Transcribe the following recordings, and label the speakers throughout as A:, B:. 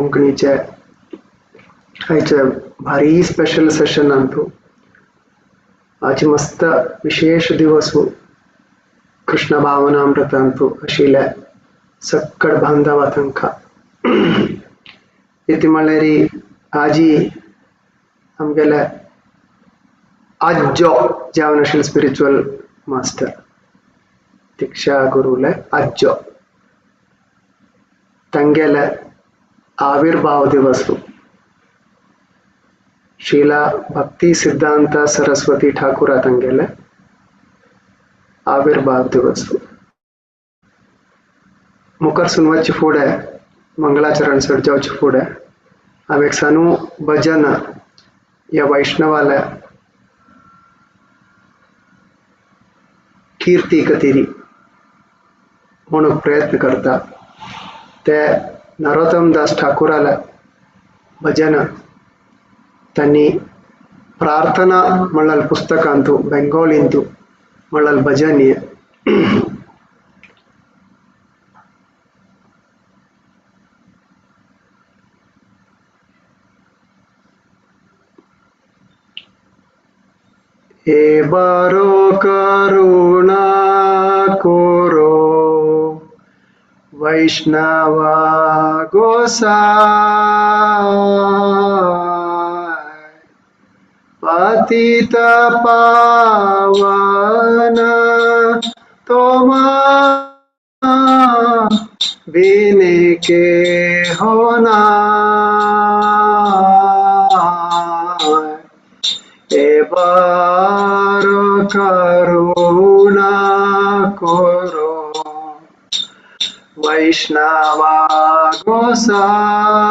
A: कोंकणीचे आयचे भारी स्पेशल सेशन अंतु आज मस्त विशेष दिवस कृष्ण भावनामृत अंतु आशिल्ले सक्कड बांधवा तांकां इति म्हळ्यार आजी आमगेले आज्जो जावन आशिल्ले स्पिरिच्युअल मास्टर दीक्षा गुरुले आज्जो तांगेले आविर्भाव दिवस शीला भक्ति सिद्धांत सरस्वती ठाकुरा तांगेले आविर्भाव दिवस मुखार सुनवाची फुडें मंगलाचरण सर जावचे फुडें हांव एक सानू भजन या वैष्णवाल्या कीर्ती कतिरी म्हणून प्रयत्न करता ते नरोत्तम दास ठाकुराला भजन त्यांनी प्रार्थना म्हळ्यार पुस्तकांतु बेंगोलींतु म्हळ्यार भजन हे बारो करुणा करो वैष्णवा गोसाई पतित पावन तोमा बिने के होना एबार करुणा करो वैष्णवा गोसाई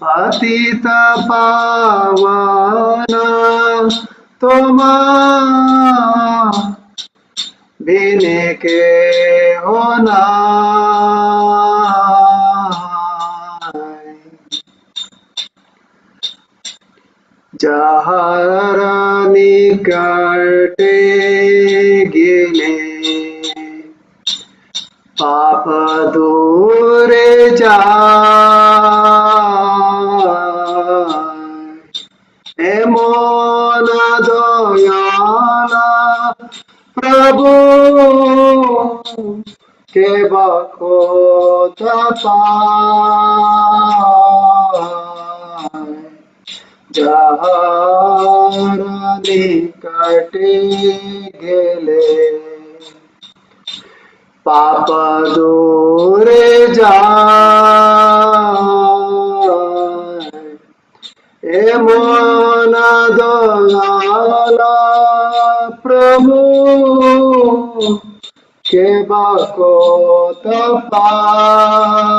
A: पतित पावन तोमा बिने के होना जहार निकटे गेले पाप दूरे जाय एमन दयाला प्रभु के बखोता पाय जहार निकटे गेले पाप दूरे जाय एमन दयाला प्रभु के बखोत पाय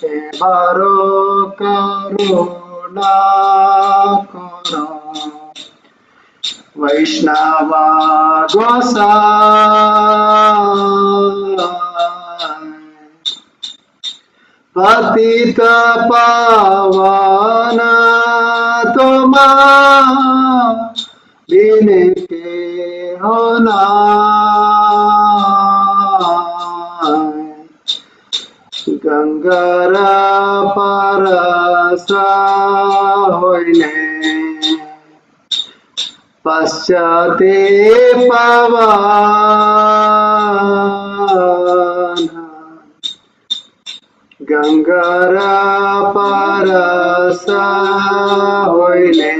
A: एबारो करुणा करो वैष्णवा गोसाई पतित पावन तोमा बिने के होना गंगार परस होइले पश्चाते पवन गंगार परस होइले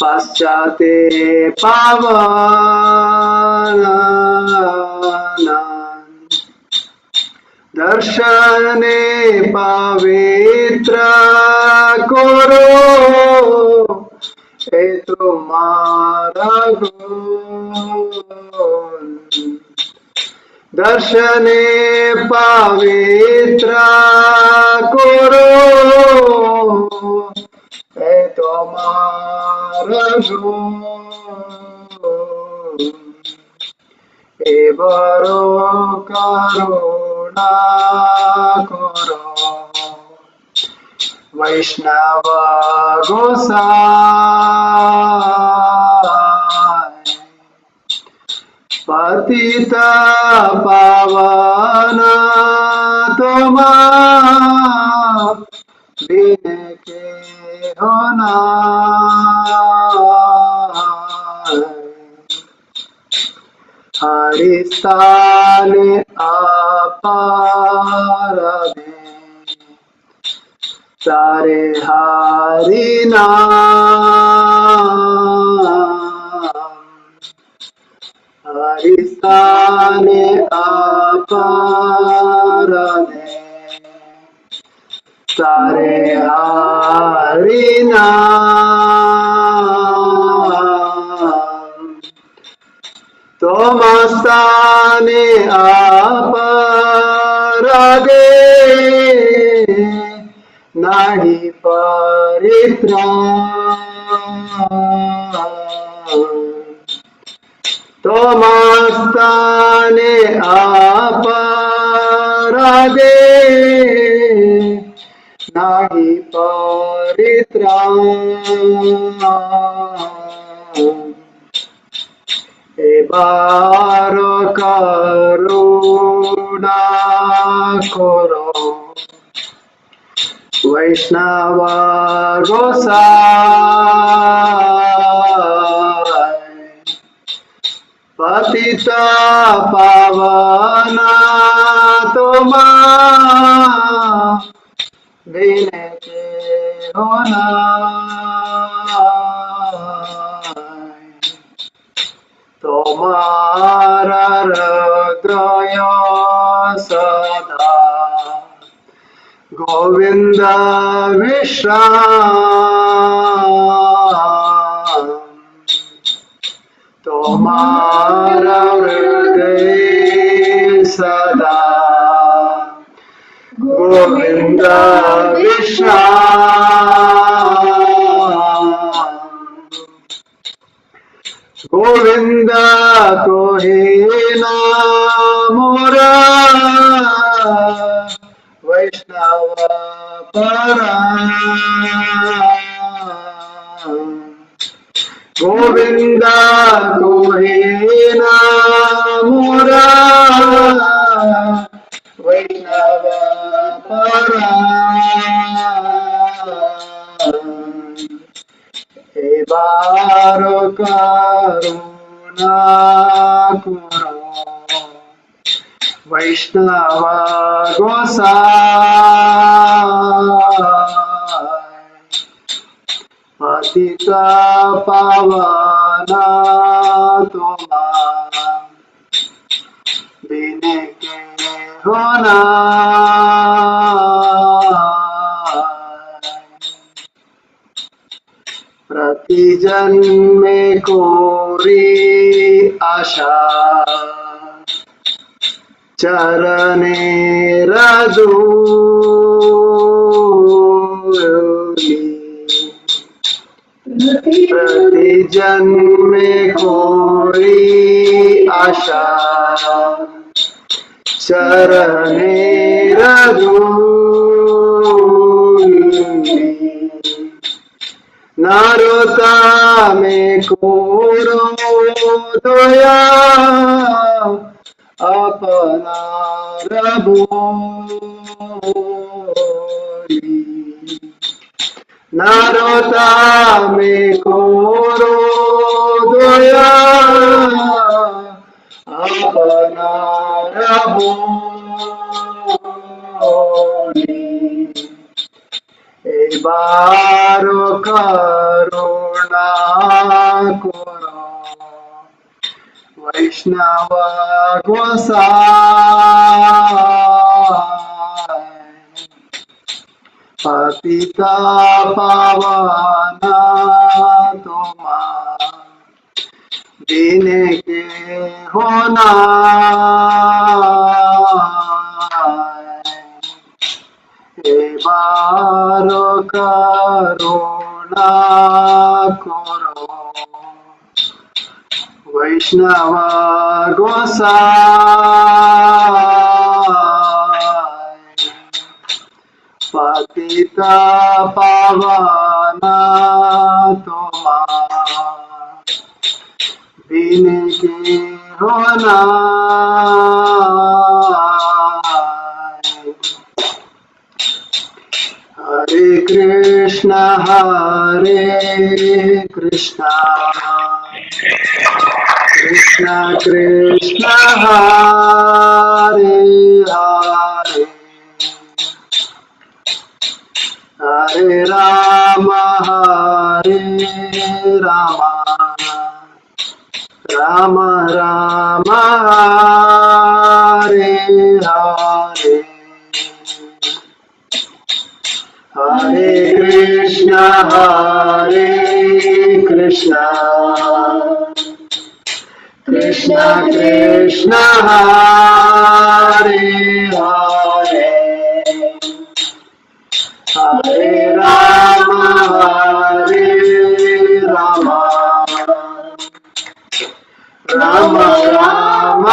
A: पश्चाते पवन दर्शने पवित्र करो ए तुम्हारा गुण दर्शने पवित्र करो ए तुम्हारा गुण ए बरो करुणा करो वैष्णव गोसाई पतित पावन তোমা বিনে কেহ নাই। হরিস্থানে অপরাধে তারে হরি নাম। হরিস্থানে অপরাধে তারে হরি নাম। তোমার স্থানে অপরাধে নাহি পরিত্রাণ। তোমার স্থানে অপরাধে নাহি পরিত্রাণ। এবার করুণা করো বৈষ্ণব গোসাই। পতিত পাবন তোমা বিনে কেহ নাই। তোমার হৃদয় সদা গোবিন্দ বিশ্রাম। তোমার হৃদয় সদা গোবিন্দ বিশ্রাম। গোবিন্দ কহে না মোরা বৈষ্ণব পরা। গোবিন্দ কহে না মোরা বৈষ্ণব পরা। এবার করুণা করো বৈষ্ণব গোসাই। পতিত পাবন তোমা বিনে কেহ নাই। প্রতি জন্মে করি আশা চরণের ধূলি। প্রতি জন্মে করি আশা চরণের ধূলি। নরোত্তমে করো দয়া আপনার বলি। নরোত্তমে করো দয়া আপনার বলি। এবার করুণা করো বৈষ্ণব গোসাই। পতিত পাবন তোমা বিনে কেহ নাই। এবার করুণা করো বৈষ্ণব গোসাই। পতিত পাবন তোমা বিনে কেহ हो नाय। हरे कृष्ण हरे कृष्ण कृष्ण कृष्ण हरे हरे, हरे राम हरे राम राम राम हरे हरे। हरे कृष्ण हरे कृष्ण कृष्ण कृष्ण हरे हरे, हरे राम हरे राम राम राम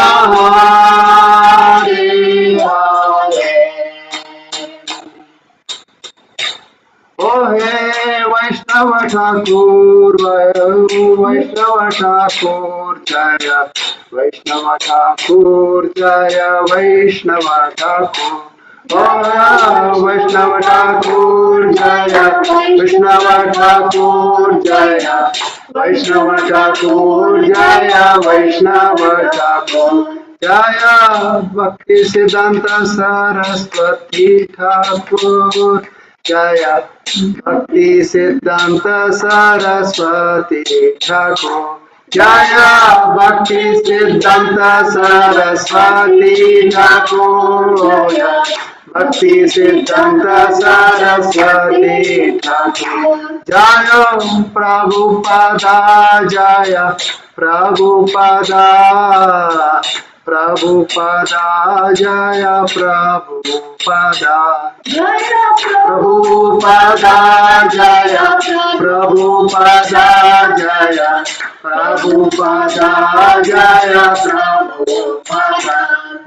A: हरे हरे। ओ हे वैष्णव ठाकुर वैष्णव ठाकुर जय वैष्णव ठाकुर जय वैष्णव ठाकुर। ओ वैष्णव ठाकुर जय वैष्णव ठाकुर जय वैष्णव ठाकुर जय वैष्णव ठाकुर जय भक्ति सिद्धांत सरस्वती ठाकुर जय भक्ति सिद्धांत सरस्वती ठाकुर जय भक्ति सिद्धांत सरस्वती ठाकुर भक्ति सिद्धांत सरस्वती ठाकुर जय प्रभुपादा जय प्रभुपादा प्रभुपादा जय प्रभुपादा प्रभुपादा जय प्रभुपादा जय प्रभुपादा जय प्रभुपादा।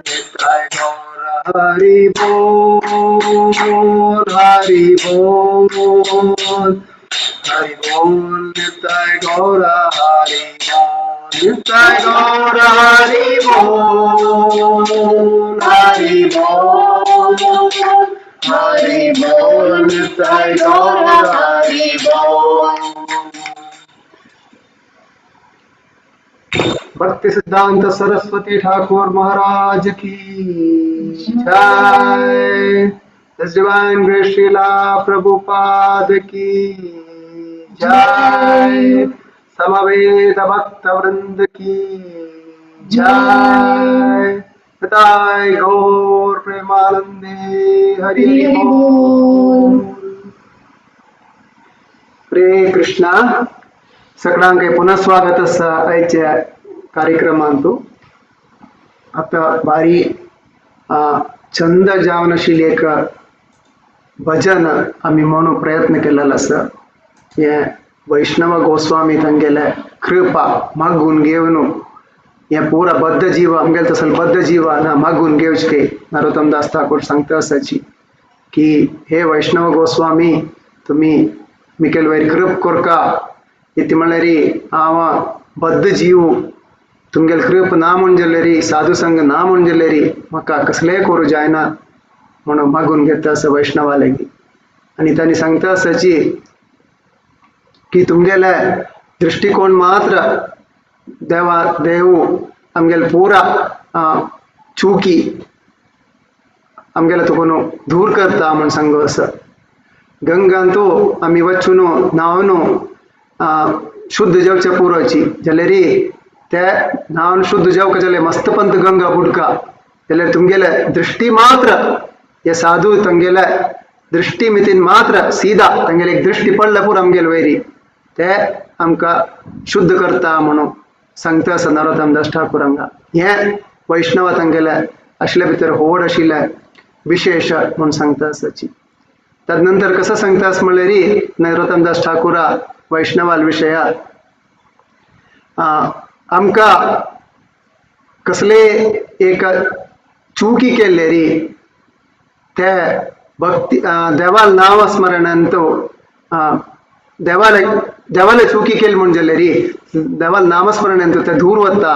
A: निताय गौर हरि बोल हरि बोल हरि बोल निताय गौर हरि बोल निताय गौर हरि बोल हरि बोल हरि बोल निताय गौर हरि बोल। भक्ति सिद्धांत सरस्वती ठाकुर महाराज की जय। His Divine Grace Srila Prabhupada की जय। समवेत भक्त वृंद की जय। निताय गौर प्रेमानंदे हरि
B: हरि
A: बोल। हरे कृष्णा। सगळ्यांक पुनः स्वागत आसा आयच्या कार्यक्रमांतु। आता बारी चंद जावन आशिल्ली एक भजन आमी म्हणूंक प्रयत्न केलेलो आसा। हे वैष्णव गोस्वामी तांगेले कृपा मागून घेवन हे पुरा बद्ध जीव आमगेले तसले बद्ध जीव ना मागून घेवचे नरोत्तम दास ठाकूर सांगता आसाची की हे वैष्णव गोस्वामी तुमी मिकेल वयर कृप कोरका इति म्हणल्यार हांव बद्ध जीव तुमगेले कृप ना म्हूण जाल्यार साधू संग ना म्हूण जाल्यार म्हाका कसलेय करूं जायना म्हणून मागून घेता आसा वैष्णवा लागीं। आनी तांणी सांगता आसाची की तुमगेले दृष्टिकोण मात्र देवा देव आमगेले पुरा चुकी आमगेले तुका न्हू दूर करता म्हूण सांगू आसा। गंगांतू आमी वचून न्हांवन शुद्ध जावचे पुरोची जाल्यार ते न्हांवन शुद्ध जावका जाल्यार मस्त पंत गंगा बुडका जाल्यार तुमगेले दृष्टी मात्र हे साधू तंगेले दृष्टी मितीन मात्र सीधा तंगेले एक दृष्टी पडल्या पुरो आमगेले वयरी ते आमकां शुद्ध करता म्हणून सांगता आसा नरोत्तम दास ठाकूर हांगा। हे वैष्णव तांगेले आशिल्ले भितर होड आशिल्ले विशेष म्हूण सांगता आसाची। तदनंतर कसं सांगता आसा म्हणल्यार नरोत्तम दास ठाकूरा वैष्णवाल विशया आमकां कसले एक चुकी केल्ले री ते भक्ती देवाल नाव स्मरणान तो देवाले देवाले चुकी केली म्हूण जाल्यार री देवाल नामस्मरणान तो ते दूर वता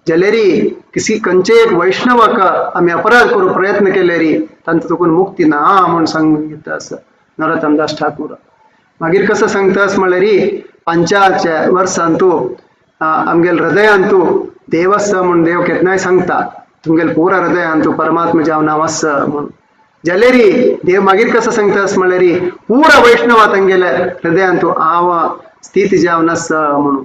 A: जाल्यारी किसी खंयचे एक वैष्णवाक आमी अपराध करूंक प्रयत्न केल्यारी तांकां चुकून मुक्ती ना म्हूण सांगून घेता आसा नरोत्तमदास ठाकूर. मागीर कसो सांगता म्हणल्यार 5 वर्सांतू आमगेल हृदयांतू देव आसा म्हूण देव केन्नाय सांगता, तुमगेल पुरा हृदयांतू परमात्मा जावन हांव आसा म्हूण. जाल्यारी देव मागीर कसो सांगता म्हणल्यार पुरा वैष्णवा तांगेले हृदयांतू हांव स्थिती जावन आसा म्हणून.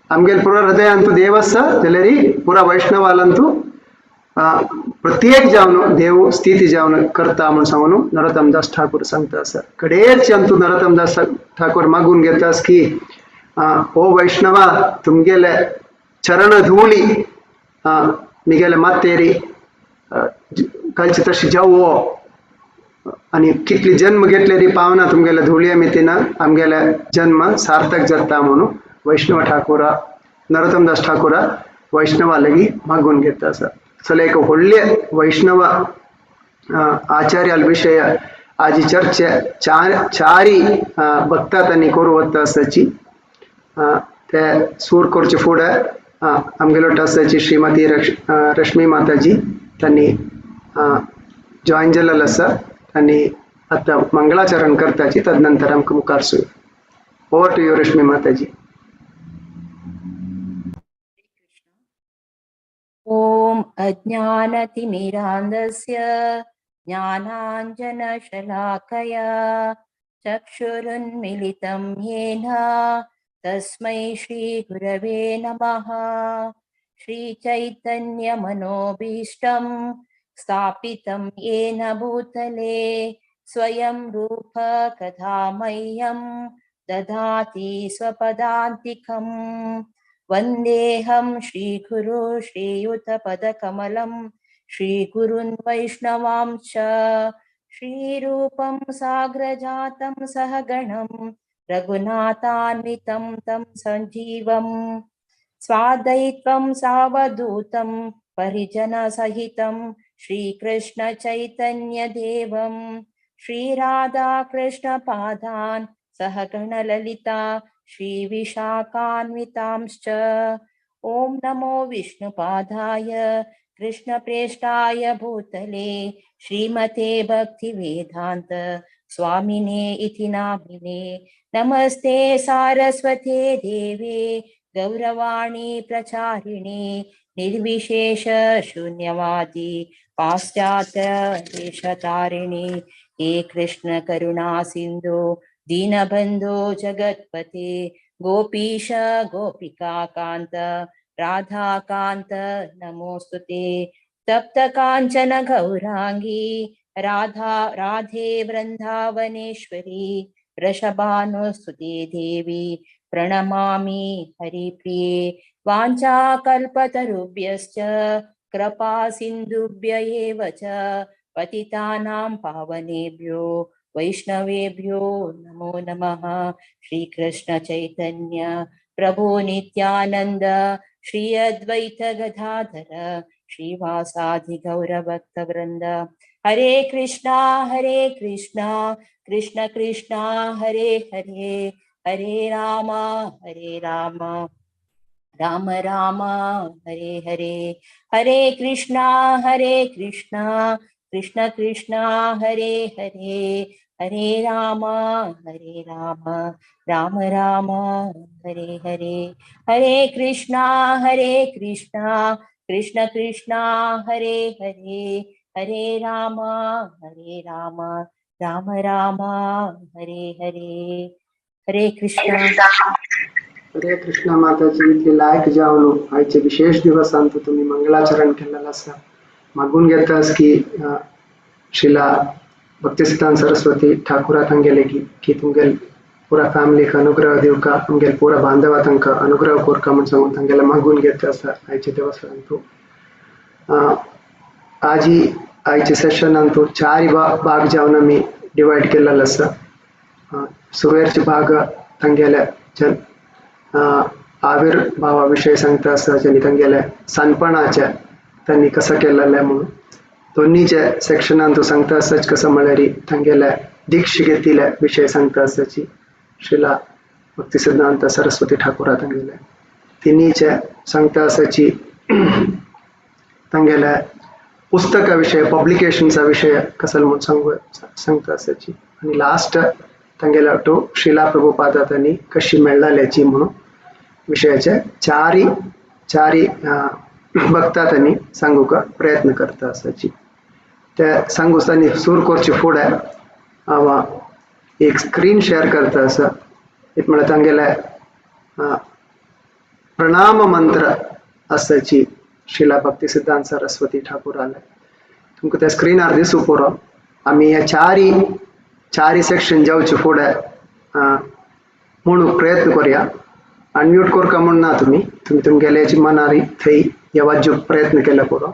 A: आमगेल पुरा हृदयांतू देव आसा जाल्यारी पुरा वैष्णवालांतू प्रत्येक जावन देव स्थिती जावन करता म्हूण सांगून नरोत्तमदास ठाकूर सांगता आसा. कडेच अंतू नरोत्तमदास ठाकूर मागून घेतास की ओ वैष्णवा तुमगेले चरण धूळी मिगेले मातेरी घालची तशी जावो आनी कितली जन्म घेतलेली पावना तुमगेले धुळये मितीन आमगेले जन्म सार्थक जाता म्हणून वैष्णव ठाकूरा नरोत्तमदास ठाकूरा वैष्णवा लगी मागून घेता आसा. सो एक व्हडले वैष्णव आचार्याल विशय आजी चर्चे चारी भक्ता तांणी करूं वता आसाची. ते सूर करचे फुडें आमगेलो आसाची श्रीमती रश्मी माताजी तांणी जॉयन जाल्लो आसा आनी आतां मंगळाचरण करताची, तदनंतर आमकां मुखार सुरू. Over to you Rashmi Mataji.
B: ॐ अज्ञानतिमिरान्धस्य ज्ञानाञ्जनशलाकया चक्षुरुन्मिलितं येन तस्मै श्रीगुरवे नमः. श्रीचैतन्यमनोभीष्टं स्थापितं येन भूतले स्वयं रूप कदा मह्यं ददाति स्वपदान्तिकम्. वन्देऽहं श्रीगुरु श्रीयुतपदकमलं श्रीगुरुन् वैष्णवांश्च श्रीरूपं साग्रजातं सहगणं रघुनाथान्वितं तं सजीवं स्वादैत्वं सावधूतं परिजनसहितं श्रीकृष्ण चैतन्यदेवं श्रीराधाकृष्णपादान् सहगणललिता श्रीविशाखान्वितांश्च. ॐ नमो विष्णुपादाय कृष्णप्रेष्ठाय भूतले श्रीमते भक्तिवेदान्त स्वामिने इति नामिने. नमस्ते सारस्वते देवे गौरवाणी प्रचारिणे निर्विशेष शून्यवादी पाश्चात्य देशतारिणे. हे कृष्ण करुणा सिंधु दीनबंधो जगत्पते गोपीश गोपिका कांत राधाकांत नमोस्तुते. तप्त कांचन गौरांगी राधा राधे वृंदावनेश्वरी वृषभानुस्तुते देवी प्रणमामि हरिप्रिये. वाञ्छाकल्पतरुभ्यश्च कृपा सिन्धुभ्य एव च पतितानां पावनेभ्यो वैष्णवेभ्यो नमो नमः. श्री कृष्ण चैतन्य प्रभु नित्यानंद श्री अद्वैत गदाधर श्रीवासादि गौरभक्तवृंद. हरे कृष्णा कृष्ण कृष्णा हरे हरे, हरे राम राम राम हरे हरे. हरे कृष्णा कृष्ण कृष्णा हरे हरे, हरे राम राम राम हरे हरे. हरे कृष्णा कृष्ण कृष्णा हरे हरे, हरे राम राम राम हरे हरे. हरे कृष्णा.
A: हरे कृष्ण माताजी. इतले लायक जावन आयचे विशेष दिवसांत तुम्ही मंगलाचरण केलेलं आसा. मागून घेतास की शिला भक्तिसिद्धांत सरस्वती ठाकुरा तांगेले की तुमगेल पुरा फॅमिलीक अनुग्रह दिवका, तुमगेल पुरा बांधवा तांकां अनुग्रह कोरका म्हूण सांगून तांगेले मागून घेता आसा आयचे दिवसांतू. आजी आयचे सेशनांतू चार भाग जावन आमी डिवायड केलेलो आसा. सुरवेरचे भाग तांगेले जन आविर्भावा विशय सांगता आसा, आनी तांगेले सानपणाचे तांणी कसो केलेलें म्हणून. दोन्हीचे सेक्शनान तो सांगता आसाच कसो म्हळ्यार तांगेले दीक्ष घेतिल्ले विशय सांगता आसाची शिला भक्तिसिद्धांत सरस्वती ठाकुरा तांगेले. तिनीचे सांगता आसाची तांगेले पुस्तका विशय पब्लिकेशन्सा विशय कसल म्हूण सांगू सांगता आसाची आनी लास्ट तांगेले टू श्रीला प्रभुपादा तांणी कशी मेळ्ळाल्याची म्हणून विशयाचे चारी चारी भक्ता तांणी सांगूंक प्रयत्न करता आसाची. ते सांगू तांणी सूर करचे फुडें हांव एक स्क्रीन शेअर करता आसा. एक म्हळ्यार तांगेले प्रणाम मंत्र आसाची श्रीला भक्ती सिद्धांत सरस्वती ठाकूराले तुमकां त्या स्क्रिनार दिसूं पुरो. आमी ह्या चारी चारी सेक्शन जावचे फुडें म्हणूंक प्रयत्न करया. अनम्यूट करका म्हूण ना, तुमी तुमी तुमगेले मनार थंय ह्या वाजूंक प्रयत्न केला पुरो.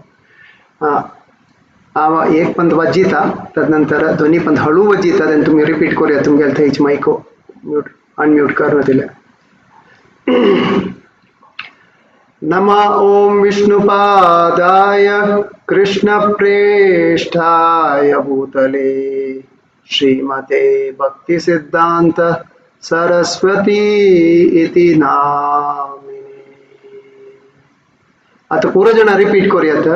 A: हांव एक पंत वाजिता, तदनंतर दोनी पंत हळू वाजिता, तेन्ना तुमी रिपीट करुया तुमगेले थंयच मायको म्यूट अनम्यूट करून दिल्या. नम ओम विष्णुपादाय कृष्णप्रेष्ठाय भूतले श्रीमते भक्तिसिद्धांत सरस्वती इति नामिने. आता पुरो जण रिपीट करूयात.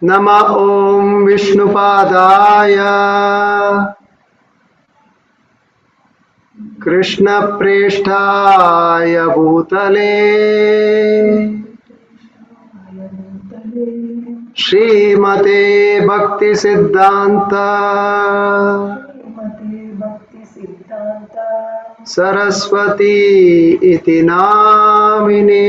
A: नम ओम विष्णुपादाय कृष्णप्रेष्ठाय भूतले श्रीमते भक्तिसिद्धांत सरस्वती इति नामिने.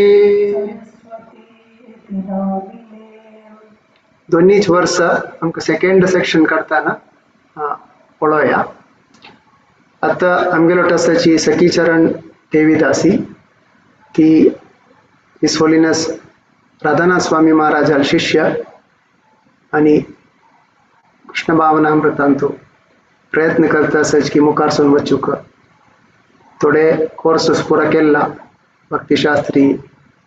A: दोन्हीच वर्स आमकां सेकंड सेक्शन काडटाना पळोवया. आतां आमगेलो आसाची सखीचरण देवीदासी, ती his holiness Radhanath स्वामी महाराजाल शिष्य आनी कृष्ण भावनामृतांतु प्रयत्न करता आसाच की मुखार सून वचूंक. थोडे कोर्सस पुरा केल्ला, भक्तिशास्त्री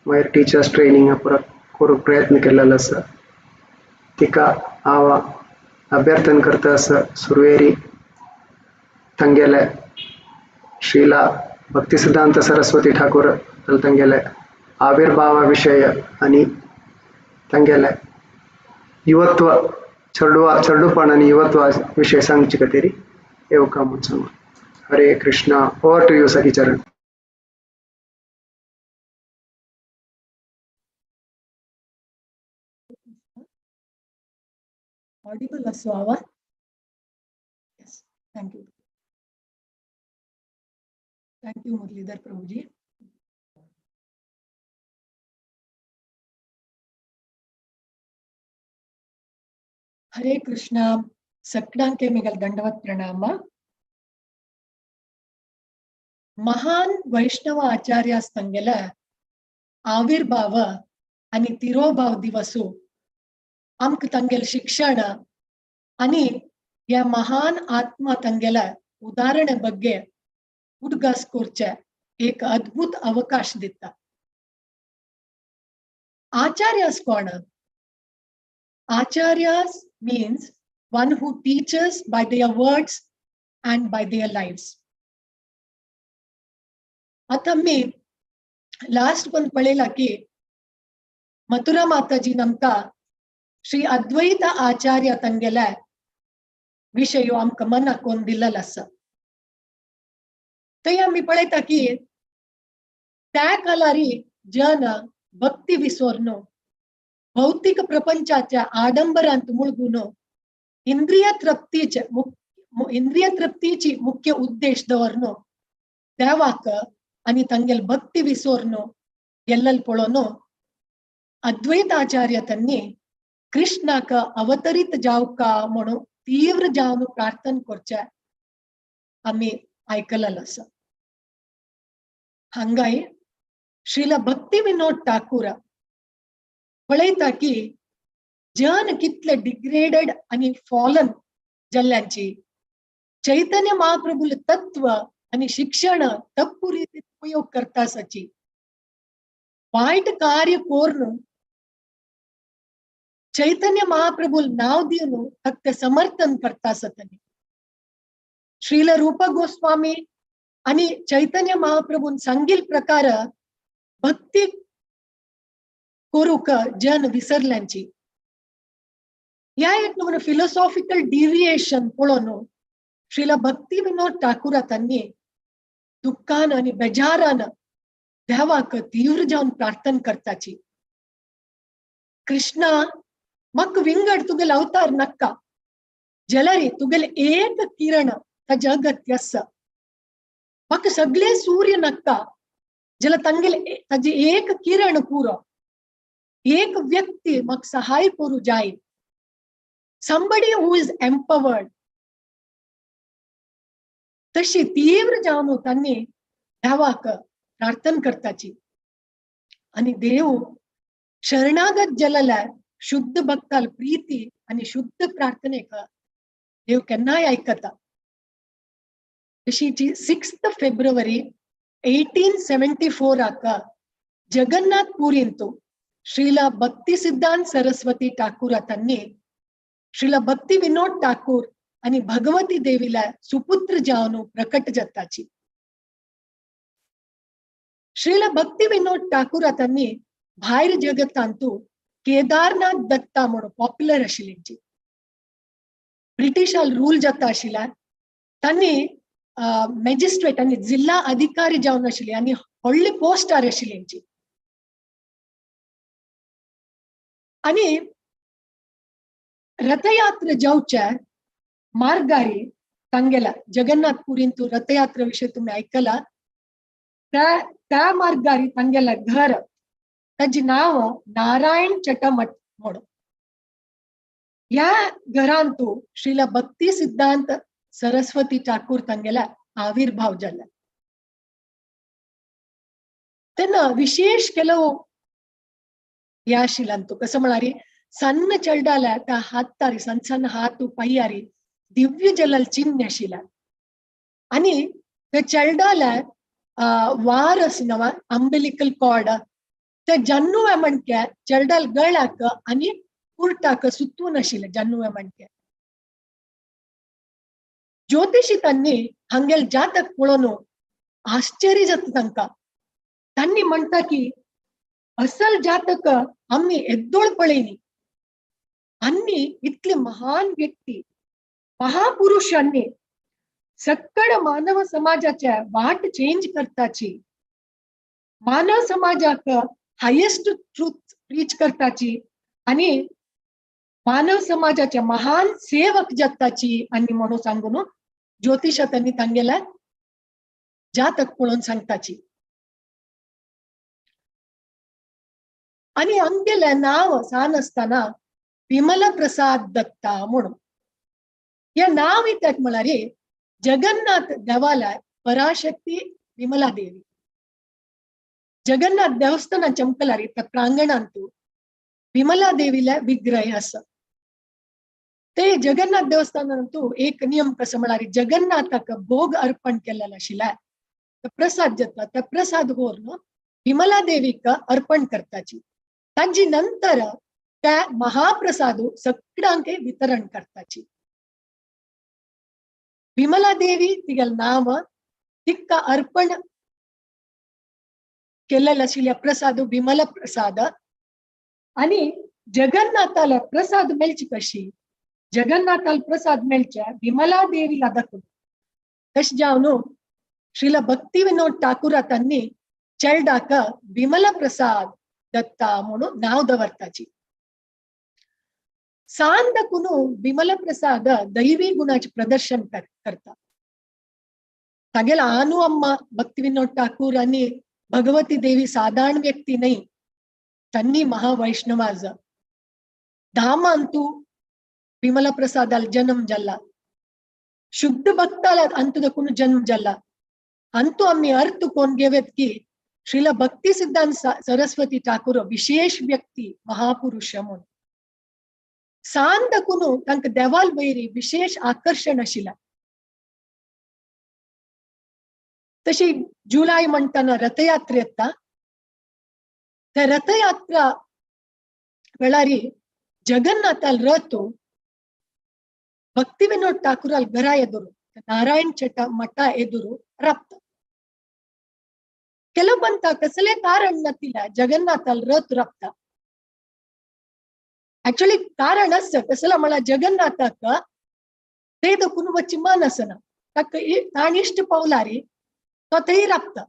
A: मागीर टिचर्स ट्रेनिंग पुरा करूंक प्रयत्न केल्लो आसा. तिका हांव अभ्यर्थन करता आसा सुरवेरी तांगेले श्रीला भक्तिसिद्धांत सरस्वती ठाकूर तांगेले आविर्भावा विशय आनी तांगेले युवत्व चेडवा चेडूपण आनी युवत्व विशय सांगचे खातीर येवका म्हूण सांगू. Hare Krishna. Over to you Sakhicharan.
C: Audible असो आवाज? Yes, thank you. Thank you Muralidhar Prabhuji. Hare Krishna. सगळ्यांके मिगल दंडवत प्रणाम. महान वैष्णव आचार्यास तांगेले आविर्भाव आनी तिरोभाव दिवसू आमकां तांगेले शिक्षण आनी ह्या महान आत्मा तांगेले उदाहरणे ಬಗ್ಗೆ उडगास करचे एक अद्भुत अवकाश दिता. आचार्यास कोण? Acharyas means one who teaches by their words and by their lives. आता मी लास्ट पण पळयला की मथुरा माताजी नमका श्री अद्वैत आचार्य तांगेले विशय आमकां मनाक कोण दिल्लो आसा. थंय आमी पळयता की त्या कालारी जन भक्ती विसोरनो भौतिक प्रपंचाच्या आडंबरांत मुळगून इंद्रिय तृप्तीचे इंद्रिय तृप्तीची मुख्य उद्देश दवरनो देवाक आनी तांगेल भक्ती विसोरनो गेल्लल पळोवनो अद्वैत आचार्य तांणी कृष्णाक अवतरीत जावका म्हणून तीव्र जावन प्रार्थना करचे आमी आयकलेलें आसा. हांगाय श्रीला भक्ती विनोद ठाकूर पळयता की जन कितले डिग्रेडेड आनी फॉलन जाल्ल्यांची चैतन्य महाप्रभूले तत्व आनी शिक्षण तप्पू रितीन उपयोग करता आसाची वायट कार्य करून चैतन्य महाप्रभूल नाव दिवन फक्त समर्थन करता आसतनी. श्रील रूप गोस्वामी आनी चैतन्य महाप्रभून सांगिल प्रकार भक्ती करूंक जन विसरल्यांची. ह्या एक नमुनो फिलोसॉफिकल डिविएशन पळोवन श्रीला भक्ती विनोद ठाकूरा तांणी दुःखान आनी बेजारान देवाक तीव्र जावन प्रार्थना करताची. कृष्णा म्हाका विंगड तुगेले अवतार नाका, जाल्यार तुगेले एक किरण ताजें अगत्य आसा. म्हाका सगळे सूर्य नाका, जाल्यार तांगेले ताजे एक किरण पुरो. एक व्यक्ती म्हाका सहाय करूं जाय, somebody who is empowered. तशी तीव्र जावन तांणी देवाक प्रार्थना करताची. आनी देव शरणागत जालेल्या शुद्ध भक्ताल प्रीती आनी शुद्ध प्रार्थनेक देव केन्नाय आयकता. तशी 6 फेब्रुवारी 1874 जगन्नाथ पुरींतु श्रीला भक्ती सिद्धांत सरस्वती ठाकूर तांणी श्रीला भक्ती विनोद ठाकूर आणि भगवती देवीला सुपुत्र जावन प्रकट जाताची. श्रीला भक्ती विनोद ठाकूर तांणी भायर जगतांतु केदारनाथ दत्ता म्हणून पॉप्युलर आशिल्ली. ब्रिटिशाल रूल जाता आशिल्ला तांणी मॅजिस्ट्रेट आनी जिल्हा अधिकारी जावन आशिल्ले आनी व्हडले पोस्टार आशिल्ली. आनी रथयात्रा जावच्या मार्गारी तांगेला जगन्नाथ पुरींतु रथयात्रा विषय तुम्ही ऐकला, त्या त्या मार्गारी तांगेला घर ताजी नाव नारायण चटमठ म्हणून. ह्या घरांतु श्रीला भक्ती सिद्धांत सरस्वती ठाकूर तांगेला आविर्भाव जाला. तेन्ना विशेष ಕೆಲವು ह्या आशिल्ल्यान कसं म्हळ्यार सन्न चेडवाल्या त्या हातारी सन्न सन्न हात पांयारी दिव्य जलल चिन्ह आशिल्ल्या आनी त्या चेडवाल्या वार आसना अंबिलिकल कॉर्ड ते जन्नुवे मणके चेडवाल गळ्याक आनी कुर्टाक सुतून आशिल्लें जन्नुवे मणके. ज्योतिषी तांणी हांगेल जातक पळोवन आश्चर्य जाता तांकां. तांणी म्हणटा की असल जातक आमी येद्दोळ पळयली आनी इतले महान व्यक्ती महापुरुषांनी सक्कड मानव समाजाच्या वाट चेंज करताची, मानव समाजाक हायेस्ट ट्रूथ प्रीच करताची आनी मानव समाजाच्या महान सेवक जाताची आनी म्हणून सांगून ज्योतिषा तांणी तांगेल्या जातक पळोवन सांगताची. आनी आमगेलें नांव सान आसतना विमल प्रसाद दत्ता म्हणून. हे नांव कित्याक म्हळ्यार जगन्नाथ देवालय पराशक्ती विमला देवी जगन्नाथ देवस्थाना चमकलारी त्या प्रांगणांतु विमला देवीला विग्रह आसा. ते जगन्नाथ देवस्थानांतु एक नियम कसं म्हळ्यार जगन्नाथाक भोग अर्पण केलेला आशिल्ला प्रसाद जाता त्या प्रसाद व्हरून विमला देवीक अर्पण करताची. ताजी नंतर त्या महाप्रसादू सगळ्यांक वितरण करताची. विमला देवी तिगेल नाव तिक्का अर्पण केलेलं आशिल्ल्या प्रसाद विमला प्रसाद. आनी जगन्नाथाला प्रसाद मेळची कशी, जगन्नाथाला प्रसाद मेळच्या विमला देवीला दाखोवन. तशें जावन श्रीला भक्ती विनोद ठाकूरा तांणी चेडवाक विमला प्रसाद दत्ता म्हणून नाव दवरताची. सान दाखून विमला प्रसाद दैवी गुणाचे प्रदर्शन करता. तागेला आनु अम्मा भक्ती विनोद ठाकूर आनी भगवती देवी साधारण व्यक्ती नाही, त्यांनी महावैष्णवाज धामांतु विमला प्रसादाल जन्म जाला, शुद्ध भक्ताला अंतु दाखून जन्म जाला. अंतु आमी अर्थ कोण घेवेत की श्रीला भक्ती सिद्धांत सरस्वती ठाकूर विशेष व्यक्ती महापुरुष म्हणून. सान दाखून तांकां देवाल वयरी विशेष आकर्शण आशिल्लें. तशी जुलय म्हणटाना रथयात्रा येता, त्या रथयात्रा वेळारी जगन्नाथाल रथ भक्ती विनोद ठाकूराल घरा ಎದುರು नारायण चट मठ ಎದುರು ರಪ್ತ. ಕೆಲವೊಂತ कसले कारण नतिला जगन्नाथाल रथ रप्ता. ऍक्च्युली कारण आसता कसला म्हळ्यार जगन्नाथाक ते दखून वच्ची मन आसना, ताका ताण इश्ट पावलारी तो थंय राबता.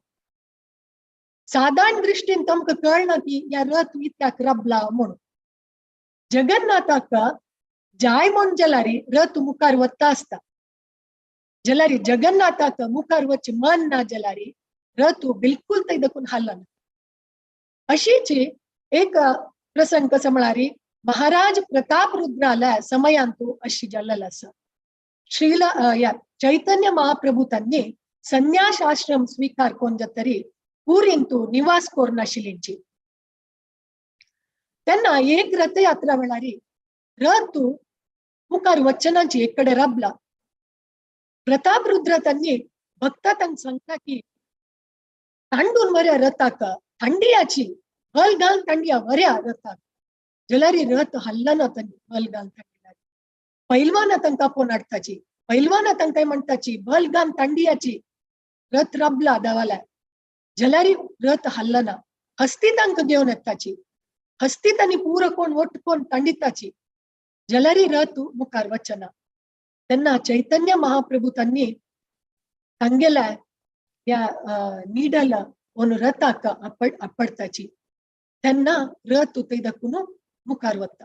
C: सादारण दृष्टीन तुमकां कळना की ह्या रथ कित्याक राबला म्हणून. जगन्नाथाक जाय म्हूण जाल्यार रथ मुखार वता आसता, जाल्यार जगन्नाथाक मुखार वच मन ना जाल्यार रथ बिलकुल थंय दखून हालना. अशीच एक प्रसंग कसो म्हळ्यार महाराज प्रताप रुद्राला समयांतू अशी जाल्लेलो आसा. श्रीला या चैतन्य महाप्रभु तांणी संन्यास आश्रम स्वीकार कोण जातरी पुरींतू निवास करून आशिल्लींची. तेन्ना एक रथयात्रा वेळार रथ मुखार वचनाची एक कडेन राबला. प्रताप रुद्र तांणी भक्ता तांकां सांगता की तांडून वऱ्या रथाक थंडियाची बल घालून तांडिया वऱ्या रथाक, जाल्यार रथ हल्ला ना तांणी बल घालून तांडिया. पैलवाना तांकां आपोवन हाडटाची, पैलवाना तांकां म्हणटाची बल घालून तांडियाची, रथ राबला देवाल्या, जाल्यार रथ हल्ला ना. हस्ती तांकां घेवन येताची, हस्ती तांणी पुरो कोण वट कोण तांडिताची, जाल्यार रथ मुखार वचना. तेन्ना चैतन्य महाप्रभु तांणी तांगेल्या ह्या निडल ओन रथाक आपडताची, तेन्ना रथ थंय दाखून मुखार वता.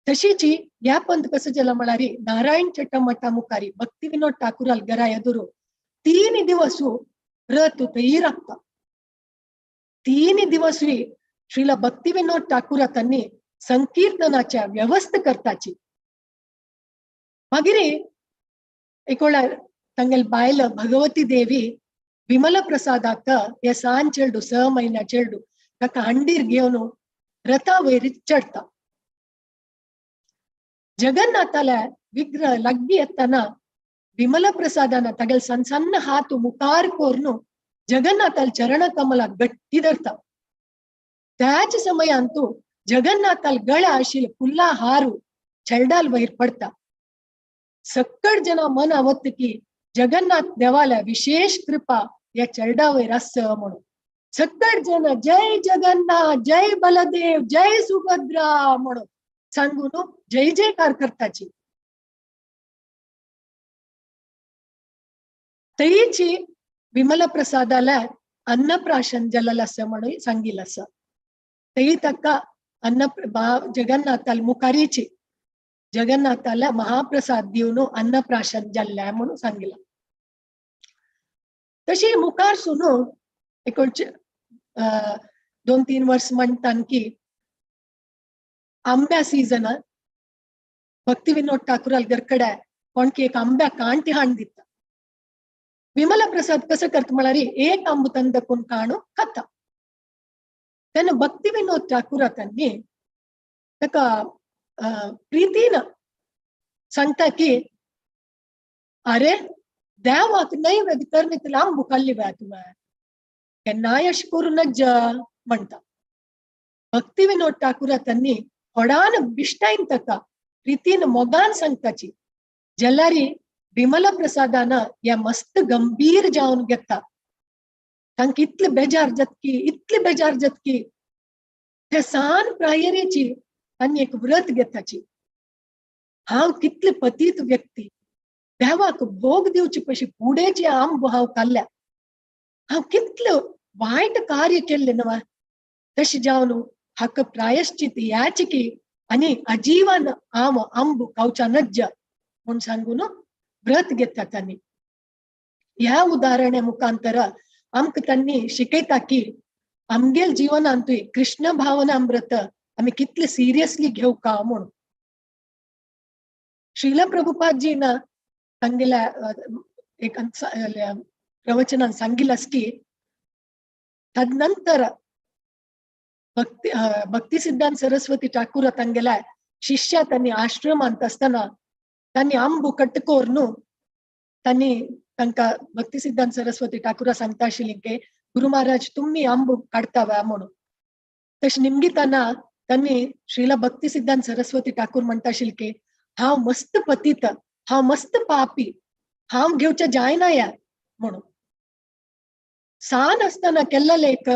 C: तशीच ह्या पंथ कसो जाला म्हळ्यार नारायण चटमठा मुखारी भक्ती विनोद ठाकूराल घरा एदुरू 3 दिवस रथ थंय राबता. 3 दिवसूय श्रीला भक्ती विनोद ठाकूरा तांणी संकीर्तनाच्या व्यवस्था करताची. मागीर एक वेळार तांगेले बायल भगवती देवी विमल प्रसादाक हे सान चेडू 6 म्हयन्या चेडू ताका हांडीर घेवन रथा वयर चडटा. जगन्नाथाल्या विग्रह लागीं येतना विमल प्रसादान तागेले सन्न सन्न हात मुखार करून जगन्नाथाल चरण कमला गट्टी धरता. त्याच समयांतू जगन्नाथाल गळ्या आशिल्ले फुल्ला हारू चेडाल वयर पडता. सक्कड जना मन आवत की जगन्नाथ देवाला विशेष कृपा या चेडा वयर आस म्हणून. सक्कड जन जय जगन्नाथ जय बलदेव जय सुभद्रा म्हणून सांगून जय जयकार करताची. तरीची विमल प्रसादाला अन्नप्राशन जाल्लें आसा म्हणून सांगिल्लें आसा. तरी ताका अन्न जगन्नाथाल मुखारीची जगन्नाथाला महाप्रसाद दिवन अन्नप्राशन जाल्लें म्हणून सांगिल्लें. तशी मुखार सुनू एकोणचे 2-3 वर्स म्हणटान की आंब्या सीजन भक्ती विनोद ठाकूराल गरकड्या कोणकी एक आंब्या कांटी हाण दिता. विमल प्रसाद कसं करता म्हळ्यार एक आंबो तांकां दाखोवन काणू खाता. तेन्ना भक्ती विनोद ठाकूरा तांणी ताका प्रितीन सांगता की अरे देवाक नैवेद्य करणे आंबो खाल्ली बाय तुवें, केन्नाय अशें करूं नज म्हणटा. भक्ती विनोद ठाकूरा तांणी व्हडान बिश्टायन ताका प्रितीन मोगान सांगताची. जाल्यार विमल प्रसादान ह्या मस्त गंभीर जावन घेता. तांकां इतले बेजार जातकी इतले बेजार जातकी त्या सान प्रायरीची आनी एक व्रत घेताची. हांव कितले पतीत व्यक्ती, देवाक भोग दिवचे पयशे पुडेचे आंबो हांव खाल्ल्या, हांव कितले वायट कार्य केल्लें न्हय. तशें जावन हाका प्रायश्चित याचिकी आनी आजीवन हांव आंबो खावच्या नज्ज म्हूण सांगून व्रत घेता तांणी. ह्या उदाहरणा मुखांतर आमकां तांणी शिकयता की आमगेल जिवनांतूय कृष्ण भावनामृत आमी कितले सिरियसली घेवका म्हूण. श्रील प्रभुपादजीन तांगेल्या एक प्रवचनान सांगिल्लें आसा की तदनंतर भक्ती भक्ती सिद्धांत सरस्वती ठाकूर तांगेल्या शिष्या तांणी आश्रमांत आसतना तांणी आंबो कट करून तांणी तांकां भक्ती सिद्धांत सरस्वती ठाकूरा सांगता आशिल्लीं की गुरु महाराज तुमी आंबो काडटा वा म्हणून. तशें निमगितना तांणी श्रीला भक्ती सिद्धांत सरस्वती ठाकूर म्हणटा आशिल्ले की हांव मस्त पतीत, हांव मस्त पापी, हांव घेवचें जायना या म्हणून. सान आसतना केल्लें एक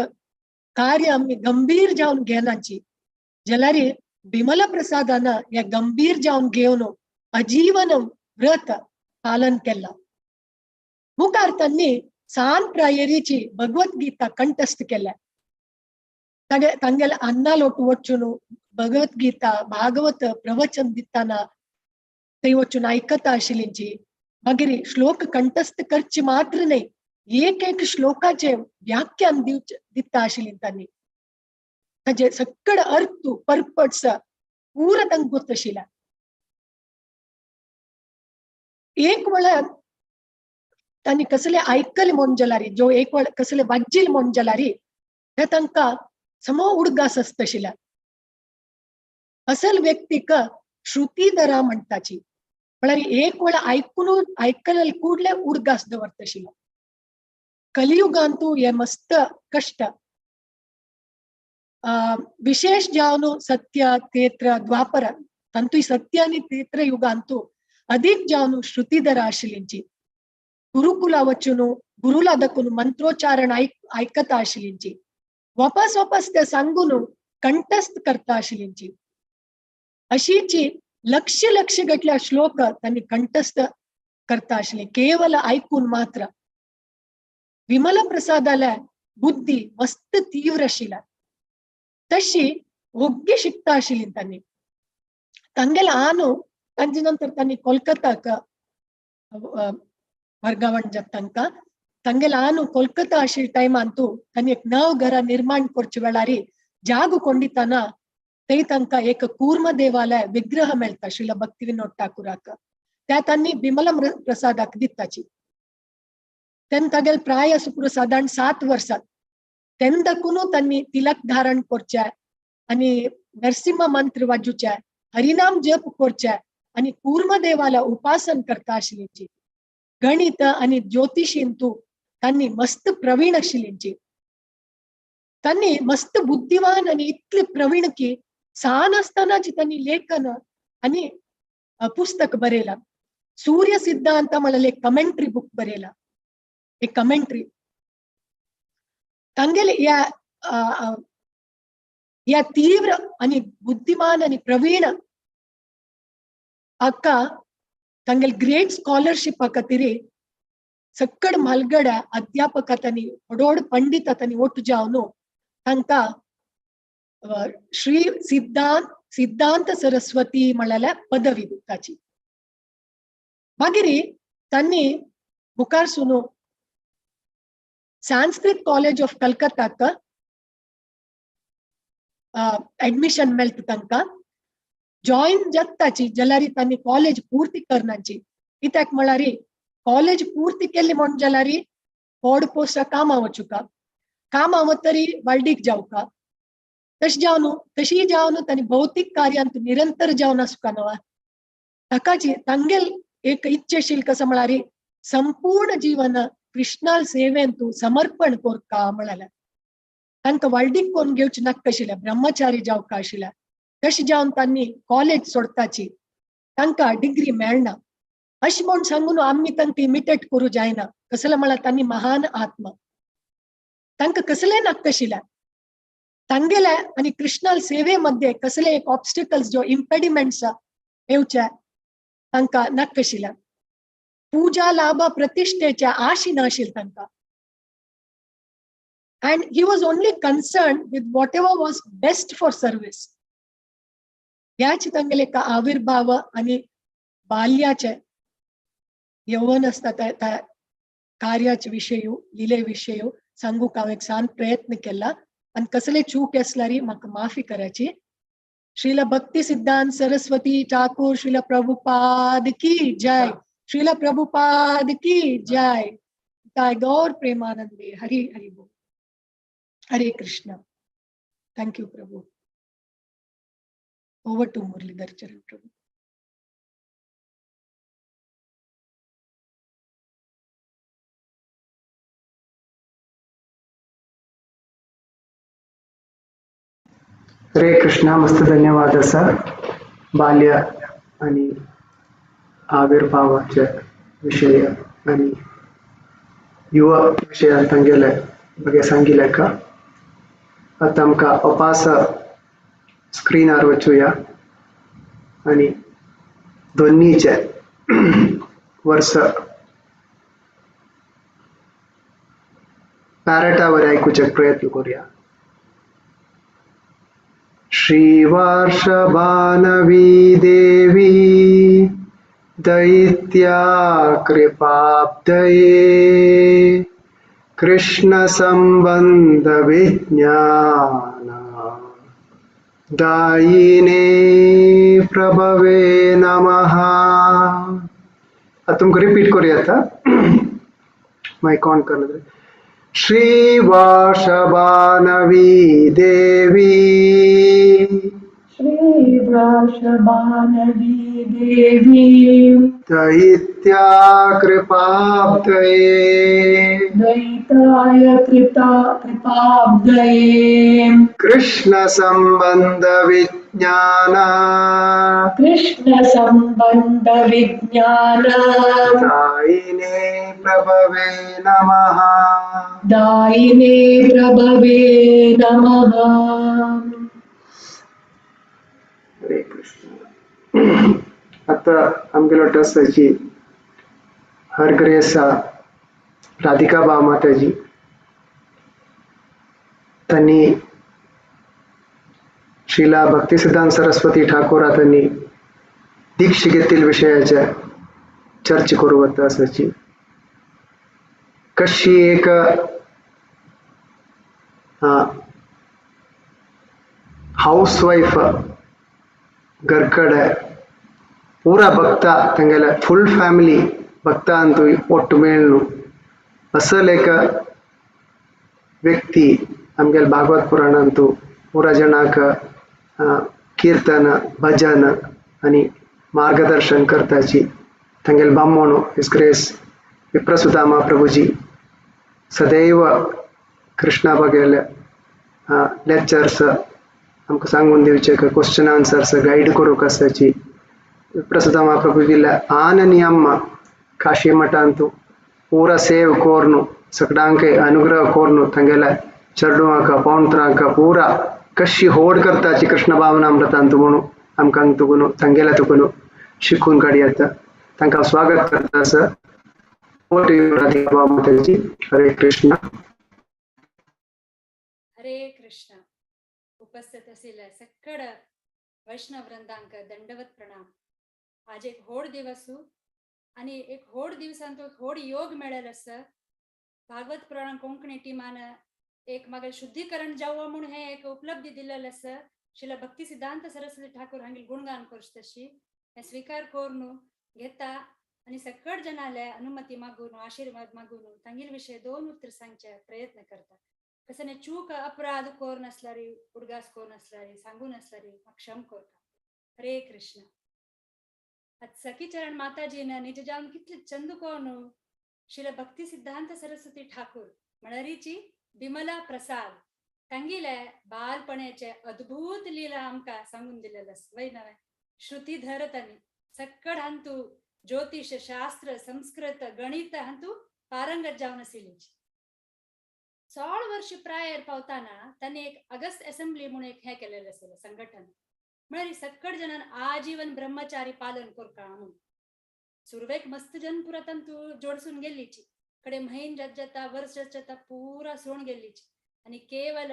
C: कार्य आमी गंभीर जावन घेनाची, जाल्यार बिमल प्रसादान हे गंभीर जावन घेवन आजीवन व्रत पालन केला. मुखार तांणी सान प्रायरीची भगवद्गीता कंठस्थ केल्या. तांगेले अन्ना लोट वचून भगवद्गीता भागवत प्रवचन दिताना थंय वचून आयकता आशिल्लींची. मागीर श्लोक कंठस्थ करची मात्र न्हय, एक एक श्लोकाचे व्याख्यान दिता आशिल्ली तांणी. ताजे सगळे अर्थ परपट्स पूरा तांकां गोत आशिल्लें. एक वेळार तांणी कसले आयकले म्हूण जाल्यार, जो एक वेळ कसले वाज्जील म्हूण जाल्यार हे तांकां समो उडगास आसता आशिल्लें. असल व्यक्तीक श्रुतीधरा म्हणटाची, म्हळ्यार एक वेळ आयकून आयकले ಕೂಡಲೇ उडगास दवरता आशिल्लो. कलियुगांतू हे मस्त कष्ट. विशेष जावन सत्य तेत्र द्वापर तांतूय सत्य आनी तेत्र युगांतू अधिक जावन श्रुतीधरा आशिल्लींची. गुरुकुला वचून गुरुला दकून मंत्रोच्चारण आयकता आशिल्लींची. वापस वापस ते सांगून कंठस्थ करता आशिल्लींची. अशीची लक्ष लक्ष गटल्या श्लोक तांणी कंठस्थ करता आशिल्ले, केवल आयकून मात्र. विमल प्रसादाल्या बुद्धी मस्त तीव्र आशिल्ल्या, तशी ओग्गी शिकता आशिल्ली तांणी. तांगेले आनु तांचे नंतर तांणी कोलकाताक वर्गावण जाता तांकां. तांगेले आनु कोलकाता आशिल्ल्या टायमांतू तांणी एक नव घरा निर्माण करचे वेळार जागो कोंडिताना थंय तांकां एक कूर्म देवालय विग्रह मेळटा श्रील भक्ती विनोद ठाकुराक. त्या तांणी बिमल प्रसादाक दिताची. तेन्ना तागेले प्राय पुरो सादारण 7 वर्सां तेन्ना दाखून तांणी तिलक धारण करचे आनी नरसिंह मंत्र वाजूचे, हरिनाम जप करचे आनी कूर्म देवाला उपासन करता आशिल्लींची. गणित आनी ज्योतिषींतू तांणी मस्त प्रवीण आशिल्लींची. तांणी मस्त बुद्धिवान आनी इतले प्रवीण की सान आसतनाची तांणी लेखन आनी पुस्तक बरयलां. सूर्य सिद्धांत म्हळ्यार एक कमेंट्री बूक बरयला, एक कमेंट्री. तांगेले ह्या ह्या तीव्र आनी बुद्धिमान आनी प्रवीण हाका तांगेले ग्रेट स्कॉलरशिपा खातीर सक्कड म्हालगड्या अध्यापका तांणी व्हडोड पंडित तांणी ओट जावन तांकां श्री सिद्धांत सरस्वती म्हळ्यार पदवी दिताची. मागीर तांणी मुखार सुनो संस्कृत कॉलेज ऑफ कलकत्ताक एडमिशन मेळटा तांकां. जॉईन जाताची जाल्यार तांणी कॉलेज पूर्ती करनाची. कित्याक म्हळ्यार कॉलेज पूर्ती केली म्हूण जाल्यार पोड पोस्टा कामां वचुका, कामां वतरी वाल्डीक जावका. तशें जावन तशी जावन तांणी भौतीक कार्यांत निरंतर जावन आसुका न्हय. ताकाची तांगेल एक इच्छेशील कसो म्हळ्यार संपूर्ण जीवन कृष्णाल सेवेंतू समर्पण कोरका म्हळ्यार तांकां वाल्डीक कोन्न घेवचें नाका आशिल्लें, ब्रह्मचारी जावका आशिल्लें. तशें जावन तांणी कॉलेज सोडताची, तांकां डिग्री मेळना अशें म्हूण सांगून आमी तांकां इमिटेट करूं जायना. कसलें म्हळ्यार तांणी महान आत्मा, तांकां कसलें नाका आशिल्लें. तांगेले आनी कृष्णाल सेवे मध्ये कसले एक ऑब्स्टिकल्स जो इम्पेडिमेंट्स येवचे तांकां नाका आशिल्लें. पूजा लाभा प्रतिष्ठेच्या आशी नाशिल्लें तांकां. And he was only concerned with whatever was best for service. ह्याच तांगेले एका आविर्भाव आनी बाल्याचे यौवन आसता त्या कार्याचे विशय लिले विशय सांगूंक हांव एक सान प्रयत्न केला आनी कसले चूक आसल्यार म्हाका माफी करायची. श्रील भक्ती सिद्धांत सरस्वती ठाकूर श्रील प्रभुपाद की जय, श्रील प्रभुपाद की जय. गौर प्रेमानंदे हरि हरि बोल. Hare Krishna. Thank you Prabhu. Over to Muralidhar Charan Prabhu.
A: Hare Krishna. मस्त धन्यवाद सर. बाल्य आणि आविर्भावाचे विषय आणि युवा विशयान तांगेले बगे सांगिल्ले का. आतां आमकां अपास स्क्रीनार वचूया आनी दोन्हीचे वर्स पॅरटावर आयकुचे प्रयत्न करूया. श्री वर्षभानवी देवी दैत्या कृपाब्धये कृष्ण संबंध विज्ञान दायिने प्रभवे नमः. आता तुमकां रिपीट करूया आता मायक ऑन करना. श्री वर्षभानवी देवी
C: श्री वृषभानवी देवी
A: दैत्या कृपाब्धये
C: दैताय कृपाब्धये
A: कृष्ण संबंध विज्ञान
C: कृष्ण संबंध विज्ञान
A: दायिने प्रभवे नमः.
C: दायिने प्रभवे नमः.
A: हरे कृष्ण. आता आमगेलो ट्रस्टाची हर ग्रेस राधिका बा माताजी त्यांनी श्रीला भक्तिसिद्धांत सरस्वती ठाकूरा त्यांनी दीक्ष घेतील विषयाच्या चर्चा करू वता असाची कशी एक हाऊस वाईफ घरकडे ಪೂರ ಭಕ್ತ ತಂಗೆಲ್ಲ ಫುಲ್ ಫ್ಯಾಮಿಲಿ ಭಕ್ತ ಅಂತೂ ಒಟ್ಟು ಮೇಳ್ನು ಅಸಲ್ ಏಕ ವ್ಯಕ್ತಿ ಆಮಗೆಲ್ಲ ಭಾಗವತ್ ಪುರಾಣ ಅಂತೂ ಪೂರ ಜನಾಕ कीर्तन भजन आनी मार्गदर्शन करताची तांगेले बामणो his grace विप्रसुदामा प्रभुजी सदैव कृष्णा बगेले लेक्चर्स आमकां सांगून दिवचे क्वेश्चन आन्सर्स गायड करूंक आसाची. विप्रसुदामा प्रभुजीला आननी अम्मा काशी मठांतु पूरा सेव कोर्नु सगळ्यांक अनुग्रह कोर्नु तांगेले चेडवांक पौंत्रांक पूरा कशी होड करताची कृष्ण भावनामृतांतु म्हणून आमकां तुकून तांगेल्या तुकून शिकून काडयता. तांकां स्वागत करता सर. माताजी. हरे कृष्ण.
D: हरे कृष्ण. उपस्थित असलेल्या सगळ वैष्णव वृंदांक दंडवत प्रणाम. आज एक होड दिवस आणि एक होड दिवसांत एक होड योग मेळेल असं भागवत पुराण कोंकणी टीमान एक मग शुद्धीकरण जावं म्हणून हे एक उपलब्धी दिलेलं असं शिला भक्ती सिद्धांत सरस्वती ठाकूर हांगेल गुणगान करचे तशी हे स्वीकार करून घेता आणि सकट जनाले अनुमती मागून आशीर्वाद मागून तांगेल विषय दोन उत्तर सांगचे प्रयत्न करता. कसं चूक अपराध कोर नसलारी उडगास कोर नसलारी सांगू नसलारी क्षम करता. हरे कृष्ण. आज सखीचरण माताजीनं निज जाऊन कितले चंद कोण शिला भक्ती सिद्धांत सरस्वती ठाकूर म्हणरीची बिमला प्रसाद तांगेले बालपणाचे अद्भुत लीला आमकां सांगून दिलेलं वय नव्हे. श्रुतीधर तांणी सक्कड हांतू ज्योतिष शास्त्र संस्कृत गणित हांतू पारंगत जावन आशिल्ली. 16 वर्ष प्रायर पावताना तांणी एक अगस्त असेंब्ली म्हणून एक हे केलेलं आशिल्लें संघटन म्हळ्यार सक्कड जणान आजीवन ब्रह्मचारी पालन करता म्हणून. सुरवेक मस्त जन पुरा तांतू जोडसून गेल्लीची कडे म्हयन जात जाता वर्ष जात जाता पुरा सोड गेल्लीची आणि केवल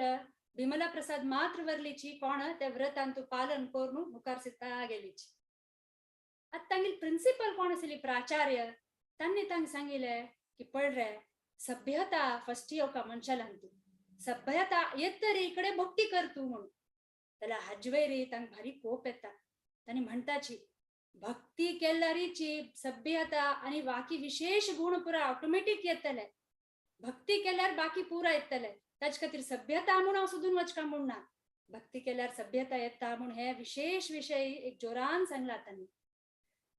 D: बिमला प्रसाद मात्र वरलीची कोण त्या व्रतांतू पालन करून मुखार सिता गेलीची. आता तांगेली प्रिन्सिपल कोण आशिल्ली प्राचार्य तांणी तांकां सांगिल्लें की पळ रे सभ्यता फस्ट येवका मनशालांतू सभ्यता येत तरी इकडे भक्ती कर तू म्हणून. त्याला हाजवेरी तांकां भारी कोप येता. तांणी म्हणटाची भक्ती केल्यारीची सभ्यता आणि बाकी विशेष गुण पुरा ऑटोमॅटिक येतले. भक्ती केल्यार बाकी पुरा येतले. ताचे खातीर सभ्यता म्हूण हांव सोदून वचका म्हूण ना, भक्ती केल्यार सभ्यता येता म्हूण हे विशेष विशय एक जोरान सांगला तांणी.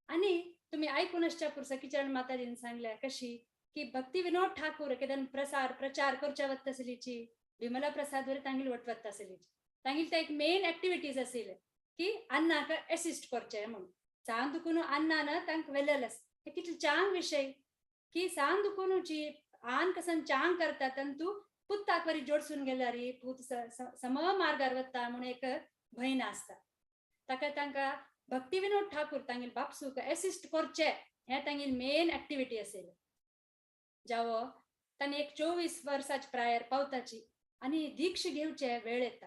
D: आणि तुम्ही आयकून आसच्या पुर सखीचरण माताजीन सांगल्या कशी की भक्ती विनोद ठाकूर केदन प्रसार प्रचार करच्या वत्त आसलीची बिमला प्रसाद वर तांगेली वटवत्त आसलीची. तांगेली ते एक मेन एक्टिविटीज आशिल्ले की अन्नाक एसिस्ट करचे म्हणून. सांग दुखून अन्नान तांकां वेलेल आसा. हे कितले चांग विशय की सांग दुखूनची आन कसन चांग करता तांतू पुताक वरी जोडसून गेल्यार पूत सम मार्गार वता म्हणून एक भंय नासता. ताका तांकां भक्ती विनोद ठाकूर तांगेले बापसूक एसिस्ट करचे हें तांगेली मेन एक्टिविटी आशिल्ली. जावो तांणी एक 24 वर्साच्या प्रायर पावताची आनी दीक्ष घेवचे वेळ येता.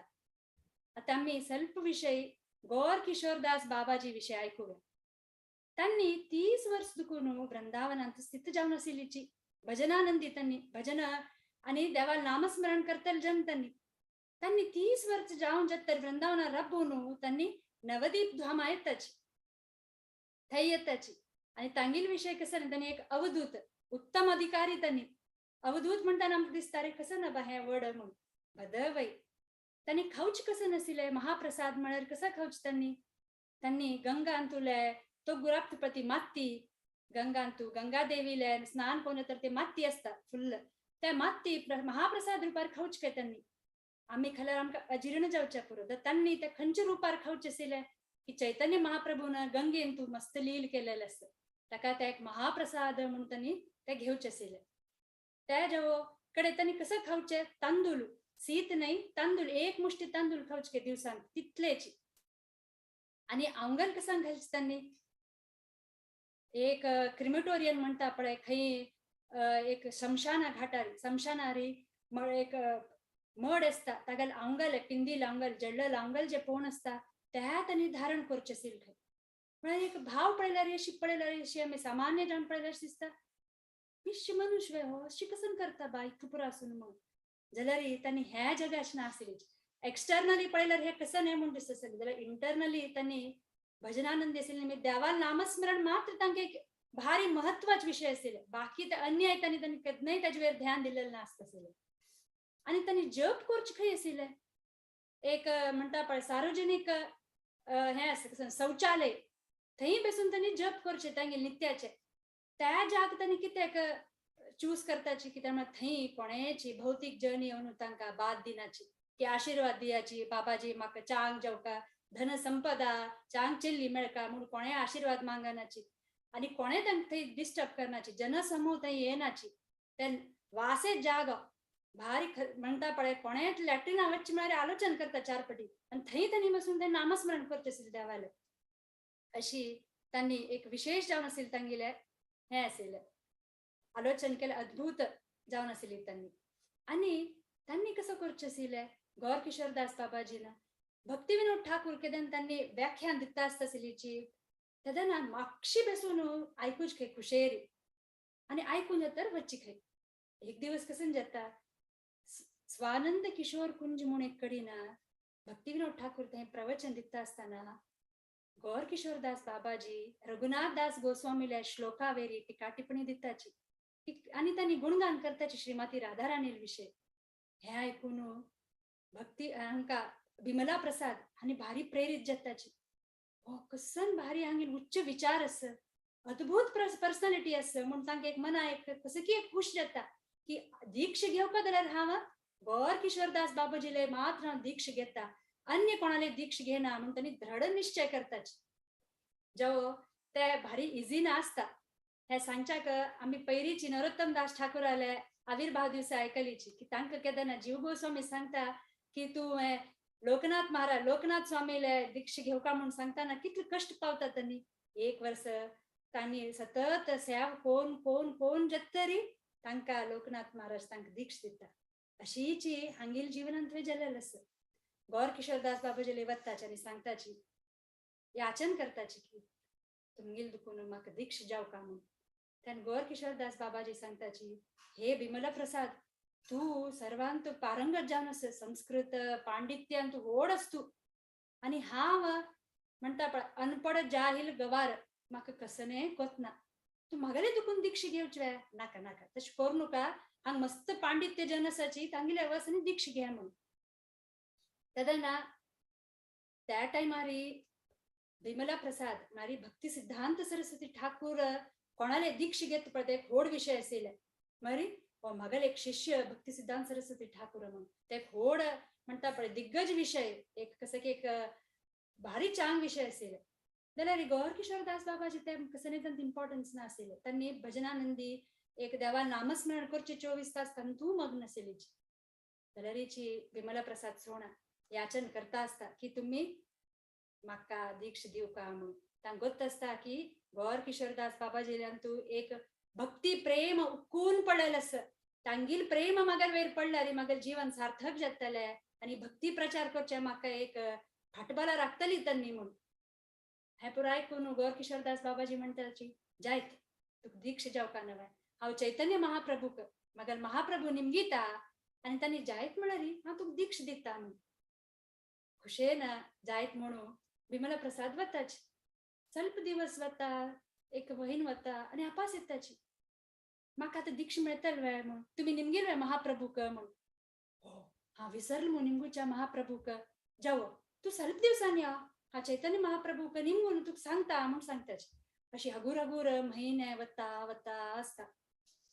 D: आतां आमी स्वल्प विशय गौर किशोरदास बाबाजी विशय आयकुया. तांणी 30 वर्स दुखून वृंदावनांत स्थित जावन आशिल्लीची भजनानंदी तांणी भजन आनी देवा नामस्मरण करतले जन तांणी तांणी 30 वर्स जावन जातर वृंदावना रब्बून तांणी नवदीप धामा येताची थंय येताची. आनी तांगेल विशय कसो न्ही, तांणी एक अवधूत उत्तम अधिकारी तांणी अवधूत म्हणटाना आमकां दिसता रे कसो ना बा हें वर्ड म्हणून भदवय. तांणी खावच कसं नशिल्लें महाप्रसाद म्हळ्यार कसो खावच तांणी तांणी गंगांतुले तो गुराप्त प्रती माती गंगांतू गंगा देवीले स्नान करून तर ते माती असता फुल्ल त्या माती महाप्रसाद रुपार खावच काय तांणी. आमी खाल्यार आमकां अजीर्ण जावच्या पुरो तर तांणी ते खंयच्या रुपार खावचे आशिल्ले की चैतन्य महाप्रभून गंगेन तूं मस्त लील केलेलें आसा ताका ते एक महाप्रसाद म्हणून तांणी ते घेवचे आशिल्ले. त्या जेवो कडे तांणी कसं खावचे तांदूळ सीत नाही तांदूळ एक मुष्टी तांदूळ खावचे दिवसान तितलेच. आनी आंगल कसं घालचे तांणी एक क्रिमेटोरियन म्हणटा पळय खंय एक शमशाना घाटार शमशानारी एक मड आसता तागेले आंगल पिंदी लांगल जडल लांगल जे पोण आसता त्या तांणी धारण करचे आशिल्ले खंय. म्हळ्यार एक भाव पळयल्यार अशी पळयल्यार अशी आमी सामान्य जावन पळयल्यार दिसता विश्व मनुष्य हो अशी कसं करता बा इतको पुरो आसून मग जाल्यार तांणी ह्या जगाश नासली. एक्सटर्नली पळयल्यार हे कसं न्हय म्हूण दिसता आसलें जाल्यार इंटरनली तांणी भजनानंदी आशिल्ले देवा नामस्मरण मात्र तांकां एक भारी महत्वाचे विशय आशिल्ले. बाकी ते अन्याय तांणी तांणी केन्नाय ताजे वयर ध्यान दिलेलें नासता आशिल्लें. आनी तांणी जप करचे खंय आशिल्ले एक म्हणटा पळय सार्वजनीक हें आसा शौचालय थंय बसून तांणी जप करचे तांगेले नित्याचे. त्या जाग तांणी कित्याक चूज करताची कित्याक म्हळ्यार थंय कोणाची भौतीक जन येवन तांकां बाद दिनाची की आशिर्वाद दियाची बाबाजी म्हाका चांग जेवका धन संपदा चांग चेल्ली मेळका म्हूण कोणेय आशिर्वाद मागनाची आनी कोणेय तांकां थंय डिस्टर्ब करनाची जनसमूह थंय येनाची. ते वासे जागो भारी म्हणटा पळय कोणेय लॅट्रिना वचचे म्हळ्यार आलोचन करता चार पटी आनी थंय तांणी बसून ते नामस्मरण करचें आशिल्लें देवालें. अशी तांणी एक विशेश जावन आशिल्लें तांगेलें हें आशिल्लें आलोचन केलें अद्भूत जावन आशिल्ली तांणी. आनी तांणी कसो करचें आशिल्लें गौर किशोरदास बाबाजीन भक्ती विनोद ठाकूर केदन तांणी व्याख्यान दिता आसता आशिल्लीची तेन्ना मातशी बसून आयकूच खंय खुशेरी आनी आयकून जाता वच्ची खंय. एक दिवस कसं जाता स्वानंद किशोर कुंज म्हूण एक कडीना भक्ती विनोद ठाकूर थंय प्रवचन दिता आसतना गौर किशोरदास बाबाजी रघुनाथ दास गोस्वामील्या श्लोकावेरी टिका टिप्पणी दिताची आनी तांणी गुणगान करताची श्रीमती राधाराणील विशय. हें आयकून भक्ती हांकां बिमला प्रसाद आनी भारी प्रेरीत जाताची. हो कसन भारी हांगेल उच्च विचार आस अद्भूत पर्सनॅलिटी आस म्हूण तांकां एक मना एक कसं की एक खुश जाता की दीक्ष घेवका जाल्यार हांव गौर किशोरदास बाबाजीले मात्र हांव दीक्ष घेता अन्य कोणाले दीक्ष घेना म्हूण तांणी दृढ निश्चय करताची. जेवो ते भारी इजी नासता हे सांगच्याक आमी पयरीची नरोत्तम दास ठाकूराले आविर्भाव दिवसा आयकलीची की तांकां केन्ना जीव गोस्वामी सांगता की तूं लोकनाथ महाराज लोकनाथ स्वामीले दीक्ष घेवका म्हूण सांगतना कितले कश्ट पावता तांणी. एक वर्स तांणी सतत सेव कोण कोण कोण जातरी तांकां लोकनाथ महाराज तांकां दीक्ष दिता. अशीची हांगेल जिवनांत थंय जालेलें आसा. गौर किशोरदास बाबाजीले वताची आनी सांगताची याचन करताची की तुमगेल दुखून म्हाका दीक्ष जावका म्हूण. तेन्ना गौर किशोरदास बाबाजी सांगताची हे बिमला प्रसाद तूं सर्वांत पारंगत जावन आसा संस्कृत पांडित्यान तूं व्हड आस तूं आनी हांव म्हणटा पळय अनपड जाहील गवार म्हाका कसनें कोतना तूं म्हागेले दुखून दीक्ष घेवचे नाका नाका तशें करूं नाका हांगा मस्त पांडित्य जन आसाची तांगेले वच आनी दीक्ष घे म्हणून. तेन्ना त्या टायमारी बिमला प्रसाद मारी भक्ती सिद्धांत सरस्वती ठाकूर कोणाले दीक्ष घेत पळय ते एक व्हड विशय आशिल्ले. मारी हो म्हागेले एक शिष्य भक्ती सिद्धांत सरस्वती ठाकूर म्हणून ते एक व्हड म्हणटा पळय दिग्गज विशय एक कसं की एक भारी चांग विशय आशिल्ले. जाल्यार गौर किशोरदास बाबाजी ते कसं न्ही तांकां इम्पॉर्टन्स नाशिल्लें. तांणी भजनानंदी एक देवा नामस्मरण करचे 24 तास तांतू मग्न आशिल्ली. जाल्यारीची बिमला प्रसाद सोणा याचन करता आसता की तुमी म्हाका दीक्ष दिवका म्हणून. तांकां गोत्त आसता की गौर किशोरदास बाबाजील्यान तूं एक भक्ती प्रेम उक्कून पडलेलें आसा, तांगेल प्रेम म्हागेल वयर पडल्यार म्हागेल जीवन सार्थक जातलें आनी भक्ती प्रचार करचें म्हाका एक फाटबलां राखतली तांणी म्हूण. हें पुराय आयकून गौर किशोरदास बाबाजी म्हणटाची जायत तुका दीक्ष जावका नवें, हांव चैतन्य महाप्रभूक म्हागेल महाप्रभू निमगिता आनी तांणी जायत म्हळ्यार हांव तुका दीक्ष दिता म्हूण. खुशेन जायत म्हणून बिमला प्रसाद वताच, स्वल्प दिवस वता, एक म्हयनो वता आनी आपास येताची म्हाका आतां दीक्ष मेळटल वे म्हूण, तुमी निमगील वे महाप्रभूक म्हूण. हो हांव विसरल म्हूण निमगुच्या महाप्रभूक, जावो तूं स्वल्प दिवसांनी या, हा चैतन्य महाप्रभूक निमगून तुका सांगता म्हूण सांगताची. अशी हगूर हगूर म्हयने वता वता आसता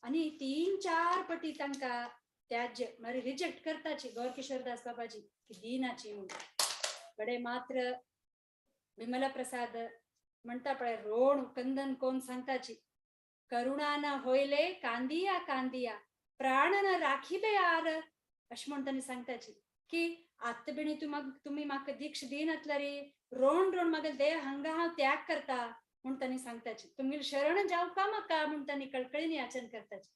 D: आनी 3-4 पटी तांकां त्याज्य मागीर रिजेक्ट करताची गौर किशोरदास बाबाजी की दिनाची म्हूण. बडे मात्र बिमला प्रसाद म्हणटा पळय रोण कंदन कोण सांगताची, करुणा न होयले कांदिया कांदिया प्राण न राखिबे आर, अशें म्हूण तांणी सांगताची की आत्त बिणी तुमी म्हाका दीक्ष दिनातल्यारी रोण रोण म्हागेल देह हांगा हांव त्याग करता म्हूण तांणी सांगताची, तुमगेल शरण जावका म्हाका म्हूण तांणी कळकळीन याचन करताची.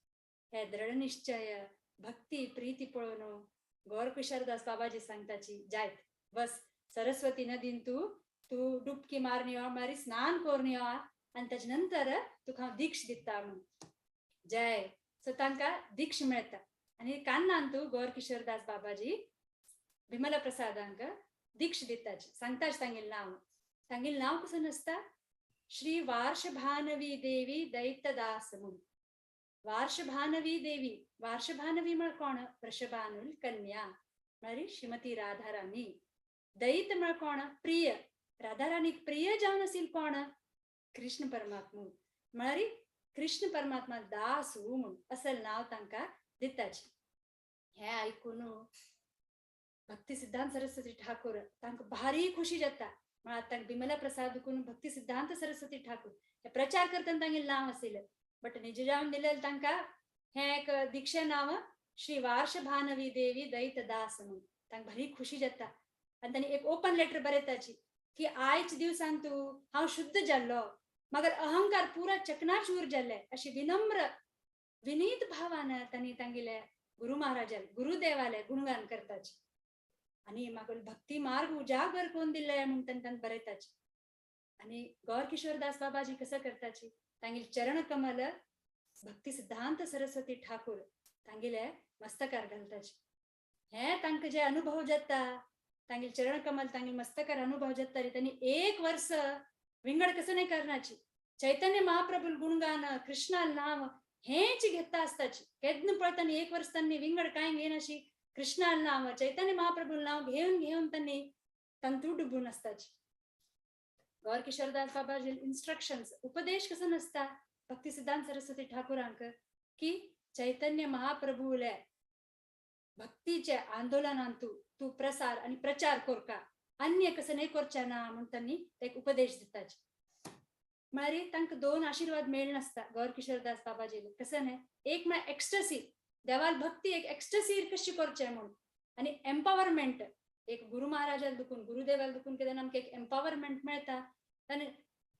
D: हे दृढ निश्चय भक्ती प्रीती पळोवन गौर किशोरदास बाबाजी सांगताची जायत बस सरस्वती नदीन तूं तूं डुबकी मारनी हो मारी स्नान करून यो आनी ताजे नंतर तुका हांव दीक्ष दिता म्हूण. जय. सो तांकां दीक्ष मेळटा आनी कान्नान तूं गौर किशोरदास बाबाजी बिमला प्रसादांक दीक्ष दिताची, सांगताच तांगेलें नांव. तांगेलें नांव कसो नासता, श्री वार्षभानवी देवी दैतदास म्हूण. वार्षभानवी देवी, वार्षभानवी म्हळ्यार कोण, वृषभानुल कन्या म्हळ्यार श्रीमती राधाराणी. दैत म्हळ्यार कोण, प्रिय, राधाराणीक प्रिय जावन आशिल्लो कोण, कृष्ण परमात्मा, म्हळ्यार कृष्ण परमात्मा दास म्हूण असल नांव तांकां दिताची. हें आयकून भक्ती सिद्धांत सरस्वती ठाकूर तांकां भारी खुशी जाता. म्हळ्यार तांकां बिमला प्रसाद दुकून भक्ती सिद्धांत सरस्वती ठाकूर हे प्रचार करतना तांगेलें नांव आशिल्लें, बट निज जावन दिलें तांकां हें एक दीक्षे नांव श्री वार्षभानवी देवी दैतदास म्हणून. तांकां भारी खुशी जाता आनी तांणी एक ओपन लेटर बरयताची की आयज दिवसान तूं हांव शुद्ध जाल्लो, मगर अहंकार पुरा चकनाचूर जाल्ले, अशी विनम्र विनीत भावान तांणी तांगेले गुरु महाराजाले गुरुदेवाले गुणगान करताची आनी म्हाका भक्ती मार्ग उजागर करून दिले म्हूण तांणी तांकां बरयताची. आनी गौर किशोरदास बाबाजी कसं करताची, तांगेले चरण कमल भक्ती सिद्धांत सरस्वती ठाकूर तांगेले मस्तकार घालताची. हे तांकां जे अनुभव जाता तांगेले चरण कमल तांगेले मस्तकार अनुभव जाता तांणी एक वर्स विंगड कसं नाही करण्याची, चैतन्य महाप्रभू गुणगान कृष्णा नाव हेच घेता आसताची. केन्ना पळयतानी एक वर्स तांणी विंगड कांय घेयनाशी कृष्णा नाव चैतन्य महाप्रभू नाव घेवन घेवन तांणी तांतू डुबून आसताची. गौर किशोरदास बाबाजी इन्स्ट्रक्शन्स उपदेश कसो नासता भक्ती सिद्धांत सरस्वती ठाकूरांक की चैतन्य महाप्रभूले भक्तीचे आंदोलनांतू तूं प्रसार आनी प्रचार करका, अन्य कसं नाही करचे ना म्हूण तांणी एक उपदेश दिताची. म्हळ्यार तांकां 2 आशिर्वाद मेळनासता गौर किशोरदास बाबाजीले, कसं न्हय, एक म्हळ्यार एक्स्टसी, देवाल भक्ती एक एक्स्टसी कशी करचें म्हूण, आनी एम्पावरमेंट एक गुरु महाराजाक दुखून गुरुदेवाक दुखून कितें आमकां एक एम्पावरमेंट मेळटा आनी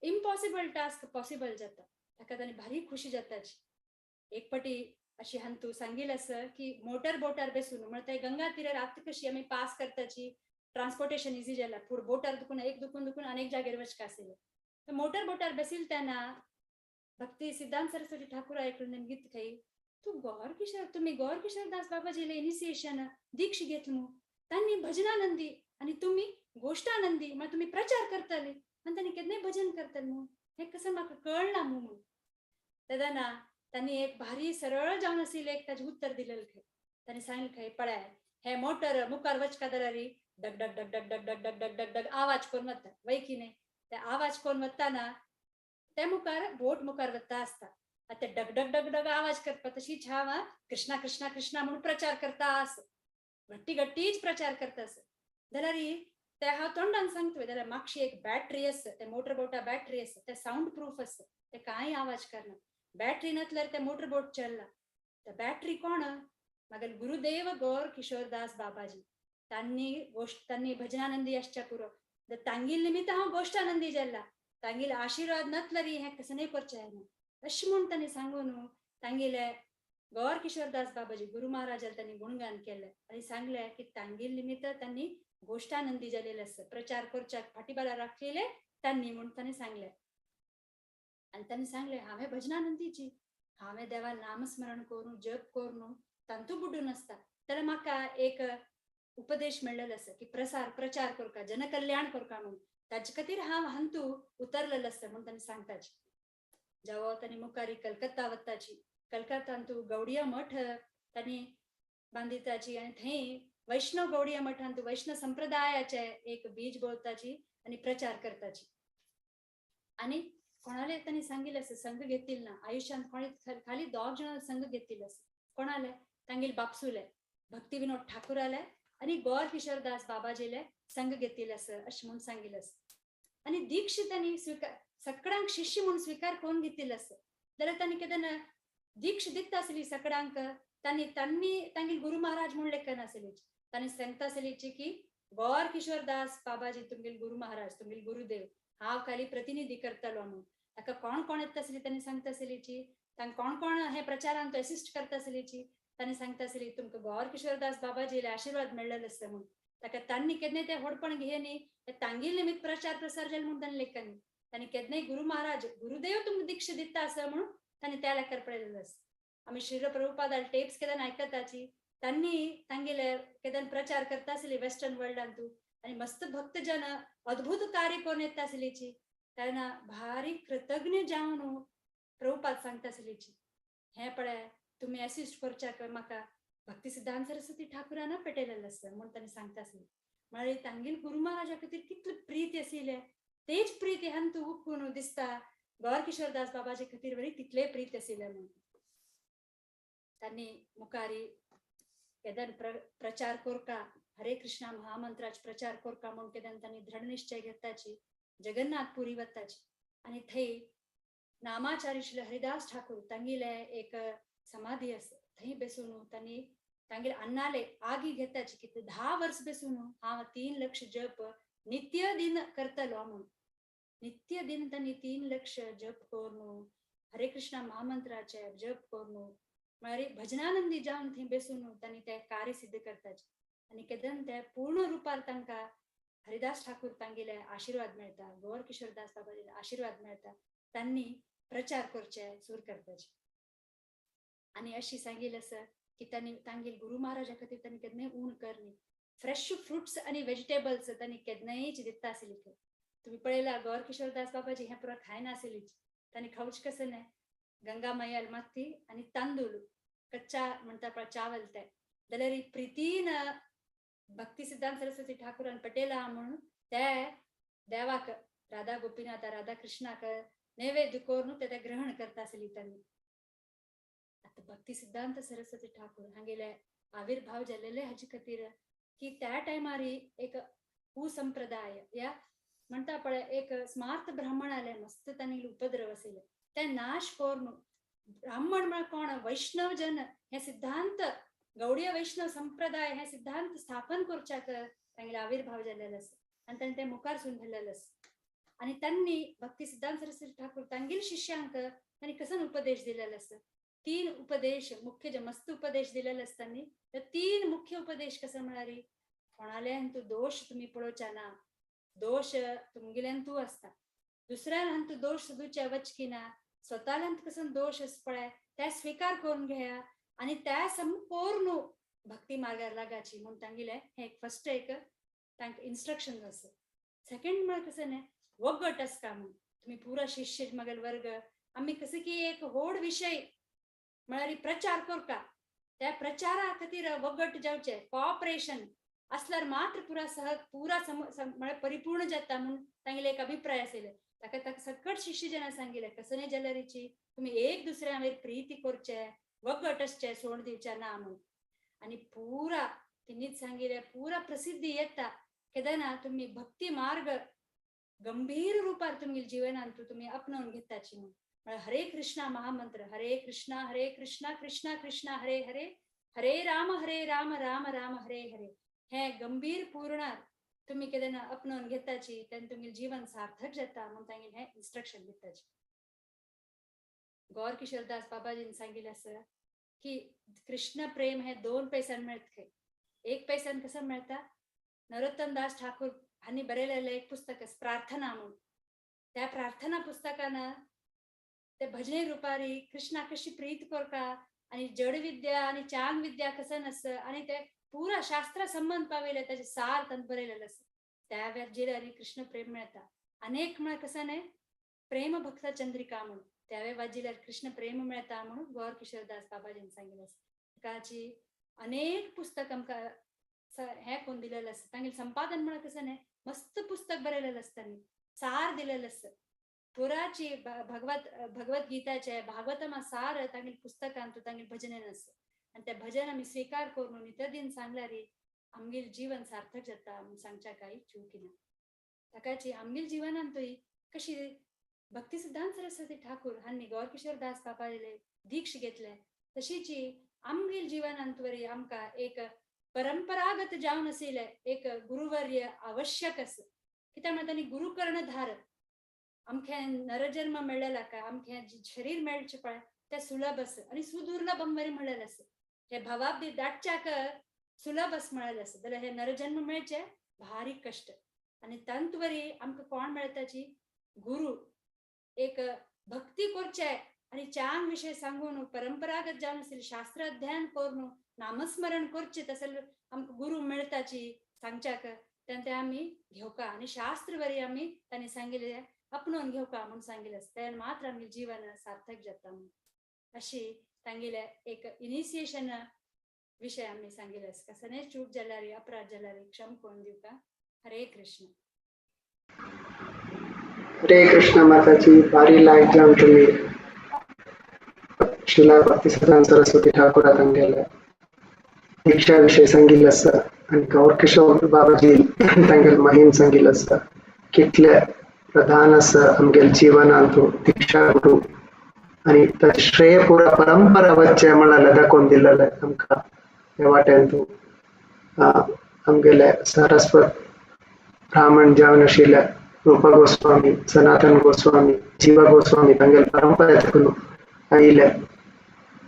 D: इम्पॉसिबल टास्क पॉसिबल जाता, ताका तांणी भारी खुशी जाताची. एक पटी अशी हांतू सांगील आसा की मोटर बोटार बेसून म्हळ्यार ते गंगा तिरार आतां कशी आमी पास करताची ट्रान्सपोर्टेशन इजी जाला, फूड बोटार दुखून एक दुखून दुखून अनेक जागेर वचका आशिल्लें, तर मोटर बोटार बेसील तेन्ना भक्ती सिद्धांत सरस्वती ठाकूर ऐकून गीत खंय तूं गौर किशोर तुमी गौर किशोरदास बाबाजीले इनिसिएशन दीक्ष घेतली मू, तांणी भजनानंदी आनी तुमी गोष्ठानंदी, म्हळ्यार तुमी प्रचार करताले आनी तांणी केन्नाय भजन करतले मू, हें कसं म्हाका कळना मू म्हूण. तेन्ना तांणी एक भारी सरळ जावन आशिल्लें एक ताजें उत्तर दिलेलें खंय, तांणी सांगलें खंय पळय हे मोटर मुखार वचका जाल्यार डग डग डग डग डग डग डग डग डग डग आवाज करून वता वय की न्हय, ते आवाज करून वतना ते मुखार बोट मुखार वता आसता, आतां डग डग डग डग आवाज करपा तशीच हांव कृष्णा कृष्णा कृष्णा म्हणून प्रचार करता आस, घट्टी घट्टीच प्रचार करता आस. जाल्यार ते हांव तोंडान सांगता जाल्यार मागशी एक बॅटरी आसा, ते मोटर बोटा बॅटरी आसा, ते सावंड प्रूफ आसा, ते कांय आवाज करना, बॅटरी नासल्यार ते मोटर बोट चलना. ते बॅटरी कोण, म्हागेले गुरुदेव गौर किशोरदास बाबाजी, तांणी गोश्ट तांणी भजनानंदी आसच्या पुरो तांगेल निमित्त हांव गोश्टानंदी जाला, तांगेल आशिर्वाद नातल्यार हें कसं नाही करचें ना अशें म्हूण तांणी सांगून तांगेले गौर किशोरदास बाबाजी गुरु महाराजाला त्यांनी गुणगान केलें आनी सांगलें की तांगेल निमित्त तांणी गोश्टानंदी जालेले आसा, प्रचार करच्याक फाटीबाला राखलेले तांणी म्हूण तांणी सांगलें. आनी तांणी सांगलें हांवें भजनानंदीची, हांवें देवा नामस्मरण करून जप करून तांतू बुडून आसता, जाल्यार म्हाका एक उपदेश मेळ्ळेलो आसा की प्रसार प्रचार करका, जनकल्याण करका म्हणून, ताजे खातीर हांव हांतू उतरलेलो आसता म्हणून तांणी सांगताची. जेवा तांणी मुखारी कलकत्ता वताची, कलकत्तांतू गौडिया मठ तांणी बांदिताची आनी थंय वैष्णव गौडिया मठांत वैष्णव संप्रदायाचे एक बीज बोलताची आनी प्रचार करताची. आनी कोणाले तांणी सांगिल्लें आसा संघ घेतील ना आयुष्यांत, कोणी खाली दोग जाणां संघ घेतिल्लो आसा, कोणाले तांगेले बापसुले भक्ती विनोद ठाकूराले आनी गौर किशोरदास बाबाजीले संघ घेतिल्ले आसा अशें म्हूण सांगिल्लें आसा. आनी दीक्षित तांणी स्विकार सगळ्यांक शिष्य म्हूण स्विकार करून घेतिल्लो आसा, जाल्यार तांणी केन्ना दीक्ष दिता आसली सगळ्यांक तांणी तांणी तांगेले गुरु महाराज म्हूण लेखनासली, तांणी सांगता आसली की गौर किशोरदास बाबाजी तुमगेले गुरु महाराज, तुमगेले गुरुदेव, हांव खाली प्रतिनिधी करतलो म्हणून. ताका कोण कोण येता आसली तांणी सांगता आसलीची, तांकां कोण कोण हे प्रचारांत असिस्ट करता आसलीची, तांणी सांगता आसली तुमकां गौर किशोरदास बाबाजीले आशिर्वाद मेळ्ळेले आसा म्हणून. ताका तांणी केन्नाय ते व्हडपण घेयनी, तांगेले निमित्त प्रचार प्रसार जाले म्हणून तांणी लेखनी, तांणी केन्नाय गुरु महाराज गुरुदेव तुमकां दीक्षा दिता आसा म्हणून तांणी त्या लेखार पळयलेलें आसा. आमी श्रील प्रभुपादाले टेप्स केन्ना आयकताची, तांणी तांगेले केन्ना प्रचार करता आसली वेस्टर्न वर्ल्डांतू आनी मस्त भक्तजन अद्भुत कार्य करून येता आसलीची, तेन्ना भारी कृतज्ञ जावन प्रभुपाद सांगता आसलीची हें पळय तुमी असिस्ट करच्याक म्हाका भक्ती सिद्धांत सरस्वती ठाकुरान पेटयलेलें आसा म्हूण तांणी सांगता आसली. म्हळ्यार तांगेले गुरु महाराजा खातीर कितली प्रीती आशिल्लें, तेच प्रीती हांतू उखून दिसता गौर किशोरदास बाबाजे खातीर बरी तितले प्रीत आशिल्लें म्हणून. तांणी मुखारी केदन प्रचार करका, हरे कृष्णा महामंत्राचे प्रचार करका म्हूण केदन तांणी दृढ निश्चय घेताची, जगन्नाथपुरी वताची आनी थंय नामाचार्य श्री हरिदास ठाकूर तांगेले एक समाधी आसा, थंय बेसून तांणी तांगेले अन्नाले आगी घेताची की 10 वर्स बेसून हांव 3 लक्ष जप नित्य दिन करतलो म्हणून. नित्य दिन तांणी 3 लक्ष जप करून हरे कृष्णा महामंत्राचे जप करून म्हळ्यार भजनानंदी जावन थंय बेसून तांणी ते कार्य सिद्ध करताचे. आनी केदन ते पूर्ण रुपार तांकां हरिदास ठाकूर तांगेले आशिर्वाद मेळटा, गौर किशोरदास बाबाले आशिर्वाद मेळटा, तांणी प्रचार करचे सुर करताचे. आनी अशी सांगिल्लें आसा की तांणी तांगेले गुरु महाराजा खातीर तांणी केन्नाय ऊण करनी, फ्रेश फ्रुट्स आनी वेजिटेबल्स तांणी केन्नाय दिता आसली. तुमी पळयला गौर किशोरदास बाबाजी हें पुरो खायनासली, तांणी खावच कसं न्हय, गंगा मैयाल माती आनी तांदूळ कच्चा म्हणटा पळय चावल ते, जाल्यार प्रितीन भक्ती सिद्धांत सरस्वती ठाकूरान पटेला म्हणून ते देवाक राधा गोपीनाथ राधा कृष्णाक नैवेद्य करून ते ग्रहण करता आसली तांणी. आतां भक्ती सिद्धांत सरस्वती ठाकूर हांगेले आविर्भाव जालेले हाजे खातीर की त्या टायमार एक कुसंप्रदाय या म्हणटा पळय एक स्मार्थ ब्राह्मण आले मस्त तांणी उपद्रव आशिल्ले, ते नाश करून ब्राह्मण म्हळ्यार कोण वैष्णव जन हे सिद्धांत गौडीय वैष्णव संप्रदाय हे सिद्धांत स्थापन करच्याक तांगेले आविर्भाव जालेले आसा आनी तांणी ते मुखार सून धरलेले आसा. आनी तांणी भक्ती सिद्धांत सरस्वती ठाकूर तांगेले शिष्यांक तांणी कसन उपदेश दिलेले आसा, 3 उपदेश मुख्य जे मस्त उपदेश दिलेले आसा तांणी, ते 3 मुख्य उपदेश कसं म्हळ्यार कोणाल्यान तूं दोश तुमी पळोवच्या ना, दोश तुमगेल्यान तूं आसता, दुसऱ्यान तूं दोश सोदूचे वचकी ना, स्वताल्यान कसं दोश आसा पळय ते स्विकार करून घेया आनी त्या संपूर्ण भक्ती मार्गार लागाची म्हूण तांगेले हे एक फर्स्ट एक तांकां इन्स्ट्रक्शन आसा. सेकंड म्हळ्यार कसं न्हय वगट आसता म्हणून तुमी पुरा शिष्य मगेल वर्ग आमी कसं की एक व्हड विशय म्हळ्यार प्रचार करता, त्या प्रचारा खातीर वगट जावचे कॉपरेशन असल्यार मात्र पुरा सह पुरा म्हळ्यार परिपूर्ण जाता म्हूण तांगेले एक अभिप्राय आशिल्ले. ताका ताका सकट शिष्य जना सांगिल्लें कसं न्हय जाल्यारीची तुमी एक दुसऱ्या वयर प्रिती करचे वगट आसचे सोड दिवचे ना म्हणून. आनी पुरा तिणीच सांगिल्लें पुरा प्रसिद्धी येता केन्ना तुमी भक्ती मार्ग गंभीर रूपार तुमगेले जीवनांत तुमी अपनावन घेताची म्हणून. म्हळ्यार हरे कृष्णा महामंत्र, हरे कृष्णा हरे कृष्णा कृष्णा कृष्णा हरे हरे, हरे राम हरे राम राम राम हरे हरे, हे गंभीर पूर्णार तुमी केन्ना अपनोवन घेताची तेन्ना तुमगेलें जीवन सार्थक जाता म्हणून तांगेलें हें इन्स्ट्रक्शन दिताची. गौर किशोरदास बाबाजीन सांगिल्लें आसा की कृष्ण प्रेम हे 2 पैसान मेळत खंय, 1 पैसान कसं मेळता. नरोत्तम दास ठाकूर हांणी बरयलेलें एक पुस्तक आसा प्रार्थना म्हणून. त्या प्रार्थना पुस्तकान ते भजने रुपारी कृष्णा कशी प्रीत करता आणि जडविद्या आणि चांग विद्या कसं नसतं आणि ते पुरा शास्त्र संबंध पाविले त्याचे सार तंत बरयलेलं आसा. त्या वेळार जेल्यारी कृष्ण प्रेम मेळता. अनेक म्हळ्यार कसं न्हय प्रेम भक्त चंद्रिका म्हणून त्यावेळी वाजिल्यार कृष्ण प्रेम मेळता म्हणून गौर किशोरदास बाबाजीन सांगिल्लें आसा. ताची अनेक पुस्तक आमकां हें करून दिलेलें आसा. तांगेलें संपादन म्हळ्यार कसं न्हय मस्त पुस्तक बरयलेलें आसता तांणी, सार दिलेलें आसता पुराची भगवद्गीताचे भागवतमा सार तांगेले पुस्तकांत तांगेले भजनेन आसा. आनी ते भजन आमी स्विकार करून नितदिन सांगल्यार आमगेलें जीवन सार्थक जाता म्हूण सांगच्या कांय चूक ना. ताकाची आमगेले जिवनांतूय कशी भक्ती सिद्धांत सरस्वती ठाकूर हांणी गौर किशोर दास बाबाले दीक्ष घेतले तशीची आमगेले जिवनांत वरी आमकां एक परंपरागत जावन आशिल्लें एक गुरुवर्य आवश्यक आसा. कित्याक म्हणटा तांणी गुरुकर्णधार आमकां नरजन्म मेळ्ळेला काय आमकां शरीर मेळचें पळय तें सुलभ आसा आनी सुदुर्लभ वरी म्हणलेलें आसा. हे भवाब्दी दाटच्याक सुलभ आसा म्हणलेलें आसा. जाल्यार हे नरजन्म मेळचें भारी कश्ट आनी तांत वरी आमकां कोण मेळटाची गुरु एक भक्ती करचे आनी चांग विशय सांगून परंपरागत जावन आशिल्लें शास्त्र अध्ययन करून नामस्मरण करचें तसले आमकां गुरु मेळटाची सांगच्याक तेन्ना ते आमी घेवका आनी शास्त्र वरी आमी तांणी सांगिल्लें अपनोवन घेवका म्हूण सांगिल्लें आसा. तेन्ना मात्र आमगेलें जीवन सार्थक जाता म्हूण अशी तांगेलें एक इनिसिएशन विशय आमी सांगिल्लें आसा. कसलेंय चूक जाल्यार अपराध जाल्यार क्षम करून दिवका. हरे कृष्ण.
A: हरे कृष्ण माताजी, भारी लायक जावन तुमी शिला भक्ती सिद्धांत सरस्वती ठाकूरा तांगेले दीक्षा विशय सांगिल्लें आसा आनी गौर किशोर बाबाजी तांगेले महिम सांगिल्लें आसा. कितले प्रधान आसा आमगेले जिवनांत दीक्षा गुरू आनी ताचें श्रेय पुरा परंपरा वच्चें म्हळ्यार दाखोवन दिल्लें आमकां हे वाटेन आमगेले सरस्वत ब्राह्मण जावन आशिल्ले रूपा गोस्वामी, सनातन गोस्वामी, जीवा गोस्वामी तांगेले परंपरा देखून आयिल्ले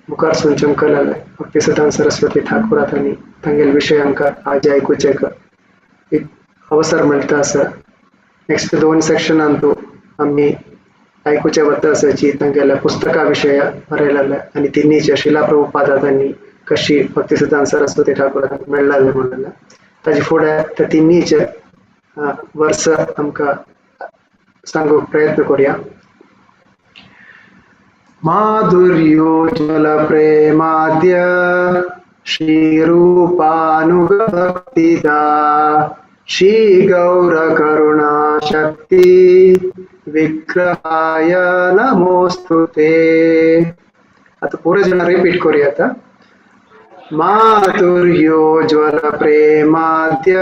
A: मुखार सून चमकलेले भक्ती सिद्धांत सरस्वती ठाकूरा तांणी तांगेले विशय आमकां आज आयकुचें एक अवसर मेळटा आसा. नेक्स्ट 2 सेक्शनांतू आमी आयकुचें वता आसा जी तांगेल्या पुस्तका विशय बरयलेले आनी तिन्हीचे शिला प्रभुपादा तांणी कशी भक्ती सिद्धांत सरस्वती ठाकूरा मेळ्ळेले म्हणलेले ताजे फुडें त्या तिन्हीचे वर्स आमकां सांगूंक प्रयत्न करुया. माधुर्योज्ज्वल प्रेमाद्य श्रीरूपानुगभक्तिदा श्री गौर करुणा शक्ती विग्रहाय नमोस्तुते. आता पुरे जण रिपीट करूया आता. माधुर्योज्ज्वल प्रेमाद्य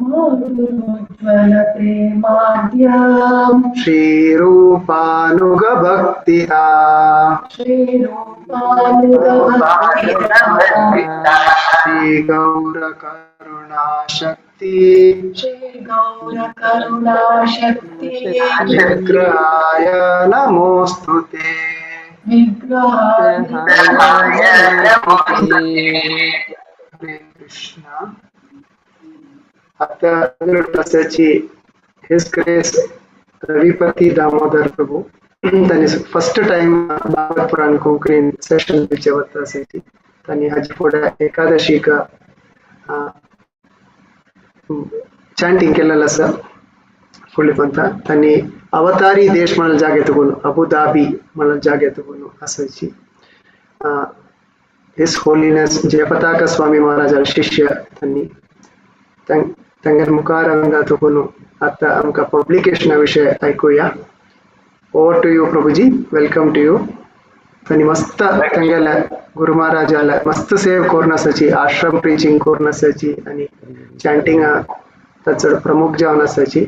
C: माधुर्योज्ज्वल प्रेमाद्य
A: श्रीरूपानुगभक्तिदा
C: श्रीरूपानुगभक्तिदा
A: श्री गौर करुणा शक्ती
C: श्री गौर करुणा शक्ती
A: विग्रहाय नमोस्तुते.
C: विग्रहाय
A: हरे कृष्ण. आता तसाची his grace Ravipati Damodar Prabhu तांणी फर्स्ट टाइम भागवत पुराण कोंकणीन सेशन दिवचे वता आसाची. तांणी हाजे फुडें एकादशीक चांटिंग केलेलं आसा फुडले पंथा. तांणी अवतारी देश म्हणून जागे तगून अबुधाबी म्हणून जागे तगून आसाची. His holiness Jayapataka स्वामी महाराजा शिष्य तांणी तांगेर मुखार आमकां तगून आतां आमकां पब्लिकेशना विशय आयकुया. Over to you Prabhuji, welcome to you. तांणी मस्त तांगेले गुरु महाराजाले मस्त सेव करून आसाची, आश्रम प्रिचिंग करून आसाची आनी चांटिंग ताचो प्रमुख जावन आसाची.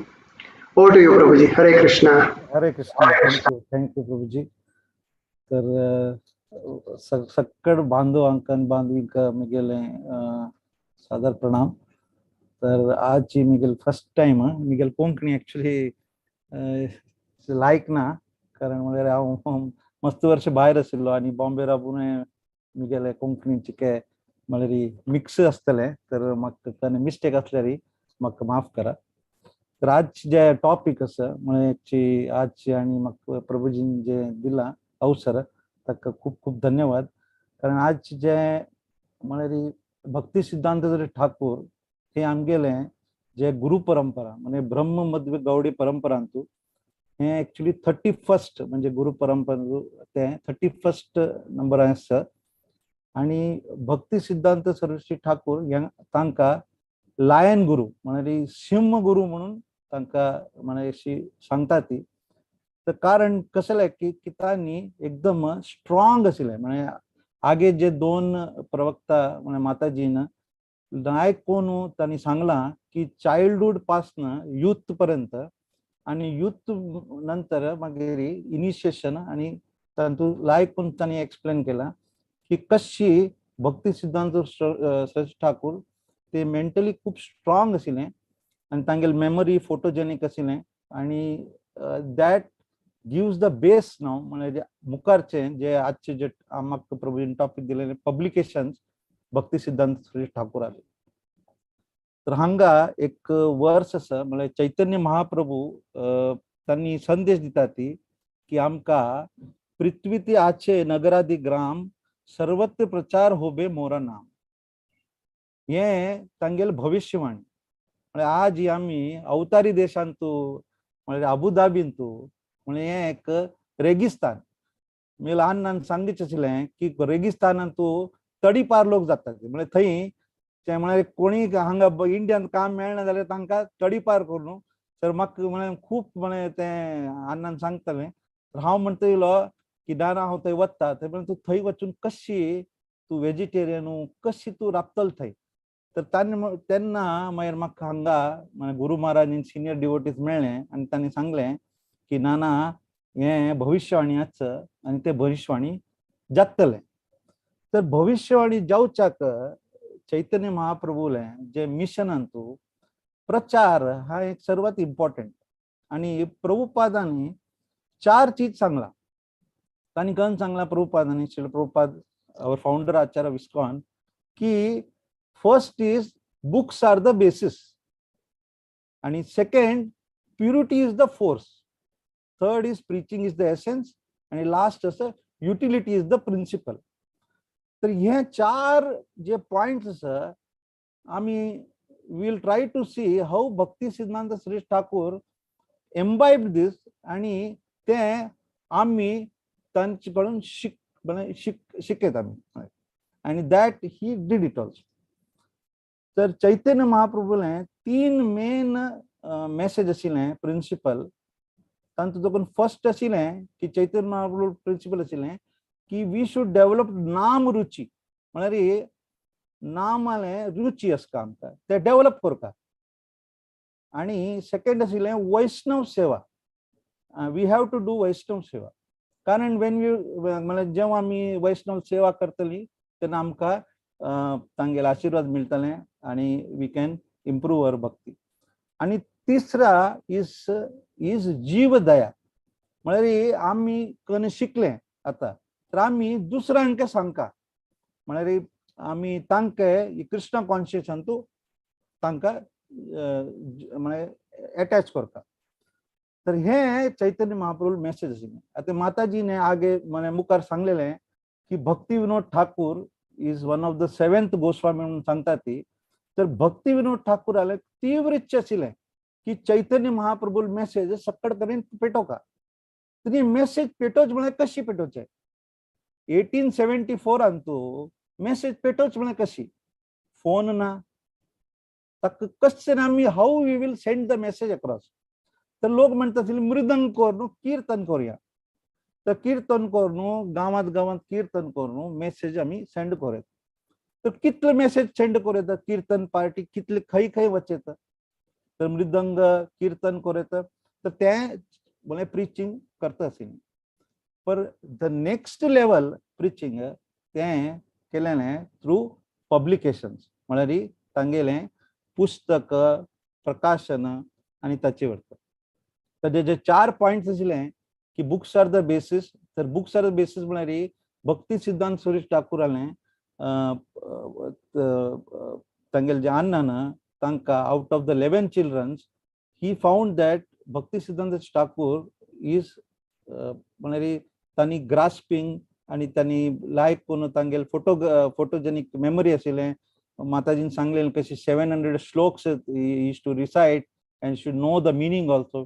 A: Over to you Prabhuji. Hare Krishna.
E: Hare Krishna. Thank you, thank you Prabhuji. तर सक्कड बांधवांक आनी बांधवींक म्हगेलें सादर प्रणाम. तर आजची मिगेल फर्स्ट टायम मिगेल कोंकणी एक्चुअली लायक ना, कारण म्हळ्यार हांव मस्त वर्ष भायर आशिल्लो आनी बॉम्बे राबून मिगेले कोंकणी चिके म्हळ्यार मिक्स आसतले, तर म्हाका मिस्टेक आसल्यार म्हाका माफ करा. तर आज जे टॉपीक आसा म्हळ्यार आजची आनी म्हाका प्रभुजीन जे दिला अवसर ताका खूब खूब धन्यवाद. कारण आज जे म्हळ्यार भक्ती सिद्धांत ठाकूर हे आमगेले जे गुरु परंपरा म्हणजे ब्रह्म मध्य गौडी परंपरांतू हे एक्चुअली 31st म्हणजे गुरु परंपरा ते 31st number आसा. आणि भक्ती सिद्धांत सरस्वती ठाकूर तांकां लायन गुरु म्हळ्यार सिंह गुरु म्हणून तांकां म्हळ्यार अशी सांगता ती. तर कारण कसलें की तांणी एकदम स्ट्रॉंग आशिल्लें, म्हळ्यार आगे जे दोन प्रवक्ता म्हळ्यार माताजीन नायक कोण तांणी सांगलां की चाइल्डहुड पासन युथ पर्यंत आणि युथ नंतर मागीर इनिशिएशन आणि तातूंत लायक कोण तांणी एक्सप्लेन केला की कशी भक्ती सिद्धांत सरस्वती ठाकूर ते मेंटली खूब स्ट्रॉंग आशिल्लें आनी तांगेले मेमरी फोटोजेनीक आशिल्लें आणि that gives the base नाव म्हणजे मुखारचे जे आजचे जे आमकां प्रभूजीन टॉपीक दिलेले पब्लिकेशन्स भक्ती सिद्धांत सरस्वती ठाकूर आले. तर हांगा एक वर्स आसा म्हळ्यार चैतन्य महाप्रभू तांणी संदेश दिता ती की आमकां पृथ्वी आचे नगरादी ग्राम सर्वत्र प्रचार होबे मोरा नाम. हे तांगेले भविष्यवाणी. म्हळ्यार आज आमी अवतारी देशांतू म्हळ्यार अबुधाबींतू म्हळ्यार हें एक रेगिस्तान. मी ल्हान ल्हान सांगीत आशिल्लें की रेगिस्तानांतू तडीपार लोक जातात, म्हळ्यार थंय ते म्हळ्यार कोणी हांगा इंडियान काम मेळना जाल्यार तांकां तडीपार करून तर म्हाका म्हळ्यार खूब म्हळ्यार तें अण्णान सांगतालें. तर हांव म्हणटा येयलो की ना ना हांव थंय वता, थंय म्हणटा तूं थंय वचून कशी तूं वेजिटेरियन कशी तूं राबतलो थंय. तर तांणी तेन्ना मागीर म्हाका हांगा म्हळ्यार गुरू महाराज सिनियर डिवोटीज मेळ्ळें आनी तांणी सांगलें की ना ना हें भविश्यवाणी आसा आनी तें भविश्यवाणी जातलें. तर भविश्यवाणी जावच्याक चैतन्य महाप्रभूले जे मिशनांतू प्रचार हा एक सर्वात इम्पॉर्टंट. आणि प्रभुपादांनी चार चीज सांगला. तांणी कन सांगला प्रभुपादांनी, Srila Prabhupada our founder Acharya ISKCON, की first is books are the basis आणि second purity is the force, third is preaching is the essence आणि लास्ट असं युटिलिटी is the principal. तर हे चार जे पॉइंट्स आसा आमी will try to see how Bhakti Siddhanta Saraswati Thakur imbibe this आणि ते आमी तांचे कडून शिक शिक शिकयत आमी आणि that he did it also. तर चैतन्य महाप्रभूले तीन मेन मेसेज आशिल्लें प्रिंसिपल तांतूत देखून फर्स्ट आशिल्लें की चैतन्य महाप्रभू प्रिंसिपल आशिल्लें की we should develop नाम रुची, म्हळ्यार नामाले रुची आसता आमकां ते डेव्हलप करता. आणि सेकंड आशिल्लें वैष्णव सेवा, we have to do Vaishnav seva. कारण when we म्हळ्यार जेव्हा आमी वैष्णव सेवा करतली तेन्ना आमकां तांगेले आशिर्वाद मेळटले आणि we can improve our भक्ती. आणि तिसरा is is जीवदया, म्हळ्यार आमी कन शिकले आतां तर आमी दुसऱ्यांक सांगका, म्हळ्यार आमी तांकां कृष्ण कॉन्शियसांतू तांकां म्हळ्यार एटॅच करता. तर हे चैतन्य महाप्रभू मेसेज आशिल्लें. आतां माताजीने आगे म्हळ्यार मुखार सांगलेलें की भक्ती विनोद Thakur is one of the seventh Goswami म्हणून सांगता ती. तर भक्ती विनोद ठाकूराले तीव्र इच्छा आशिल्लें की चैतन्य महाप्रभू मेसेज सक्कड कडेन पेटोवका. तर मेसेज पेटोवच म्हळ्यार कशी पेटोवचें? 1874 मेसेज पेटोवच म्हळ्यार कशी? फोन ना, ताका कशें आमी how we will send the message across? तर लोक म्हणटा मृदंग करून कीर्तन करूया. तर कीर्तन करून गांवात गांवात कीर्तन करून मेसेज आमी सेंड करूया. तर कितले मेसेज सेंड करूं येता? कीर्तन पार्टी कितले खंय खंय वचयता? तर मृदंग कीर्तन करूं येता. तर तें म्हळ्यार प्रिचींग करता आशिल्लें. पर the next level preaching तें केलेलें थ्रू पब्लिकेशन्स, म्हळ्यार तांगेलें पुस्तक प्रकाशन आनी ताचे वरता. ताजे जे चार पॉयंट्स आशिल्ले की बुक्स are the basis, तर बुक्स are the basis म्हळ्यार भक्ती सिद्धांत सुरेश ठाकूरालें तांगेले जे अण्णान तांकां out of the 11 childrens he found that Bhakti Siddhanta Thakur is म्हळ्यार तांणी ग्रास्पिंग आनी तांणी लायक करून तांगेले फोटोजेनिक मेमरी आशिल्लें. माताजीन सांगलें कशी 700 shlokas used to recite and should know the meaning also.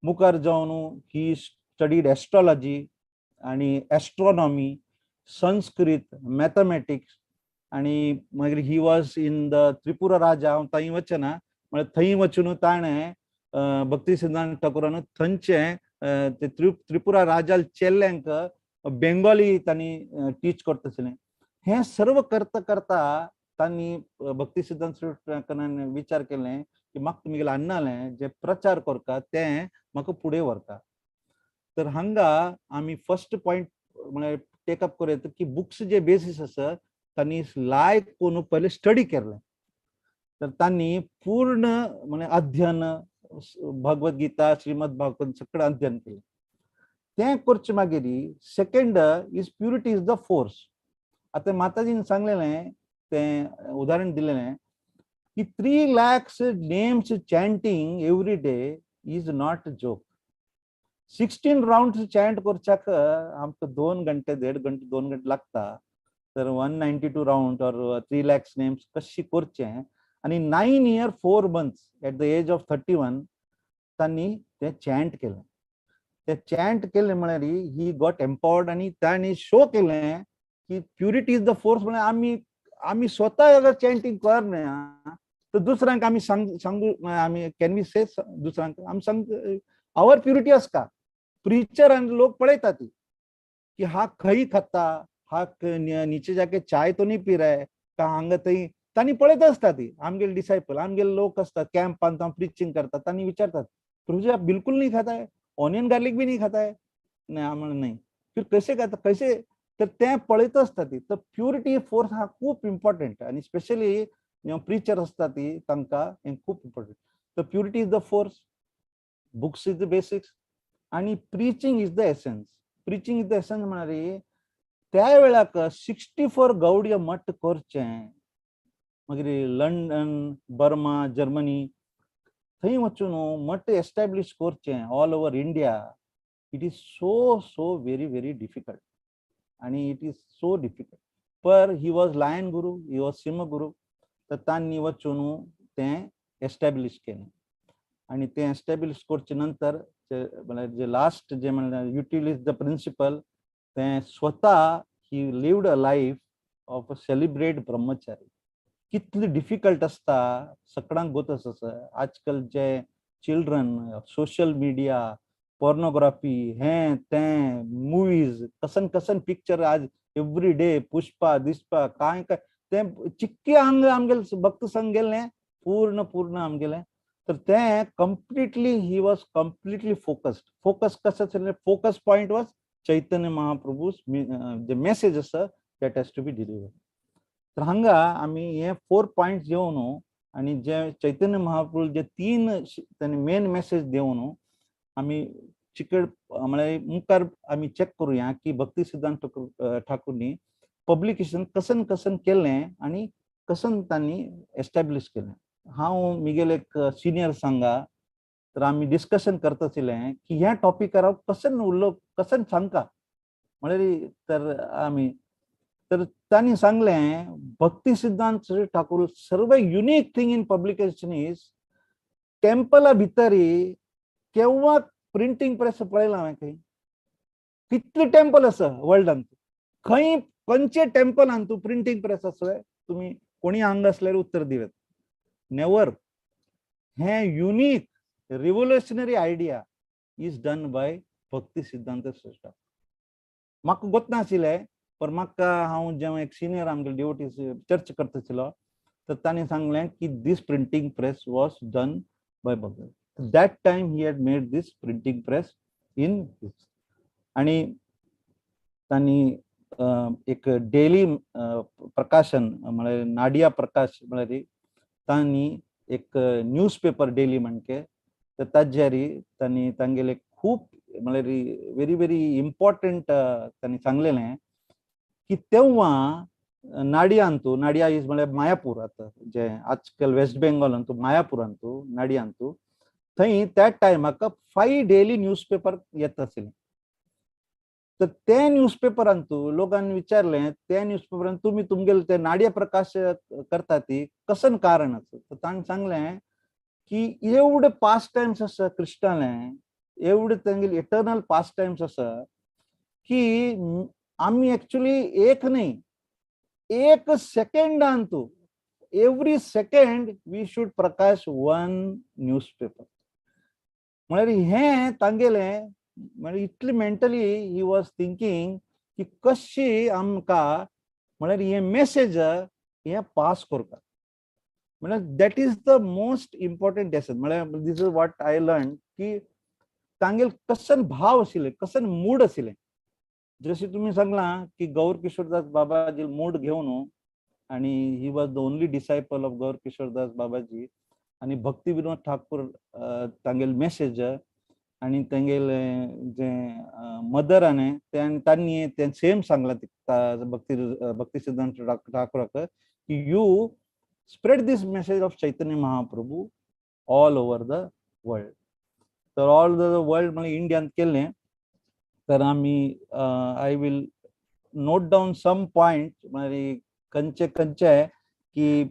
E: मुखार जावन ही स्टडीड एस्ट्रोलॉजी आनी एस्ट्रोनॉमी, संस्कृत, मॅथमॅटिक्स आनी मागीर he was in the Tripura Raja. हांव थंय वचना, म्हळ्यार थंय वचून ताणें भक्ती सिद्धांत ठाकूरान थंयचे ते त्रिपुरा राजाल चेल्ल्यांक बेंगोली तांणी टीच करता आशिल्लें. हें सर्व करता करता तांणी भक्ती सिद्धांत ठाकूरान विचार केलें की म्हाका तुमगेलें अण्णालें जे प्रचार करता तें म्हाका फुडें व्हरता. तर हांगा आमी फर्स्ट पॉयंट म्हळ्यार टेकअप करूं येता की बुक्स जे बेसीस आसा तांणी लायक करून पयलें स्टडी केलें. तर तांणी पूर्ण म्हणजे अध्ययन भगवद गीता, श्रीमद भागवत सगळें अध्ययन केलें. तें करचे मागीर second is purity is the force. आतां माताजीन सांगलेलें तें उदाहरण दिलेलें की 3 lakhs names chanting every day is not joke. 16 round chant करच्याक आमकां 2 घंटे, 1.5 घंटे, 2 घंटे लागता. तर 192 round or 3 lakhs names कशी करचें? आनी 9 year 4 months at the age of 31 तांणी तें चॅन्ट केलें. ते चॅन्ट केलें म्हळ्यार he got empowered आनी तांणी शो केलें की प्युरिटी is the force. म्हळ्यार आमी स्वता अगर चॅन्टींग करना तर दुसऱ्यांक आमी सांगू आमी can we से दुसऱ्यांक आमी सांग our purity आसता. प्रिचर आनी लोक पळयता ती की हा खंय खाता, हा नीचे जाके चाय तो नहीं पी रहा है का, हांगा थंय तांणी पळयत आसता ती. आमगेले डिसायपल, आमगेले लोक असतात कॅम्पान प्रिचिंग करतात, तांणी विचारतात, "प्रभु जी, आप बिल्कुल नहीं खाता है? ऑनियन गार्लिक भी नहीं खाता है?" नाही आम्हाला नाही. फिर कैसे खाता, कैसे? तर ते पळयत आसता ती. तर प्युरिटी फोर्स हा खूप इम्पॉर्टंट आणि स्पेशली जेव्हा प्रिचर असता ती तांकां हें खूप इम्पॉर्टंट. तर purity is the force, books is the basics आणि preaching is the essence. Preaching is the essence म्हळ्यार त्या वेळाक 64 गौडीय मठ करचें, मागीर लंडन, बर्मा, जर्मनी थंय वचून मठ एस्टॅब्लिश करचें all over India, it is so so very very difficult आणि it is so difficult. Per he was lion guru, he was Simha guru. तर तांणी वचून तें एस्टॅब्लिश केलें आणि तें एस्टॅब्लिश करचे नंतर म्हळ्यार जे लास्ट जे म्हणल्यार युटिलाइज the principal, तें स्वता he lived a life of a celebrate brahmachari. कितली डिफिकल्ट आसता सगळ्यांक गोत आसा. आजकाल जे चिल्ड्रन सोशल मिडिया, पोर्नोग्राफी, हें तें, मुवीज, कसन कसन पिक्चर आज एवरी डे, पुष्पा दिसपा काय काय तें चिक्की आंग आमगेले भक्त संग गेलें पूर्ण पूर्ण आमगेलें. तर तें completely he was completely focused. Focus कसं आसलें? Focus point was Chaitanya Mahaprabhu J message आसा that has to be deliver. तर हांगा आमी हे फोर पॉयंट्स घेवन आनी जे चैतन्य महाप्रभू जे तीन तांणी मेन मेसेज देवन आमी चिकड म्हळ्यार मुखार आमी चॅक करुया की भक्ती सिद्धांत ठाकूरनी पब्लिकेशन कसन कसन केलें आनी कसन तांणी एस्टॅब्लिश केलें. हांव मिगेल एक सिनियर सांगा तर आमी डिस्कशन करता आशिल्लें की ह्या टॉपिकार हांव कसन उलो, कसन सांगका म्हळ्यार. तर आमी तर तांणी सांगलें, भक्ती सिद्धांत ठाकूर सर्व unique thing in publication is Templar भितरी केव्हा प्रिंटींग प्रेस पळयलां हांवें खंय? कितले टेम्पल आसा वर्ल्डान, खंय खंयचे टेम्पलान तूं प्रिंटींग प्रेस आसा? तुमी कोणी हांगा आसल्यार उत्तर दिवेत. नेवर. हें unique revolutionary idea is done by Bhakti Siddhanta Saraswati. म्हाका गोत नाशिल्लें, पर म्हाका हांव जेन्ना एक सिनियर आमगे डिवोटीज चर्च करता आशिल्लो तर तांणी सांगलें की this printing press was done by Bhakti. That time he had made this printing press in. आणि तांणी एक डेली प्रकाशन म्हळ्यार नाडिया प्रकाश म्हळ्यार तांणी एक न्यूज पेपर डेली म्हणके, तर ताजेर तांणी तांगेले खूब म्हळ्यार व्हेरी व्हेरी इम्पॉर्टंट तांणी सांगलेलें की तेव्हा नाडियांतू, नाडिया is म्हळ्यार मायापूर, आतां जे आजकाल वेस्ट बेंगॉलांतू मायापुरांतू नाडियांतू थंय त्या टायमाक 5 डेली न्यूज पेपर येत आशिल्ले. तर ते न्यूज पेपरांतू लोकांनी विचारलें, त्या न्यूज पेपरान तुमी तुमगेले ते नाडिया प्रकाश करता ती कसन कारण आसा? तर तांणी सांगलें की एवढे पास टायम्स आसा कृष्णाले, एवढे तांगेले इटर्नल पास टायम्स आसा की आमी एक्चुअली एक न्ही, एक सेकंडांतू, every second we should Prakash 1 news paper. म्हळ्यार हें तांगेलें, म्हळ्यार इतली मेंटली he was thinking की कशी आमकां म्हळ्यार हें मेसेज हें पास करता. म्हळ्यार that is the most important lesson. म्हळ्यार this is what I learn की तांगेल कसन भाव आशिल्ले, कसन मूड आशिल्ले. जशी तुमी सांगलां की गौर किशोरदास बाबाजी मूड घेवन, आणि he was the only disciple of Gaur Kishordas Babaji, आणि भक्ती विनोद ठाकूर तांगेल मेसेज आणि तांगेले जे मदर आने तांणी ते सेम सांगलां भक्ती सिद्धांत ठाकूराक की you spread this message of Chaitanya Mahaprabhu all over the world. तर ऑल the world म्हणजे इंडियांत केलें. तर आमी I will note down some point, म्हळ्यार खंयचे खंयचे की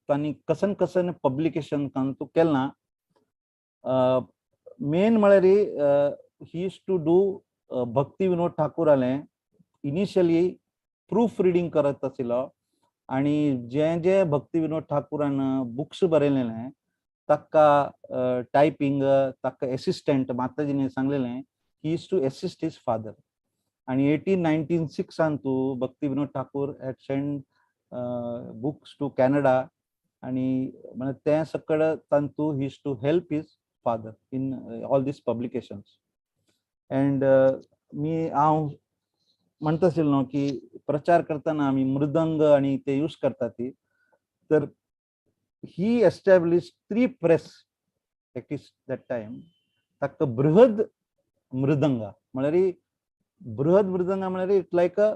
E: तांणी कसन कसन पब्लिकेशन तांतू केलां. मेन म्हळ्यार he used to do Bhakti Vinod ठाकूरालें initially proof reading करत आशिल्लो, आणि जे जे भक्ती विनोद ठाकूरान बुक्स बरयलेले ताका टायपिंग, ताका एसिस्टंट माताजीने सांगलेलें he used to assist his father. आणि 1896 तू Bhakti Vinod Thakur had send books to Canada, आणि म्हणजे ते सगळं तांतू he used to help his father in all these publications. And मी हांव म्हणता आशिल्लो न्हू की प्रचार करताना आमी मृदंग आणि ते यूज करतात ती, तर he establish 3 press at is that time. ताका बृहद मृदंगा, म्हळ्यार बृहद मृदंगा म्हळ्यार it like अ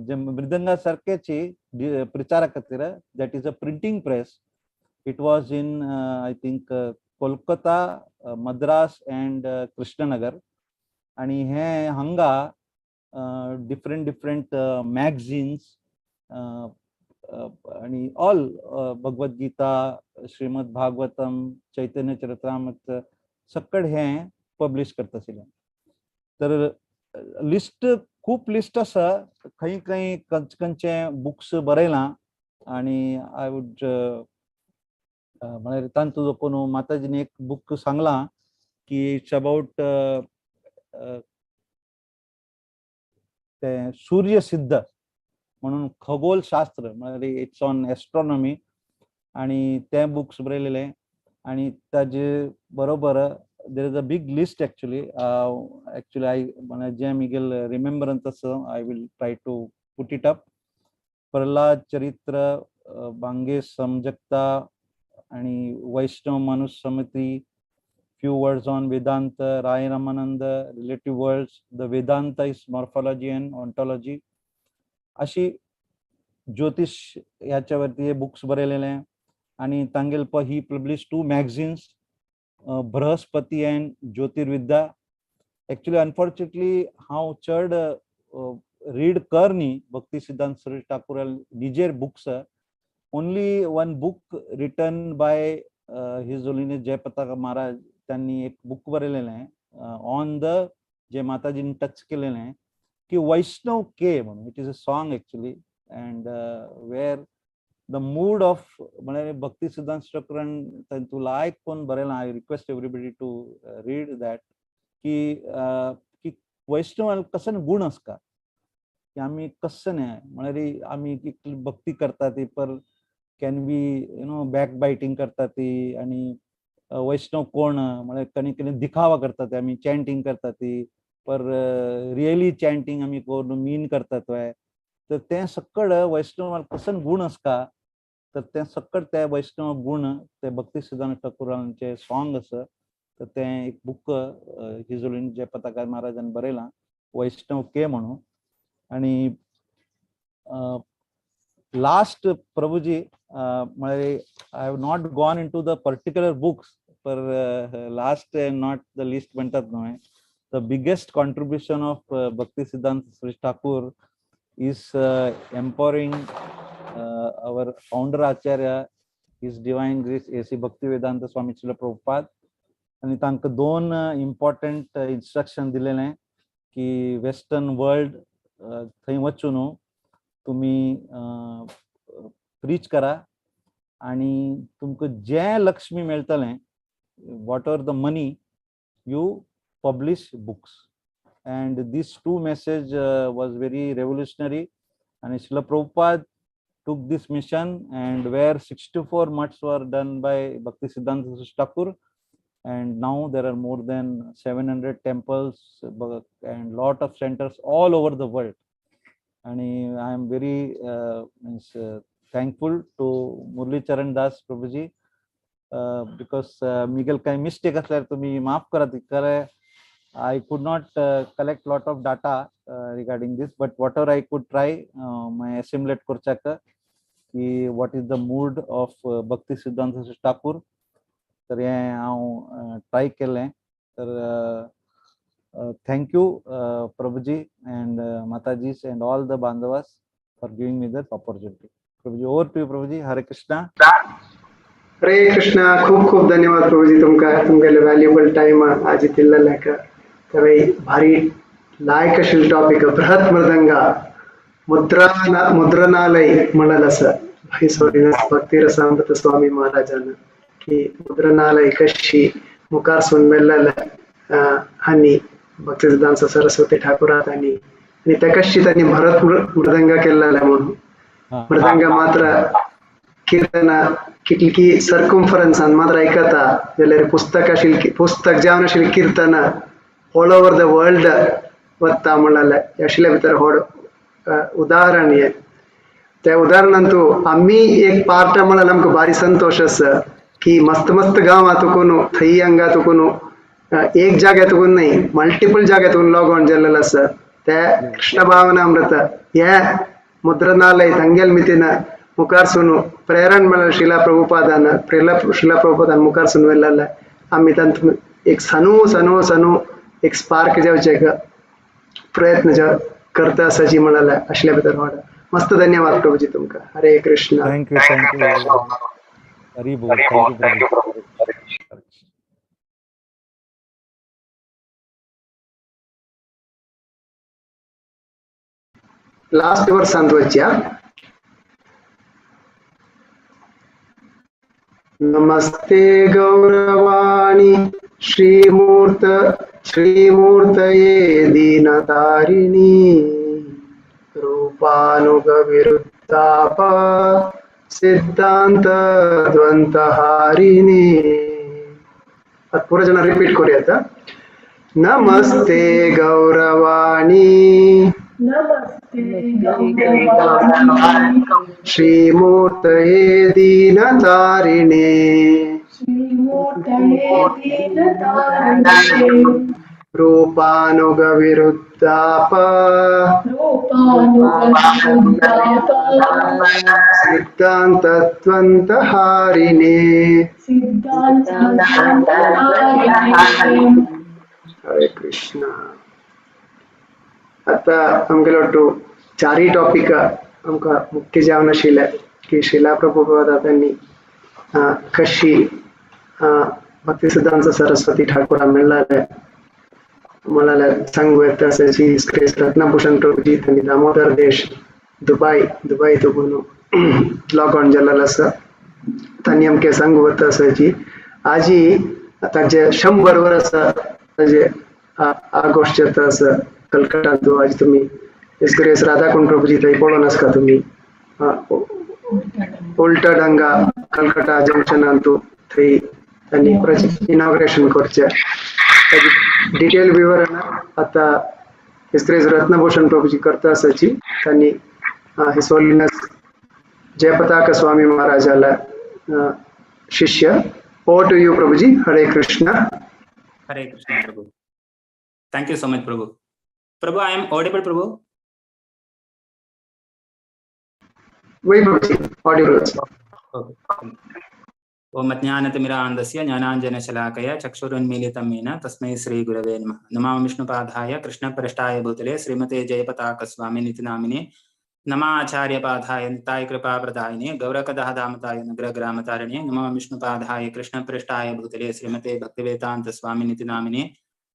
E: जे मृदंगा सारकेची प्रचारा खातीर, that is a printing press. It was in I think Kolkata, Madras and Krishnanagar. आणि हे हांगा डिफरंट डिफरंट मॅगझिन्स आणि ऑल भगवद गीता, श्रीमद भागवतम, चैतन्य चरित्रामृत सकड हे पब्लिश करता आशिल्ले. तर लिस्ट खूप लिस्ट आसा, खंय खंय खंयचे खंयचे बुक्स बरयलां. आणि I would म्हळ्यार तांतू जो कोण माताजीने एक बुक सांगलां की it's about ते सूर्यसिद्ध म्हणून खगोलशास्त्र, म्हळ्यार it's on astronomy, आणि ते बुक्स बरयलेले. आणि ताजे बरोबर there is a big list actually. Actually I म्हणजे जे मिगेल रिमेंबरन्स आसा I will try to put it up. Prahlad Charitra, बांगे समजक्ता आणि Vaishnav Manush Samiti, few words on Vedanta, Rai Ramananda, relative words, the Vedanta is morphology and ontology. अशी ज्योतिष ह्याच्यावरती हे books बरयलेले आहे. आणि तांगेल प he publish 2 magazines, Brihaspati and Jyotirvidya. Actually unfortunately हांव चड read कर न्ही भक्ती सिद्धांत सरस्वती ठाकूर निजेर books. Only one book written by His Holiness Jayapataka Maharaj, त्यांनी एक बुक बरयलेलें आहे ऑन the जे माताजींनी टच केलेलें आहे की वैष्णव के म्हणून, it is a song actually, and where the mood of म्हळ्यार भक्ती सिद्धांत ठाकूरान तांतू लायक कोण बरयलां. I request everybody to read that की की वैष्णव कसन गुण आसता की आमी कस्स न्हय, म्हळ्यार आमी इतली भक्ती करता ती पर can be you know back biting करता ती, आणि वैष्णव कोण म्हळ्यार कणी कणी दिखावा करता ते, आमी चॅन्टींग करता ती पर रियली चॅन्टींग आमी करून मीन करतात तर तें सकड वैष्णव कसन गुण आसता. तर तें सक्कड ते वैष्णव गुण ते भक्ती सिद्धांत ठाकूरांचे सॉंग आसा. तर तें एक बूक हिजोलीन जय पताका महाराजान बरयलां वैष्णव के म्हणून. आणि लास्ट प्रभुजी म्हळ्यार I have not gone into the particular books per last and not the least म्हणतात न्हय, the biggest contribution of Bhakti Siddhanta Saraswati Thakur is empowering our founder Acharya, His Divine Grace A.C. Bhakti Vedanta Swami Srila Prabhupada. आणि तांकां दोन important instruction दिलेलें की western world थंय वचून न्हू तुमी प्रीच करा आणि तुमकां जें लक्ष्मी मेळटलें, whatever the money, you publish books. And these two message was very revolutionary. And Srila Prabhupada took this mission, and where 64 mutts were done by Bhakti Siddhanta Saraswati Thakur, and now there are more than 700 temples and lot of centers all over the world. And I am very means, thankful to Murli Charan Das Prabhuji, because Miguel काही mistake असल्यार तुम्ही माफ करा, कारण I could not collect lot of data regarding this, but whatever I could try, my assimilate करच्याक की what is the mood of Bhakti Siddhanta Thakur, तर हें हांव ट्राय केलें. तर thank you Prabhuji and Matajis and all the बांधवास for giving me that opportunity. Prabhuji, over to you Prabhuji. Hare Krishna.
A: Hare Krishna. खूप खूप धन्यवाद प्रभुजी, तुमका तुमगेले valuable time आज दिल्लेल्याक. तर भारी लायक आशिल्लो टॉपिक बृहत मृदंगा मुद्रणालय म्हणल आसा भाई भक्ती रसामृत स्वामी महाराजान की मुद्रणालय कशी मुखार सून मेल्लेले आनी भक्ती सिद्धांत सरस्वती ठाकुरात आनी आनी ते कशी तांणी भरत मृदंगा केल्लेले म्हणून मृदंगा मात्र कीर्तना कितली सर्कम्फरन्सान मात्र आयकता जाल्यार पुस्तक आशिल्ली पुस्तक जावन आशिल्ली कीर्तन ऑल ओवर the world वता म्हणलें आशिल्ल्या भितर व्हड उदाहरण हें. त्या उदाहरणांतू आमी एक पार्ट म्हणल्यार आमकां भारी संतोश आसा की मस्त मस्त गांवां तुकून थंय हांगा तुकून एक जाग्या तुकून न्हय मल्टिपल जाग्या तुकून लॉग ऑन जाल्लें आसा. ते कृष्ण भावनामृत हे मुद्रणालय तांगेल मितीन मुखार सून प्रेरण मेळ्ळें शिला प्रभुपादान शिला प्रभुपादान मुखार सून व्हेल्लें आमी तांतून एक सनू सनू सनू एक स्पार्क जावचें प्रयत्न करता आसा जी म्हणाले आशिल्ल्या भितर व्हड मस्त धन्यवाद प्रभुजी तुमकां. हरे Krishna.
E: Thank you, thank you. Hari बोल. Thank you Prabhu.
A: Last वर्सांत वचया. नमस्ते गौरवाणी श्रीमूर्तये दीनतारिणी रूपानुगविरुद्धाप सिद्धांत द्वंतहारिणी. आता पुरा जण रिपीट करूयात. नमस्ते गौरवाणी
C: नमस्ते गौरवाणी
A: श्रीमूर्तये दीनतारिणे
C: श्रीमूर्तये दीनतारिणे
A: रूपानुगविरुद्धाप
C: रूपानुगविरुद्धाप
A: सिद्धान्तद्वन्द्वहारिणे.
C: सिद्धान्तद्वन्द्वहारिणे.
A: हरे कृष्ण. आता आमगेलो टू चारय टॉपिक आमकां मुख्य जावन आशिल्ले की शिला प्रभुपाद त्यांनी कशी भक्ती सिद्धांत सरस्वती ठाकूरा मेळ्ळाले म्हळ्यार सांगू येता रत्नभूषण प्रभुजी त्यांनी दामोदर देश दुबाय दुबाय तुकून लॉग ऑन जाल्लो आसा. तांणी आमकां सांगू वता आसा आजी तांचे 100 वर्सां ताजे आगोश जाता आसा कलकत्तांत. आज तुमी ग्रेस राधाकुंड प्रभुजी थंय पळोवन आसता तुमी उल्टा डांगा कलकत्ता जंक्शनांतू थंय तांणी इनॉग्रेशन करचें. ताजी डिटेल विवरण आता ग्रेस रत्नभूषण प्रभुजी करता आसाची. तांणी his holiness Jayapataka Swami महाराजाला शिष्य. Over to you, Prabhuji. Hare Krishna.
F: Hare Krishna, Prabhu. Thank you so much, Prabhu. Prabhu, I am audible, Prabhu?
A: वही Prabhuji, audible.
F: Okay. ओम अज्ञानतिमिरान्धस्य ज्ञानाञ्जनशलाकया चक्षुरुन्मीलितं येन तस्मै श्रीगुरवे नमः. नमामि विष्णुपादाय कृष्णप्रेष्ठाय भूतले श्रीमते जयपताकस्वामिनिति नामिने. नमाचार्यपादाय निताय कृपाप्रदायिने गौरकदहदामताय नगरग्रामतारिणे. नमो विष्णुपादाय कृष्णप्रेष्ठाय भूतले श्रीमते भक्तिवेदान्त स्वामिनिति नामिने.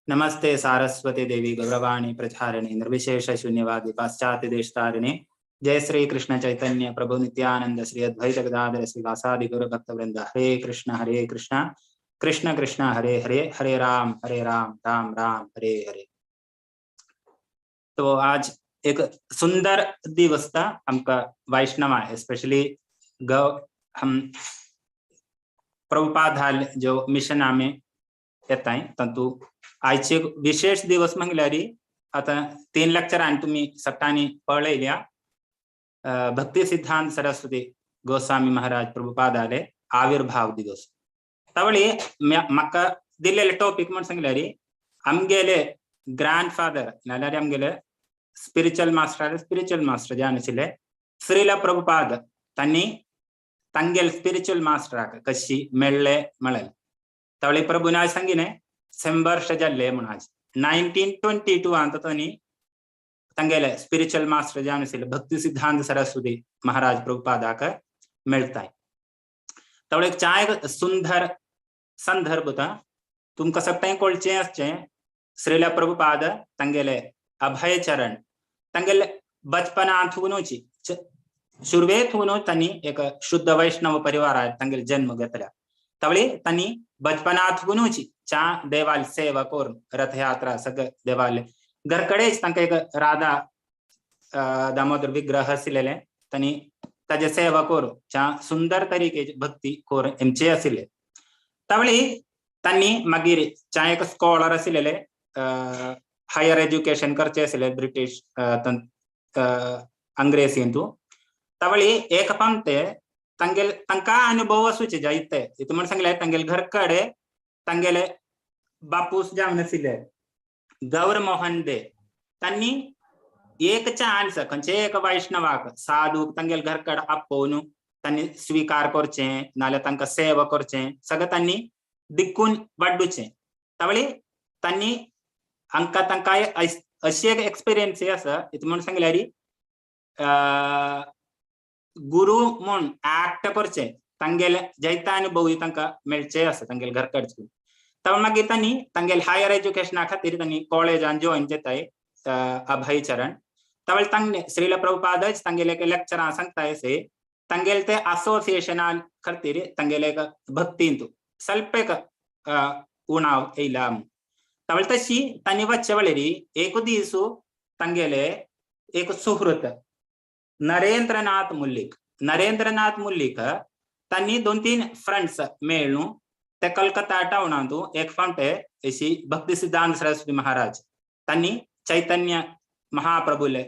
F: नमस्ते सारस्वती देवी गौरवाणी प्रचारिणे निर्विशेष शून्यवादी पाश्चात्य देशतारिणे. जय श्री कृष्ण चैतन्य प्रभु नित्यानंद श्री अद्वैत गदाधर श्रीवासादि गौर भक्त वृंद. हरे कृष्ण कृष्ण कृष्ण हरे हरे, हरे राम राम राम हरे हरे. तो आज एक सुंदर दिवस था हमका वैष्णव, स्पेशली गौ हम प्रभुपाद जो मिशन आमे येताय तंतु आयचे विशेष दिवस म्हणल्यार आता 3 लेक्चर आनी तुमी सगळ्यांनी पळयल्या. भक्ति सिद्धांत सरस्वती गोस्वामी महाराज प्रभुपादाले आविर्भाव दिवस. तवळी म्हाका दिल्लेले टॉपिक म्हण सांगल्यार आमगेले ग्रँड फादर नाल्यार आमगेले स्पिरिच्युअल मास्टर, स्पिरिच्युअल मास्टर जावन आशिल्ले श्रील प्रभुपाद तांणी तांगेले स्पिरिच्युअल मास्टराक कशी मेळ्ळे म्हळें. तवळी प्रभुन आज सांगिने 100 वर्ष जाल्ले म्हूण. आज 1922 आंत तांणी तांगेले स्पिरिच्युअल मास्टर जावन आशिल्ले भक्ती सिद्धांत सरस्वती महाराज प्रभुपादाक मेळताय. तवळे एक चाय सुंदर संदर्भ होता तुमकां सगळ्यांक कळचें आसचें. श्रील प्रभुपाद तांगेले अभयचरण तांगेले बचपनांतूनच सुरवेतून तांणी एक शुद्ध वैष्णव परिवारात तांगेले जन्म घेतला. तवळे तांणी बचपनांतूनच च्या देवाल सेवा करून रथयात्रा सगळं देवाल घरकडेच तांकां एक राधा दामोदर विग्रह आशिल्ले तांणी ताजे सेवा करून च्या सुंदर तरीके भक्ती करून हेमचे आशिल्ले. तवळी तांणी मागीर च्या एक स्कॉलर आशिल्ले हायर एज्युकेशन करचे आशिल्ले ब्रिटीश अंग्रेजींतू. तवळी एक पंक्ते तांगेले तांकां अनुभव आसूचे जायते इतू म्हण सांगले तांगेले घरकडे तांगेले बापूस जावन आशिल्ले गौर मोहन दे तांणी एक चान्स खंयचे एक वैष्णवाक साधूक तांगेले घरकडे आपोवन तांणी स्वीकार करचें नाल्यार तांकां सेवा करचें सगळें तांणी दिक्कून वाड्डुचें. तवळी तांणी हांकां तांकां अशी एक एक्सपिरियन्स आसा इतू म्हण सांगल्यार गुरु म्हूण एक्ट करचें तांगेले जायते अनुभव तांकां मेळचे आसा तांगेले घरकडचे. तवळ मागीर तांणी तांगेले हायर एज्युकेशना खातीर तांणी कॉलेजान जॉयन जाताय अभयचरण. तवळ तांगे श्रील प्रभुपादच तांगेले एक लेक्चरां सांगताय अशें तांगेले ते असोसिएशना खातीर तांगेले एक भक्तींत स्वल्प एक उणाव येयला. तवळ तशी तांणी वच्चे वेळेर एक दीस तांगेले एक सुहृत नरेंद्रनाथ मुल्लीक, नरेंद्रनाथ मुल्लीक तांणी 2-3 फ्रेंड्स मेळ्ळू ते कलकत्ता टावनांतू एक फावटे अशी भक्ती सिद्धांत सरस्वती महाराज तांणी चैतन्य महाप्रभुले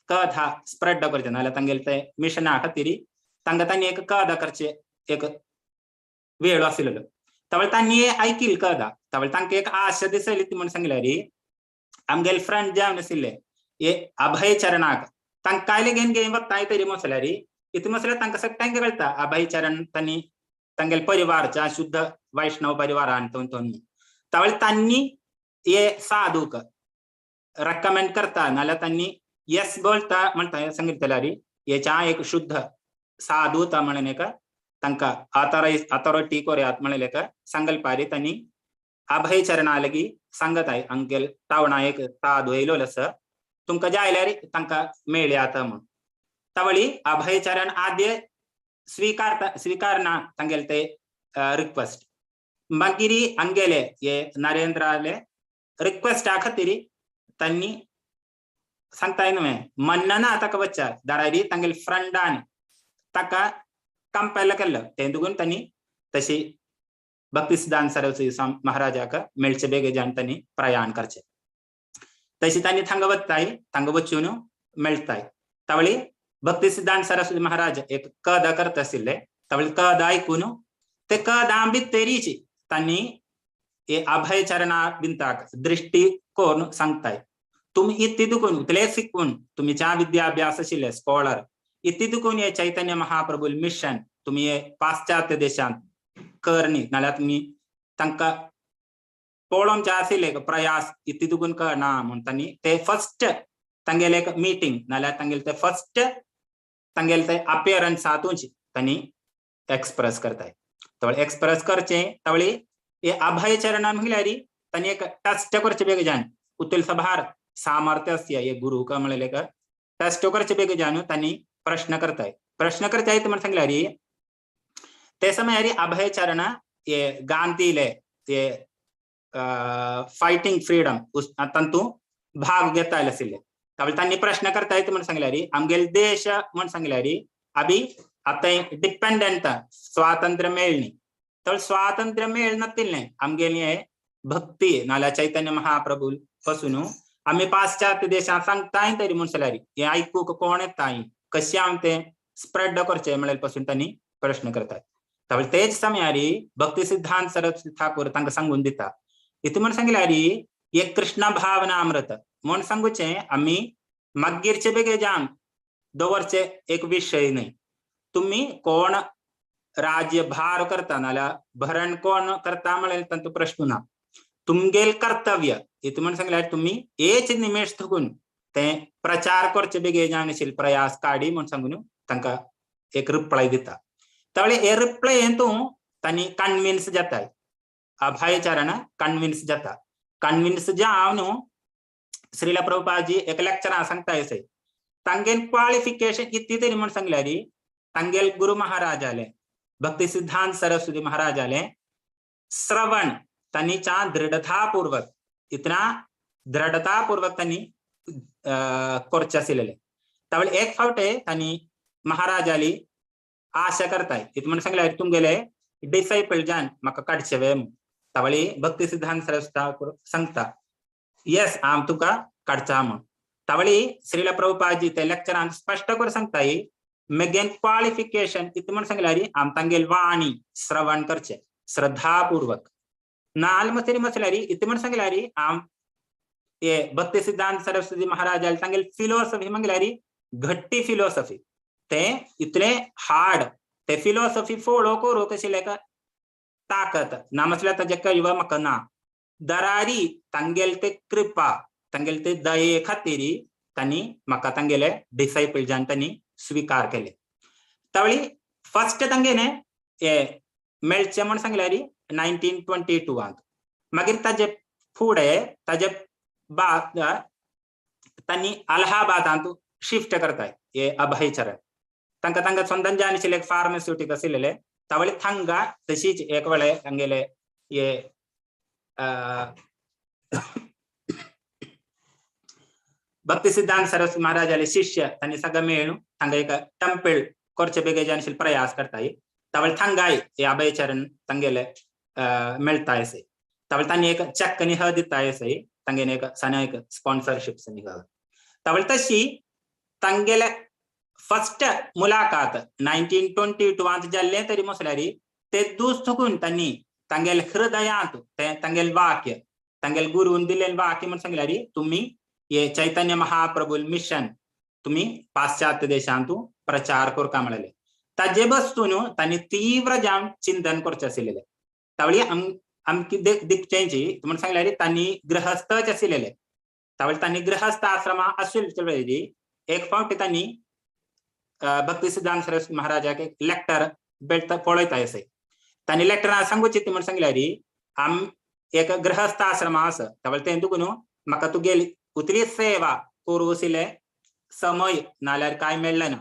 F: कथा स्प्रेड करचे नाल्यार तांगेले ते मिशना खातीर तांकां तांणी एक कथा करचे एक वेळ आशिल्लो. तवळ तांणी आयकील कथा. तवळ तांकां एक आशा दिसली ती म्हण सांगल्यार आमगेले फ्रेंड जावन आशिल्ले हे अभयचरणाक तांकां घेवन घेवन वताय तरी मसल्यार इतू मसल्यार तांकां सगळ्यांक कळटा अभयचरण तांणी तांगेले परिवारच्या शुद्ध वैष्णव परिवारान तोन. तवळ तांणी हे साधूक रेकमेंड करता नाल्यार तांणी येस बोलता म्हणटा सांगितल्यार हेच्या एक शुद्ध साधू म्हणून एक तांकां अथॉरिटी कोरयात म्हणलें एक संकल्पारी तांणी अभयचरणा लागीं सांगताय अंकेल टावणा एक साधू येयलो आसा तुमकां जाय तांकां मेळ्यात म्हूण. तवळी अभयचरण आद्य स्वीकारता स्वीकारना तांगेले ते रिक्वेस्ट. मागीर अंगेले हे नरेंद्राले रिक्वेस्टा खातीर तांणी सांगताय न्हय म्हणना ताका वच्चा दारारी तांगेले फ्रेंडान ताका कंपेल केल्लो तें दुगून तांणी तशी भक्ती सिद्धांत सरस्वती महाराजाक मेळचे बेगीन तांणी प्रयाण करचे. तशी तांणी थांगा वताय थांगा वचून मेळताय. तवळी भक्ती सिद्धांत सरस्वती महाराज एक कद करता आशिल्ले तवळ कद आयकून ते कद भितरीच तांणी हे अभय चरणा बिंताक दृष्टी करून सांगताय तुम्ही इतली दुखून उतले शिकून तुम्ही च्या विद्याभ्यास आशिल्ले स्कॉलर इतली दुखून हे चैतन्य महाप्रभू मिशन तुम्ही हे पाश्चात्य देशांत करणी नाल्यार तुमी तांकां पळोवंक आशिल्ले प्रयास इतली दुखून करना म्हूण तांणी ते फर्स्ट तांगेले एक मिटींग नाल्यार तांगेले ते फर्स्ट तांगेले ते अपियरन्स हातूंच तांणी एक्सप्रेस करताय. तवळ एक्सप्रेस करचे तवळी हे अभय चरणान म्हणल्यार तांणी एक टेस्ट करचे बेगीन उतल सभार सामर्थ्य आसता हे गुरु का म्हणलेले का टेस्ट करचे बेगीन तांणी प्रश्न करताय. प्रश्न करताय म्हण सांगल्यार ते समय अभय चरण हे गांधीले ते फायटिंग फ्रीडम तांतू भाग घेता आशिल्ले. त्यावेळी तांणी प्रश्न करता येत म्हण सांगल्यार आमगेले देश म्हण सांगल्यार अभी आतां डिपेंडंट स्वातंत्र्य मेळनी तर स्वातंत्र्य मेळनातिल्लें आमगेली भक्ती नाल्यार चैतन्य महाप्रभू पासून आमी पाश्चात्य देशांत सांगताय तरी म्हण सांगल्यार हें आयकूंक कोण येताय कशें हांव तें स्प्रेड करचें म्हळ्यार पासून तांणी प्रश्न करतात. त्यावेळी तेच समयार भक्ती सिद्धांत सरस्वती ठाकूर तांकां सांगून दिता इतू म्हण सांगल्यार एक कृष्ण भावनामृत म्हण सांगूचें आमी मागीरचे बेगीन दवरचे एक विशय न्हय. तुम्ही कोण राज्यभार करता नाल्यार भरण कोण करता म्हळ्यार तांचो प्रश्न ना. तुमगेल कर्तव्य इतू म्हण सांगल्यार तुम्ही एच निमेश थकून ते प्रचार करचे बेगीन आशिल्ले प्रयास काडी म्हण सांगून तांकां एक रिप्लाय दिता. त्यावेळी हे रिप्लाय तूं तांणी कन्विन्स जाताय अभय चरण कन्विन्स जाता. कन्विन्स जावन श्रीला प्रभुपादजी एक लेक्चरां सांगता अशें तांगेल क्वालिफिकेशन इतली तरी म्हण सांगल्यार तांगेल गुरु महाराजाले भक्ती सिद्धांत सरस्वती महाराजाले श्रवण तांणी चा दृढतापूर्वक इतना दृढतापूर्वक तांणी करचे आशिल्ले. त्यावेळी एक फावटे तांणी महाराजाली आशा करताय इतू म्हण सांगल्यार तुमगेले डिसायपल जान म्हाका काडचे वे. त्यावेळी भक्ती सिद्धांत सरस्वती ठाकूर सांगता येस हांव तुका काडचा म्हूण. त्यावेळी श्रीला प्रभुपादजी ते लेक्चरान स्पश्ट करून सांगताय मेगेन क्वालिफिकेशन इतू म्हण सांगल्यार आम तांगेल वाणी श्रवण करचे श्रद्धापूर्वक नाल मसरी मसल्यार इतू म्हण सांगल्यार आम हे भक्ती सिद्धांत सरस्वती महाराजाले तांगेल फिलोसॉफी म्हणल्यार घट्टी फिलोसॉफी ते इतले हार्ड ते फिलोसॉफी फॉलो करूंक कशी ताकत ना मसल्यार ताजे कळव म्हाका ना. दरारी तांगेल ते कृपा तांगेल ते दये खातीर तांणी म्हाका तांगेले डिसायपल जान तांणी स्वीकार केले. त्यावेळी फर्स्ट तांगेले हे मेळचे म्हण सांगल्यार 1922 मागीर ताजे फुडें ताजे बाद तांणी अलाहाबादांत शिफ्ट करताय हे अभय चरण. तांकां तांकां स्वंतन जाय आशिल्ले फार्मास्युटीक आशिल्ले त्यावेळी थांगा तशीच एक वेळे तांगेले हे भक्ती सिद्धांत सरस्वती महाराजाले शिष्य तांणी सगळं मेळून थांगा एक टेम्पल करचे बेगीन आशिल्ले प्रयास करताय. त्यावेळी थांगाय हे अभय चरण तांगेले मेळटा अशें. त्यावेळी तांणी एक चॅक निह दिता अशें तांगेले एक सण्या एक स्पॉन्सरशीप निह. त्यावेळी तशी तांगेले फर्स्ट मुलाकात 1922 जाल्ले तरी मसल्यार ते दूस थकून तांणी तांगेले हृदयांत ते तांगेले वाक्य तांगेले गुरून दिल्लें वाक्य म्हण सांगल्यार तुम्ही हे चैतन्य महाप्रभू मिशन तुम्ही पाश्चात्य देशांत प्रचार करता म्हणले. ताजे बसून तांणी तीव्र जावन चिंतन करचें आशिल्लें. त्यावेळी आमकी दिकचेंची म्हण सांगल्यार तांणी गृहस्थच आशिल्ले. त्यावेळी तांणी गृहस्थ आश्रमा आशिल्ले वेळी एक फावटी तांणी भक्ती सिद्धांत सरस्वती महाराजाक एक लेक्टर बेळता पळयता अशें. तांणी लेक्टरां सांगूची ती म्हण सांगल्यार आम एक गृहस्थ आश्रमा आसा त्यावेळी तें तुका न्हू म्हाका तुगेली उतली सेवा करूं आशिल्ले समय नाल्यार कांय मेळ्ळें ना.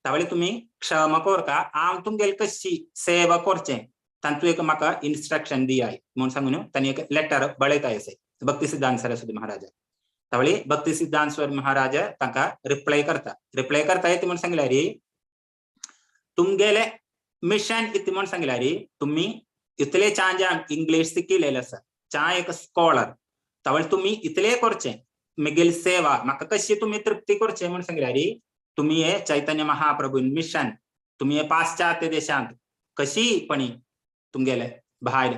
F: त्यावेळी तुमी क्षमा करका हांव तुमगेली कशी सेवा करचें तांतू एक म्हाका इन्स्ट्रक्शन दियाय म्हूण सांगून तांणी एक लेटर बळयता अशें भक्ती सिद्धांत सरस्वती महाराजा. त्यावेळी भक्ती सिद्धांत सरस्वती महाराज तांकां रिप्लाय करता. रिप्लाय करता येत म्हण सांगल्यार तुमगेले मिशन इतलें म्हण सांगल्यार तुमी इतले च्या ज्या इंग्लीश शिकिल्लें आसा च्या एक स्कॉलर त्यावेळी तुमी इतले करचें म्हगेली सेवा म्हाका कशी तुमी तृप्ती करचें म्हण सांगल्यार तुम्ही हे चैतन्य महाप्रभू मिशन तुम्ही हे पाश्चात्य देशांत कशी पणी तुमगेले भायर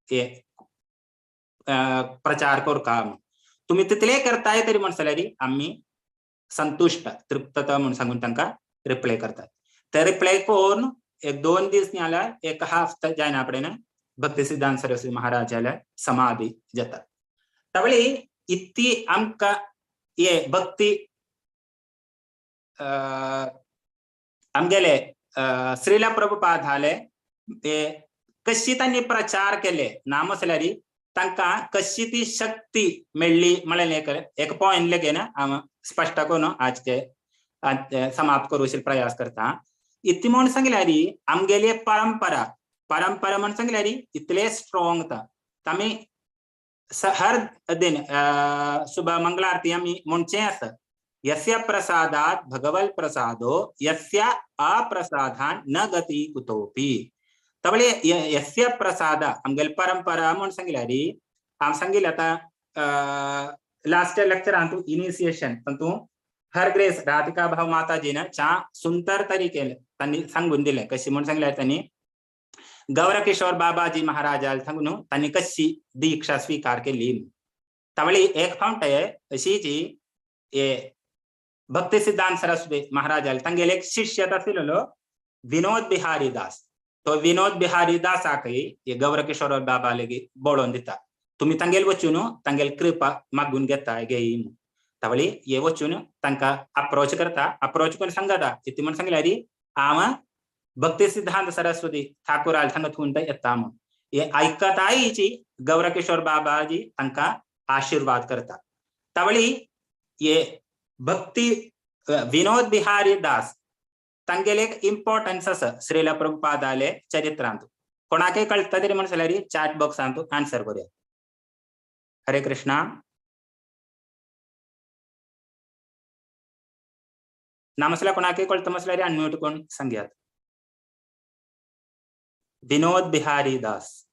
F: हे प्रचार करका, तुम्ही तितले करताय तरी म्हण जाल्यार आमी संतुष्ट तृप्तता म्हणून सांगून तांकां रिप्लाय करतात. ते रिप्लाय करून एक दोन दीस न्ही जाल्यार एक हाफ जायना फुडें भक्ती सिद्धांत सरस्वती महाराजाल्या समाधी जाता. तवळी इतली आमकां हे भक्ती आमगेले श्रीला प्रभुपादाले ते कशी तांणी प्रचार केले ना जाल्यार तांकां कशी ती शक्ती मेळ्ळी म्हळ्यार एक पॉयंट लेगीन हांव स्पश्ट करून आजचे समाप्त करूं प्रयास करता. इतली म्हूण सांगल्यार आमगेली परंपरा परंपरा म्हूण सांगल्यार इतले स्ट्रॉंग ता आमी हर दिन सुबह मंगलारती आमी म्हणचें आसा, यस्य प्रसादात् भगवत् प्रसादो यस्य अप्रसादान् न गति कुतोपि. तवळे यस्य प्रसाद आमगेली परंपरा म्हूण सांगल्यार हांव सांगिल्लें आतां लास्ट लेक्चरांतू इनिसिएशन तातूंत हर ग्रेस राधिका भाव माताजीन चा सुंदर तरीके तांणी सांगून दिलें. कशी म्हूण सांगल्यार तांणी गौरकिशोर बाबाजी महाराजाल सांगून तांणी कशी दीक्षा स्वीकार केली. तवळी एक फावट अशीची हे भक्ती सिद्धांत सरस्वती महाराजाल तांगेले एक शिष्य आशिल्लो विनोद बिहारी दास. तो विनोद बिहारी दासाकय हे गौरकिशोर बाबा लेगीत बोळोवन दिता, तुमी तांगेल वचून तांगेल कृपा मागून घेता घेई. तवळी हे वचून तांकां अप्रोच करता, अप्रोच करून सांगता इतली म्हूण सांगल्यार हांव भक्ती सिद्धांत सरस्वती ठाकुराल सांगत येता म्हूण. हे आयकतायची गौरकिशोर बाबाजी तांकां आशीर्वाद करता. तवळी हे भक्ती विनोद बिहारी दास तांगेले एक इम्पॉर्टन्स आसा श्रीला प्रभुपादाले चरित्रांत. कोणाकय कळटा तरी म्हण जाल्यार चॅट बॉक्सांत आन्सर करूया. हरे कृष्णा. नामसल्या कोणाकय कळटा मसल्यार अनम्यूट करून सांगयात. विनोद बिहारी दास.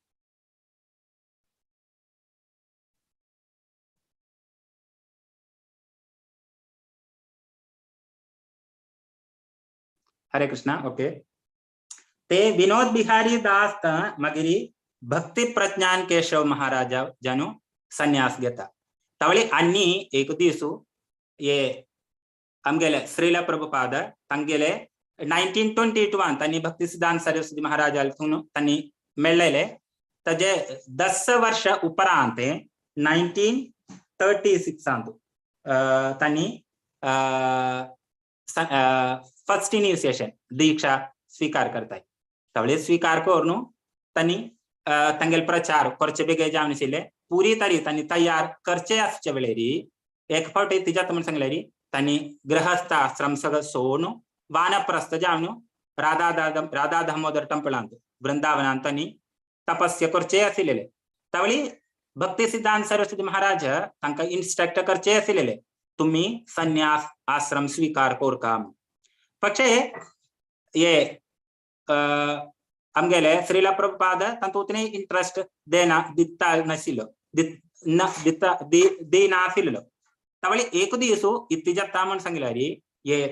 F: हरे कृष्णा. ओके, ते विनोद बिहारी दास मागीर भक्ती प्रज्ञान केशव महाराजा जानू संन्यास घेता. तवळी आनी एक दीस हे आमगेले श्रीला प्रभुपाद तांगेले 1922 तांणी भक्ती सिद्धांत सरस्वती महाराजा तांणी मेळ्ळेले. ताजे 10 वर्ष उपरांत 1936 तांणी फर्स्ट इनिशिएशन दीक्षा स्वीकार करताय. तवळे स्वीकार करून तांणी तांगेले प्रचार करचे बेगीन जावन आशिल्ले पुरी तरी तांणी तयार करचे आसचे वेळेर एक फावटी तिज्यात म्हूण सांगल्यार तांणी गृहस्थ आश्रम सगळं सोडून वानप्रस्थ जावन राधा दामोदर टेंपलांत वृंदावनांत तांणी तपस्या करचे आशिल्ले. तवळी भक्ती सिद्धांत सरस्वती महाराज तांकां इन्स्ट्रक्ट करचे आशिल्ले तुम्ही संन्यास आश्रम स्वीकार करका. पक्षे हे आमगेले श्रीला प्रभुपाद तांतूं इंट्रस्ट देना दिता नाशिल्लो दिनाशिल्लो. तवळी एक दीस इतली जाता म्हूण सांगल्यार हे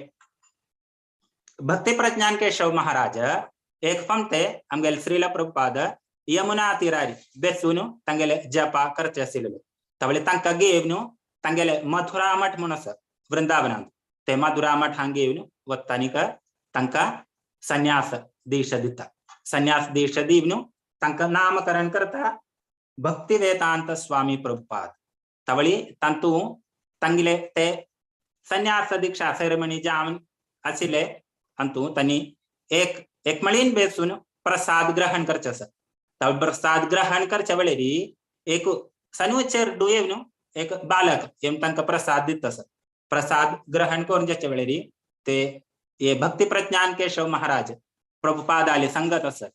F: भक्ती प्रज्ञान केशव महाराज एक फावटे आमगेले श्रीला प्रभुपाद यमुना तिरार बेसून तांगेले जपा करचे आशिल्ले. तवळी तांकां घेवन तांगेले मथुरा मठ म्हूण आसा वृंदावनांत, ते मधुरा मठ हांगा घेवन वतानिक तांकां संन्यास दीक्षा दिता. संन्यास दीक्षा दिवन तांकां नामकरण करता भक्ती वेदांत स्वामी प्रभुपाद. तवळी तांतूं तांगेले ते संन्यास दीक्षा सेरेमनी जावन आशिल्ले हातूंत तांणी एक एकमळीन बेसून प्रसाद ग्रहण करचें आसा. प्रसाद ग्रहण करच्या वेळेर एक सनुचेर येवन एक बालक येवन तांकां प्रसाद दिता आसा. प्रसाद ग्रहण करून जाच्या वेळेर ते हे भक्ती प्रज्ञान केशव महाराज प्रभुपादाले सांगत आसा,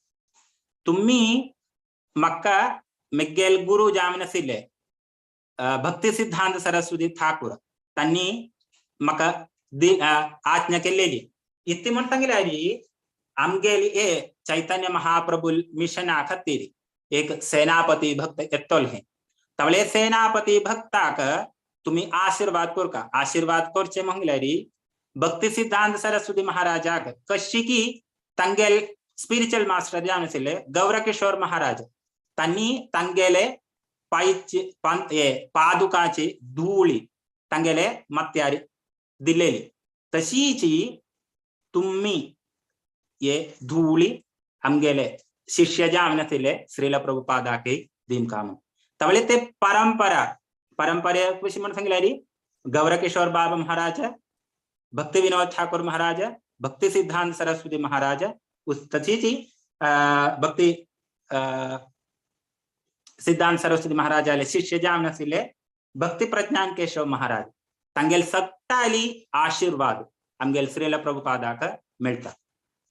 F: तुम्ही म्हाका मेगेल गुरु जावन आशिल्ले भक्ती सिद्धांत सरस्वती ठाकूर तांणी म्हाका आज्ञा केल्लेली. इतली म्हूण सांगल्यार आमगेली हे चैतन्य महाप्रभु मिशना खातीर एक सेनापती भक्त येतलो हे. तवळे सेनापती भक्ताक तुम्ही आशीर्वाद करका. आशीर्वाद करचे म्हणल्यार भक्ती सिद्धांत सरस्वती महाराजाक कशी की तांगेल स्पिरिच्युअल मास्टर जावन आशिल्ले गौरकिशोर महाराज तांणी तांगेले पायची पादुकाची धुळी तांगेले माथ्यार दिलेली तशीची तुम्ही ये धुळी आमगेले शिष्य जावन आशिल्ले श्रील प्रभुपादाक दिमकाम तवळे ते परंपरा परंपरे कशी म्हणून सांगल्यारी गौरकिशोर बाबा महाराज भक्ति विनोद ठाकुर महाराज भक्ति सिद्धांत सरस्वती महाराज उस तशीची भक्ति सिद्धांत सरस्वती महाराजाले शिष्य जावन आशिल्ले भक्ती प्रज्ञान केशव महाराज तांगेल सगळ्याली आशीर्वाद आमगेल श्रील प्रभुपादाक मेळटा.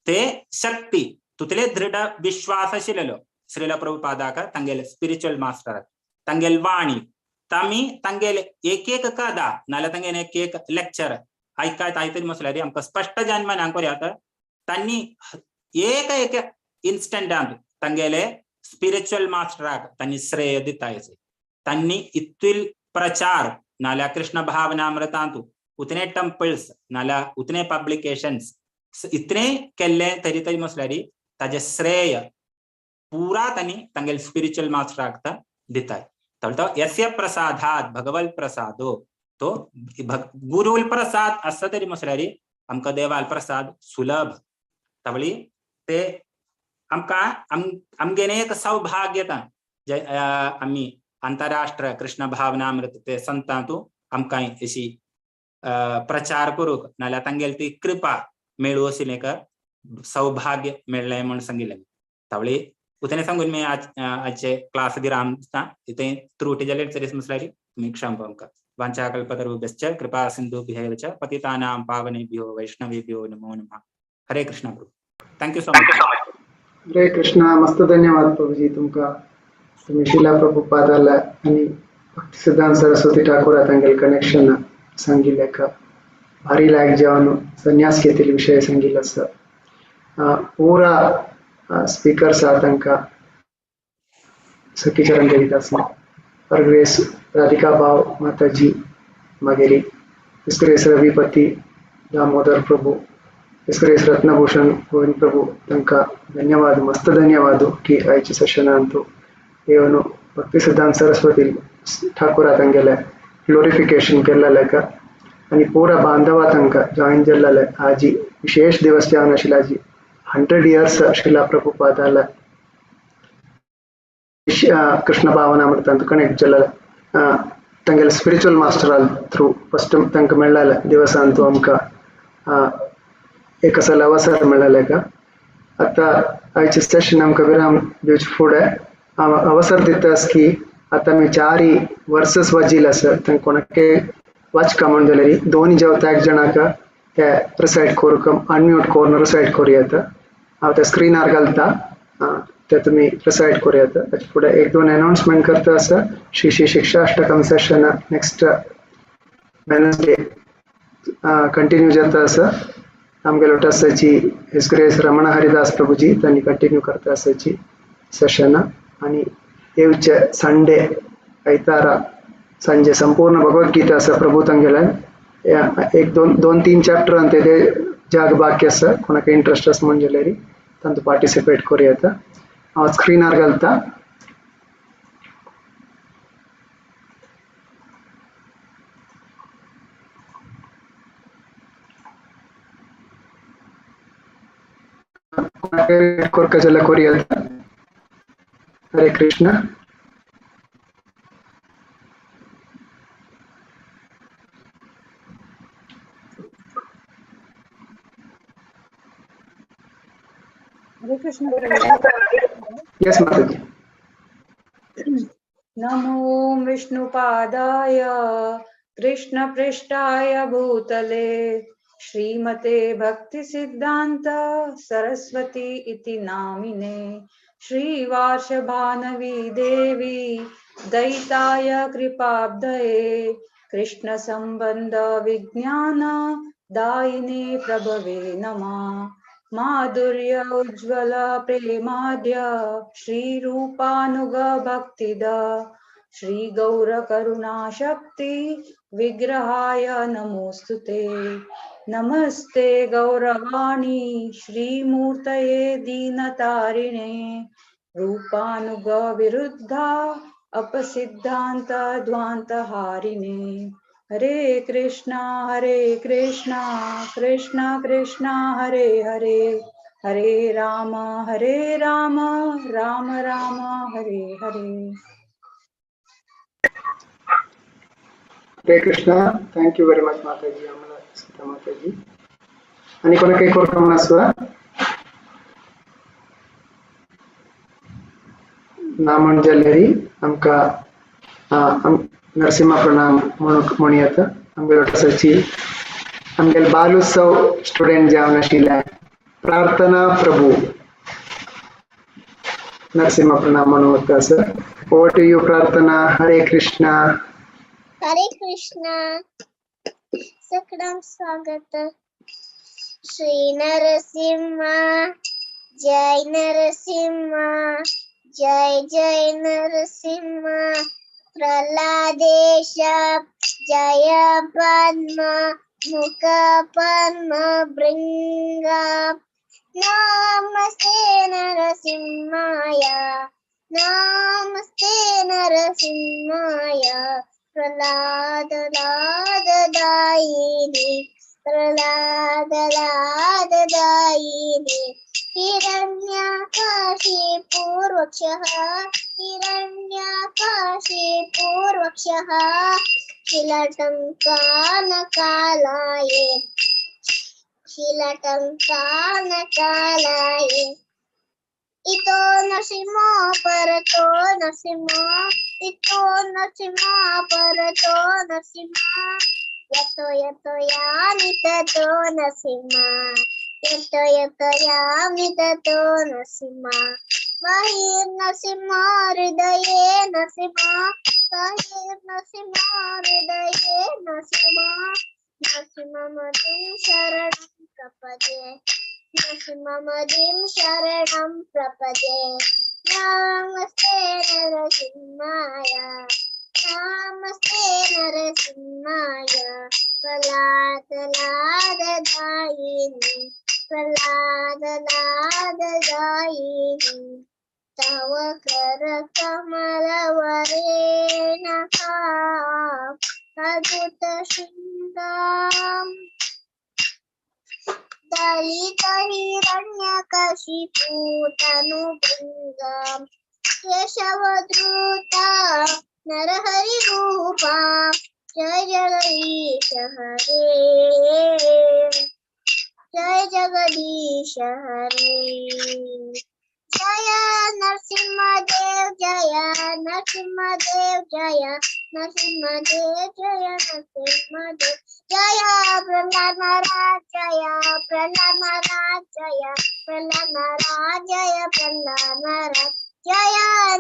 F: ते शक्ती तुतले दृढ विश्वास आशिल्लो श्रील प्रभुपादाक तांगेल स्पिरिच्युअल मास्टर तांगेल वाणी तामी तांगेल एक एक कदा नाल्यार तांगेल एक एक लेक्चर आयकायत आयतरी मसल्यार आमकां स्पश्ट जन्मान करूया तांणी एक एक इन्स्टंटान तांगेले स्पिरिच्युअल मास्टराक तांणी श्रेय दिता. तांणी इतुल प्रचार नाल्यार कृष्ण भावनामृतांतु उतने टेम्पल्स नाल्यार उतने पब्लिकेशन्स इतने केल्ले तरी तरी मसल्यार ताजे श्रेय पूरा तांणी तांगेल स्पिरिच्युअल मास्टराक दिताय. तो यस्य प्रसादात भगवत प्रसादो तो गुरुल प्रसाद आसता तरी मसल्यार आमकां देवाल प्रसाद सुलभ. तवळी ते आमकां आमगेलें एक सौभाग्यता जे आमी आंतरराष्ट्र कृष्ण भावनामृत ते संतांतु आमकां अशी प्रचार करूंक नाल्यार तांगेली ती कृपा मेळूं अशी एक सौभाग्य मेळ्ळें म्हूण सांगिल्लें. तवळी उतने सांगून मी आज आजचे क्लास विराम दिता. इथे त्रुटी जाल्यार तरी मसल्यार तुमी क्षमा आमकां. वाञ्छाकल्पतरुभ्यश्च कृपा सिन्धुभ्येव च पतितानां पावनेभ्यो वैष्णवेभ्यो नमो नमः. Hare Krishna Prabhu. Thank you so much.
A: Hare Krishna. मस्त धन्यवाद प्रभुजी तुमका. तुम्ही शिला प्रभुपादाला आणि भक्ती सिद्धांत सरस्वती ठाकूर तांगेल कनेक्शन सांगिल्लें भारी लायक जेवण संन्यास घेतिल्ले विशय सांगिल्लो आसा. पुरा स्पीकर्स आहा तांकां सखीचरण देवीदास हरग्रेस राधिका भाव माताजी मागेली इस्ग्रेस रविपती दामोदर प्रभू इस्ग्रेस रत्नभूषण गोविंद प्रभू तांकां धन्यवाद मस्त धन्यवाद की आयच्या सेशनांतु येवन भक्ती सिद्धांत सरस्वती ठाकूरा तांगेले ग्लोरिफिकेशन केल्लें आनी पुरा बांधवा तांकां जॉईन जाल्ले आजी विशेष दिवस जावन आशिल्ले आजी 100 इयर्स शिला प्रभुपादाला कृष्ण भावनामृतांत कनेक्ट जाल्ले तांगेले स्पिरिच्युअल मास्टर थ्रू फस्ट तांकां मेळ्ळेले दिवसांतु आमकां एक असो अवसर मेळ्ळेले का. आतां आयचें सेशन आमकां विराम दिवचे फुडें हांव अवसर दिता की आतां आमी चारी वर्सस वाजील आसा तांकां कोणाकय वाचका म्हण जाल्यार दोन जेवता एक जाणाक ते रिसायट करूंक अनम्यूट करून रिसायट करूं येता. हांव ते स्क्रिनार घालता ते तुमी रिसायट करूं येता. ताचे फुडें एक दोन अनाउन्समेंट करता आसा. Shri Shri Shikshashtakam session next Wednesday continue जाता आसा. आमगे लोटसाची his grace Raman Haridas Prabhuji तांणी कंटिन्यू करता आसाची सेशन. आनी येवचे संडे आयतारा संजे संपूर्ण भगवद्गीता आसा प्रभू तांगेल्यान एक दोन दोन तीन चॅप्टर ते जाग बाकी आसा. कोणाक इंट्रस्ट आसा म्हण जाल्यार तांतू पार्टिसिपेट करूं येता. हांव स्क्रिनार घालता. कोरका जाल्यार करूं येता. हरे कृष्ण.
D: हरे कृष्ण.
A: यस माताजी.
G: नमो विष्णुपादाय कृष्णपृष्ठाय भूतले श्रीमते भक्तिसिद्धान्त सरस्वती इति नामिने श्रीवार्षभानवी देवी दयिताय कृपाब्धये कृष्ण संबंध विज्ञान दायिने प्रभवे नमः. माधुर्य उज्ज्वल प्रेमाद्य श्री रूपानुग भक्तिद श्री गौरकरुणाशक्ति विग्रहाय नमोस्तुते। नमस्ते गौरवाणी श्रीमूर्तये दीनतारिणे रूपानुग विरुद्धा अपसिद्धांत ध्वांतहारिणे। हरे कृष्णा कृष्णा कृष्णा हरे हरे, हरे Ram Ram Ram Hare Hare.
A: Hare Krishna. Thank you very much Mataji, Amala Sita Mataji. आणि कोणा काही कोरकाम आसवा ना म्हण जाल्यारी आमकां नरसिंहा प्रणाम म्हणूं येता. आमगे लोटसाची आमगेले बालोत्सव स्टुडंट जावन आशिल्ले प्रार्थना प्रभू नरसिंहा प्रणाम म्हणून वता आसा. Over to you Prarthana. Hare Krishna.
H: Hare Krishna. सगळ्यांक स्वागत. श्री नरसिंहा जय नरसिंहा जय जय नरसिंहा प्रल्हादेश जय पद्म मुख पद्म भृंगा. नमस्ते नरसिंहाय नमस्ते नरसिंहाय प्रल्हाद लाद दायिनी प्रल्हाद लाद दायिनी. हिरण्यकशिपुर्वक्षः हिरण्यकशिपुर्वक्षः शिलाटङ्कानकालाये शिलाटङ्कानकालाये. इतो नरसिंहो परतो नरसिंहो इतो नरसिंहो परतो नरसिंह यतो यतो यामि ततो नरसिंह यतो यतो यामि ततो नरसिंह. बहिर्नरसिंह हृदये नरसिंह बहिर्नरसिंह हृदये नरसिंह नरसिंहमदिं शरणं प्रपद्ये नरसिंहमदिं शरणं प्रपद्ये. नमस्ते नरसिंहाय नमस्ते नरसिंहाय प्रल्हाद लाद दायिनी प्रल्हाद लाद दायिनी. तव कर कमलवरेण अद्भुत शृंगाम दलित हिरण्यकशिपूतनुभृङ्गां केशवद्रुता नरहरिरूपा जय जगदीश हरे जय जगदीश हरे. जय नरसिंहदेव जय नरसिंहदेव जय नरसिंहदेव जय नरसिंहदेव जय प्रल्हाद महाराज जय प्रल्हाद महाराज जय प्रल्हाद महाराज जय प्रल्हाद महाराज जय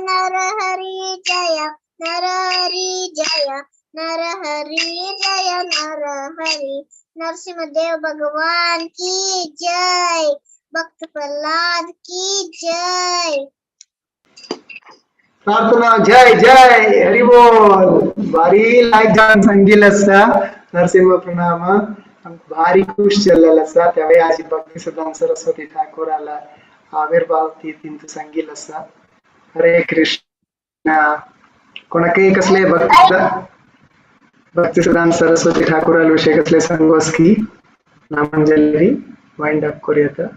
H: नरहरि जय नरहरि जय नरहरि जय नरहरि. नरसिंहदेव भगवान की जय. भक्त प्रल्हाद की जय.
A: प्रार्थना जय जय हरि बोल. भारी लायक जावन सांगिल्लें आसा नरसिंह प्रणाम. भारी खुश जाल्लें आसा. त्या वेळार आजी भक्ती सिद्धांत सरस्वती ठाकूराला आविर्भाव तिथींत सांगिल्लें आसा. हरे कृष्ण. कोणाकय कसले भक्ती सिद्धांत सरस्वती ठाकूराल विशय कसले सांगोस की ना म्हणजे वाइंड अप करूया.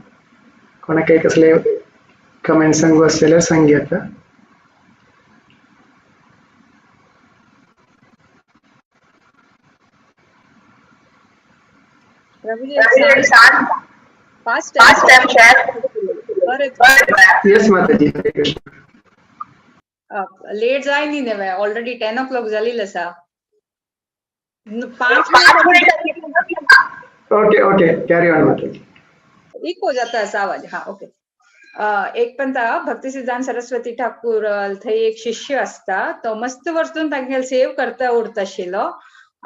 A: कोणाकय कसले कमेंट सांगू आसले सांगया. Yes Mataji. Hare Krishna.
G: Late जाय न्ही नेवे, ऑलरेडी 10 o'clock जालेली आसा. 5 minute.
A: Okay okay carry on Mataji.
G: Eco जाता आसा आवाज. हा ओके. एक पण भक्ती सिद्धांत सरस्वती ठाकूर थंय एक शिष्य आसता, तो मस्त वचून तांगेले सेव करता उरता आशिल्लो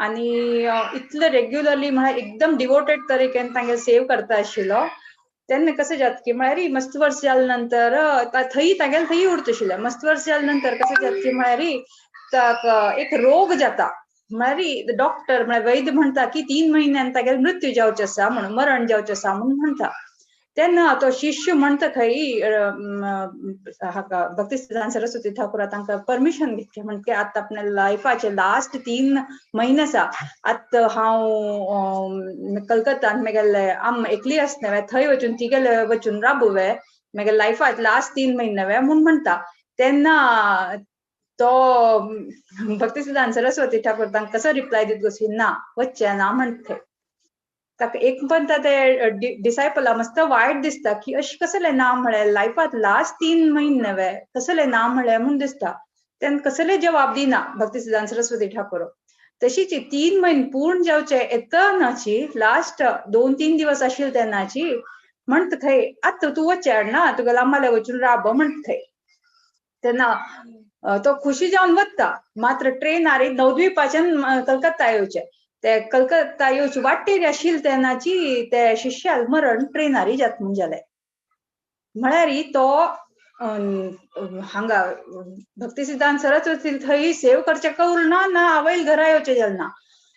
G: आणि इतले रेग्युलरली म्हळ्यार एकदम डिवोटेड तरेकेन तांगेले सेव करता आशिल्लो. तेन्ना कशें जाता की म्हळ्यार मस्त वर्स जाले नंतर थंय तागेले थंय उरता आशिल्लें. मस्त वर्स जाले नंतर कशें जाता की म्हळ्यार पुताक एक रोग जाता. म्हळ्यार डॉक्टर म्हळ्यार वैद्य म्हणटा की 3 म्हयन्यान तागेले मृत्यू जावचो आसा म्हणून, मरण जावचें आसा म्हणून म्हणटा. तेन्ना तो शिष्य म्हणटा खंय हाका भक्ती सिद्धांत सरस्वती ठाकुरा तांकां परमिशन घेतलें म्हणटे आतां आपल्या लायफाचे लास्ट 3 म्हयने आसा, आतां हांव कलकत्तान म्हगेले आम एकली आसता थंय वचून तिगेले वचून राबूवे म्हगेले लायफात लास्ट 3 म्हयने वे म्हूण म्हणटा. तेन्ना तो भक्ती सिद्धांत सरस्वती ठाकूर तांकां कसो रिप्लाय दित गोसी ना वच्चें ना म्हणटा. ताका एक पण ते डिसायपला मस्त वायट दिसता की अशें कसलें ना म्हळें लायफात लास्ट 3 म्हयने वे कसलें ना म्हळें म्हूण दिसता. तेन्ना कसले जवाब दिना भक्ती सिद्धांत सरस्वती ठाकूर. तशीच 3 म्हयने पूर्ण जावचे येतनाची लास्ट 2-3 दिवस आशिल्ले तेन्नाची म्हणटा खंय आतां तूं वचचें ना तुगेल्या आम्माले वचून राब म्हणटा खंय. तेन्ना तो खुशी जावन वता. मात्र ट्रेनार नवद्वीपाच्यान कलकत्ता येवचें, ते कलकत्ता येवचे वाटेर आशिल्ले तेन्नाची ते शिष्याल मरण ट्रेनारी जाता म्हूण जालें. म्हळ्यार तो हांगा भक्ती सिद्धांत सरस्वती थंय सेव करचें करूं ना आवयल घरा येवचें जालें ना.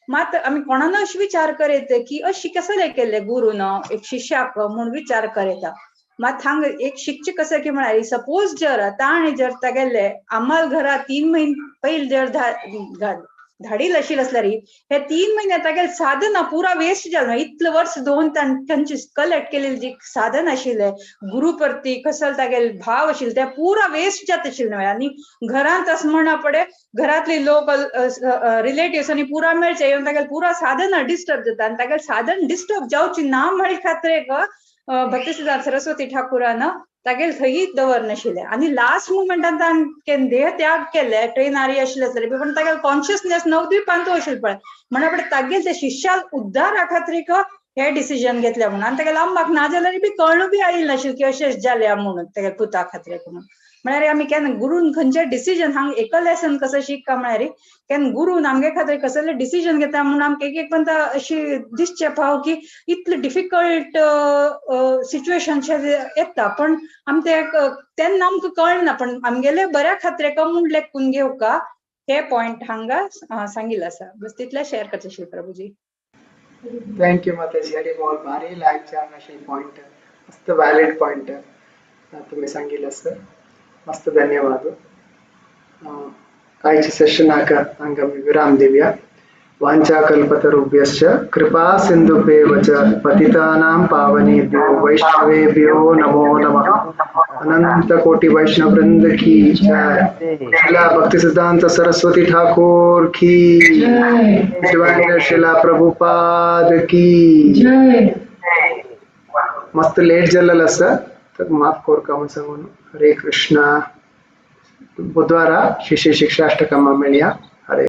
G: मात आमी कोणान अशें विचार करयत की अशी कसलें केल्लें गुरून एक शिष्याक म्हूण विचार करयता. मात हांगा एक शिकचें कसं की म्हळ्यार सपोज जर ताणें जर तागेले आम्हाल घरा 3 म्हयने पयलीं जर धाडील आशिल्लें आसल्यार हे 3 म्हयने तागेले साधना पुरा वेस्ट जालें. इतले वर्स 2 तांची कलेक्ट केलेली जी साधन आशिल्लें गुरु प्रती कसल तागेले भाव आशिल्ले ते पुरा वेस्ट जाता आशिल्लें. आनी घरांत अशें म्हणा पडे घरांतले लोक रिलेटिव्स आनी पुरा मेळचे येवन तागेले पुरा साधना डिस्टर्ब जाता आनी तागेले साधन डिस्टर्ब जावची ना म्हळ्या खातीर एक भक्ती सिद्धांत सरस्वती ठाकुरान तागेले थंय दवरनाशिल्लें. आनी लास्ट मुमेंटान ताणें देह त्याग केले ट्रेनारी आशिल्ले आसले पण तागेले कॉन्शियसनेस नवद्वीपांत आशिल्लें पळय म्हणा पडे तागेले ते शिष्याल उद्धारा खातीर हे डिसिजन घेतले म्हणून. आनी तागेले अम्माक ना जाल्यार बी कळून बी आयिल्लें नाशिल्लें की अशें जालें म्हणून तागेले पुता खातीर म्हणून. म्हळ्यार आमी केन्ना गुरून खंयचे डिसिजन हांगा एक लेसन कसो शिकता म्हळ्यार केन्ना गुरून आमगे खातीर कसले डिसिजन घेता म्हणून आमकां एक एक पण अशी दिसचे फाव की इतले डिफिकल्ट सिच्युएशन येता पण आमी ते तेन्ना आमकां कळना पण आमगेले बऱ्या खातीर म्हूण लेखून घेवका हे पॉयंट हांगा सांगिल्लें आसा. बस तितलें शेअर करचें आशिल्लें प्रभुजी.
A: Thank you माताजी. हरी बोल. भारी लायक छान अशी पॉयंट, मस्त व्हॅलिड पॉयंट तुम्ही सांगितलं सर. मस्त धन्यवाद. आयच्या सेशनाक हांगा आमी विराम दिवया. वाञ्छाकल्पतरुभ्यश्च कृपा सिन्धुभ्येव च पतितानां पावनेभ्यो वैष्णवेभ्यो नमो नमः. अनंत कोटि वैष्णव वृंद की जय. शिला भक्ति सिद्धांत सरस्वती ठाकुर की जय. शिला प्रभुपाद की जय. मस्त लेट जाल्लें आसा तर माफ कोरका म्हूण सांगून. हरे कृष्णा. बुधवारा श्री श्री शिक्षाष्टकम मेळया.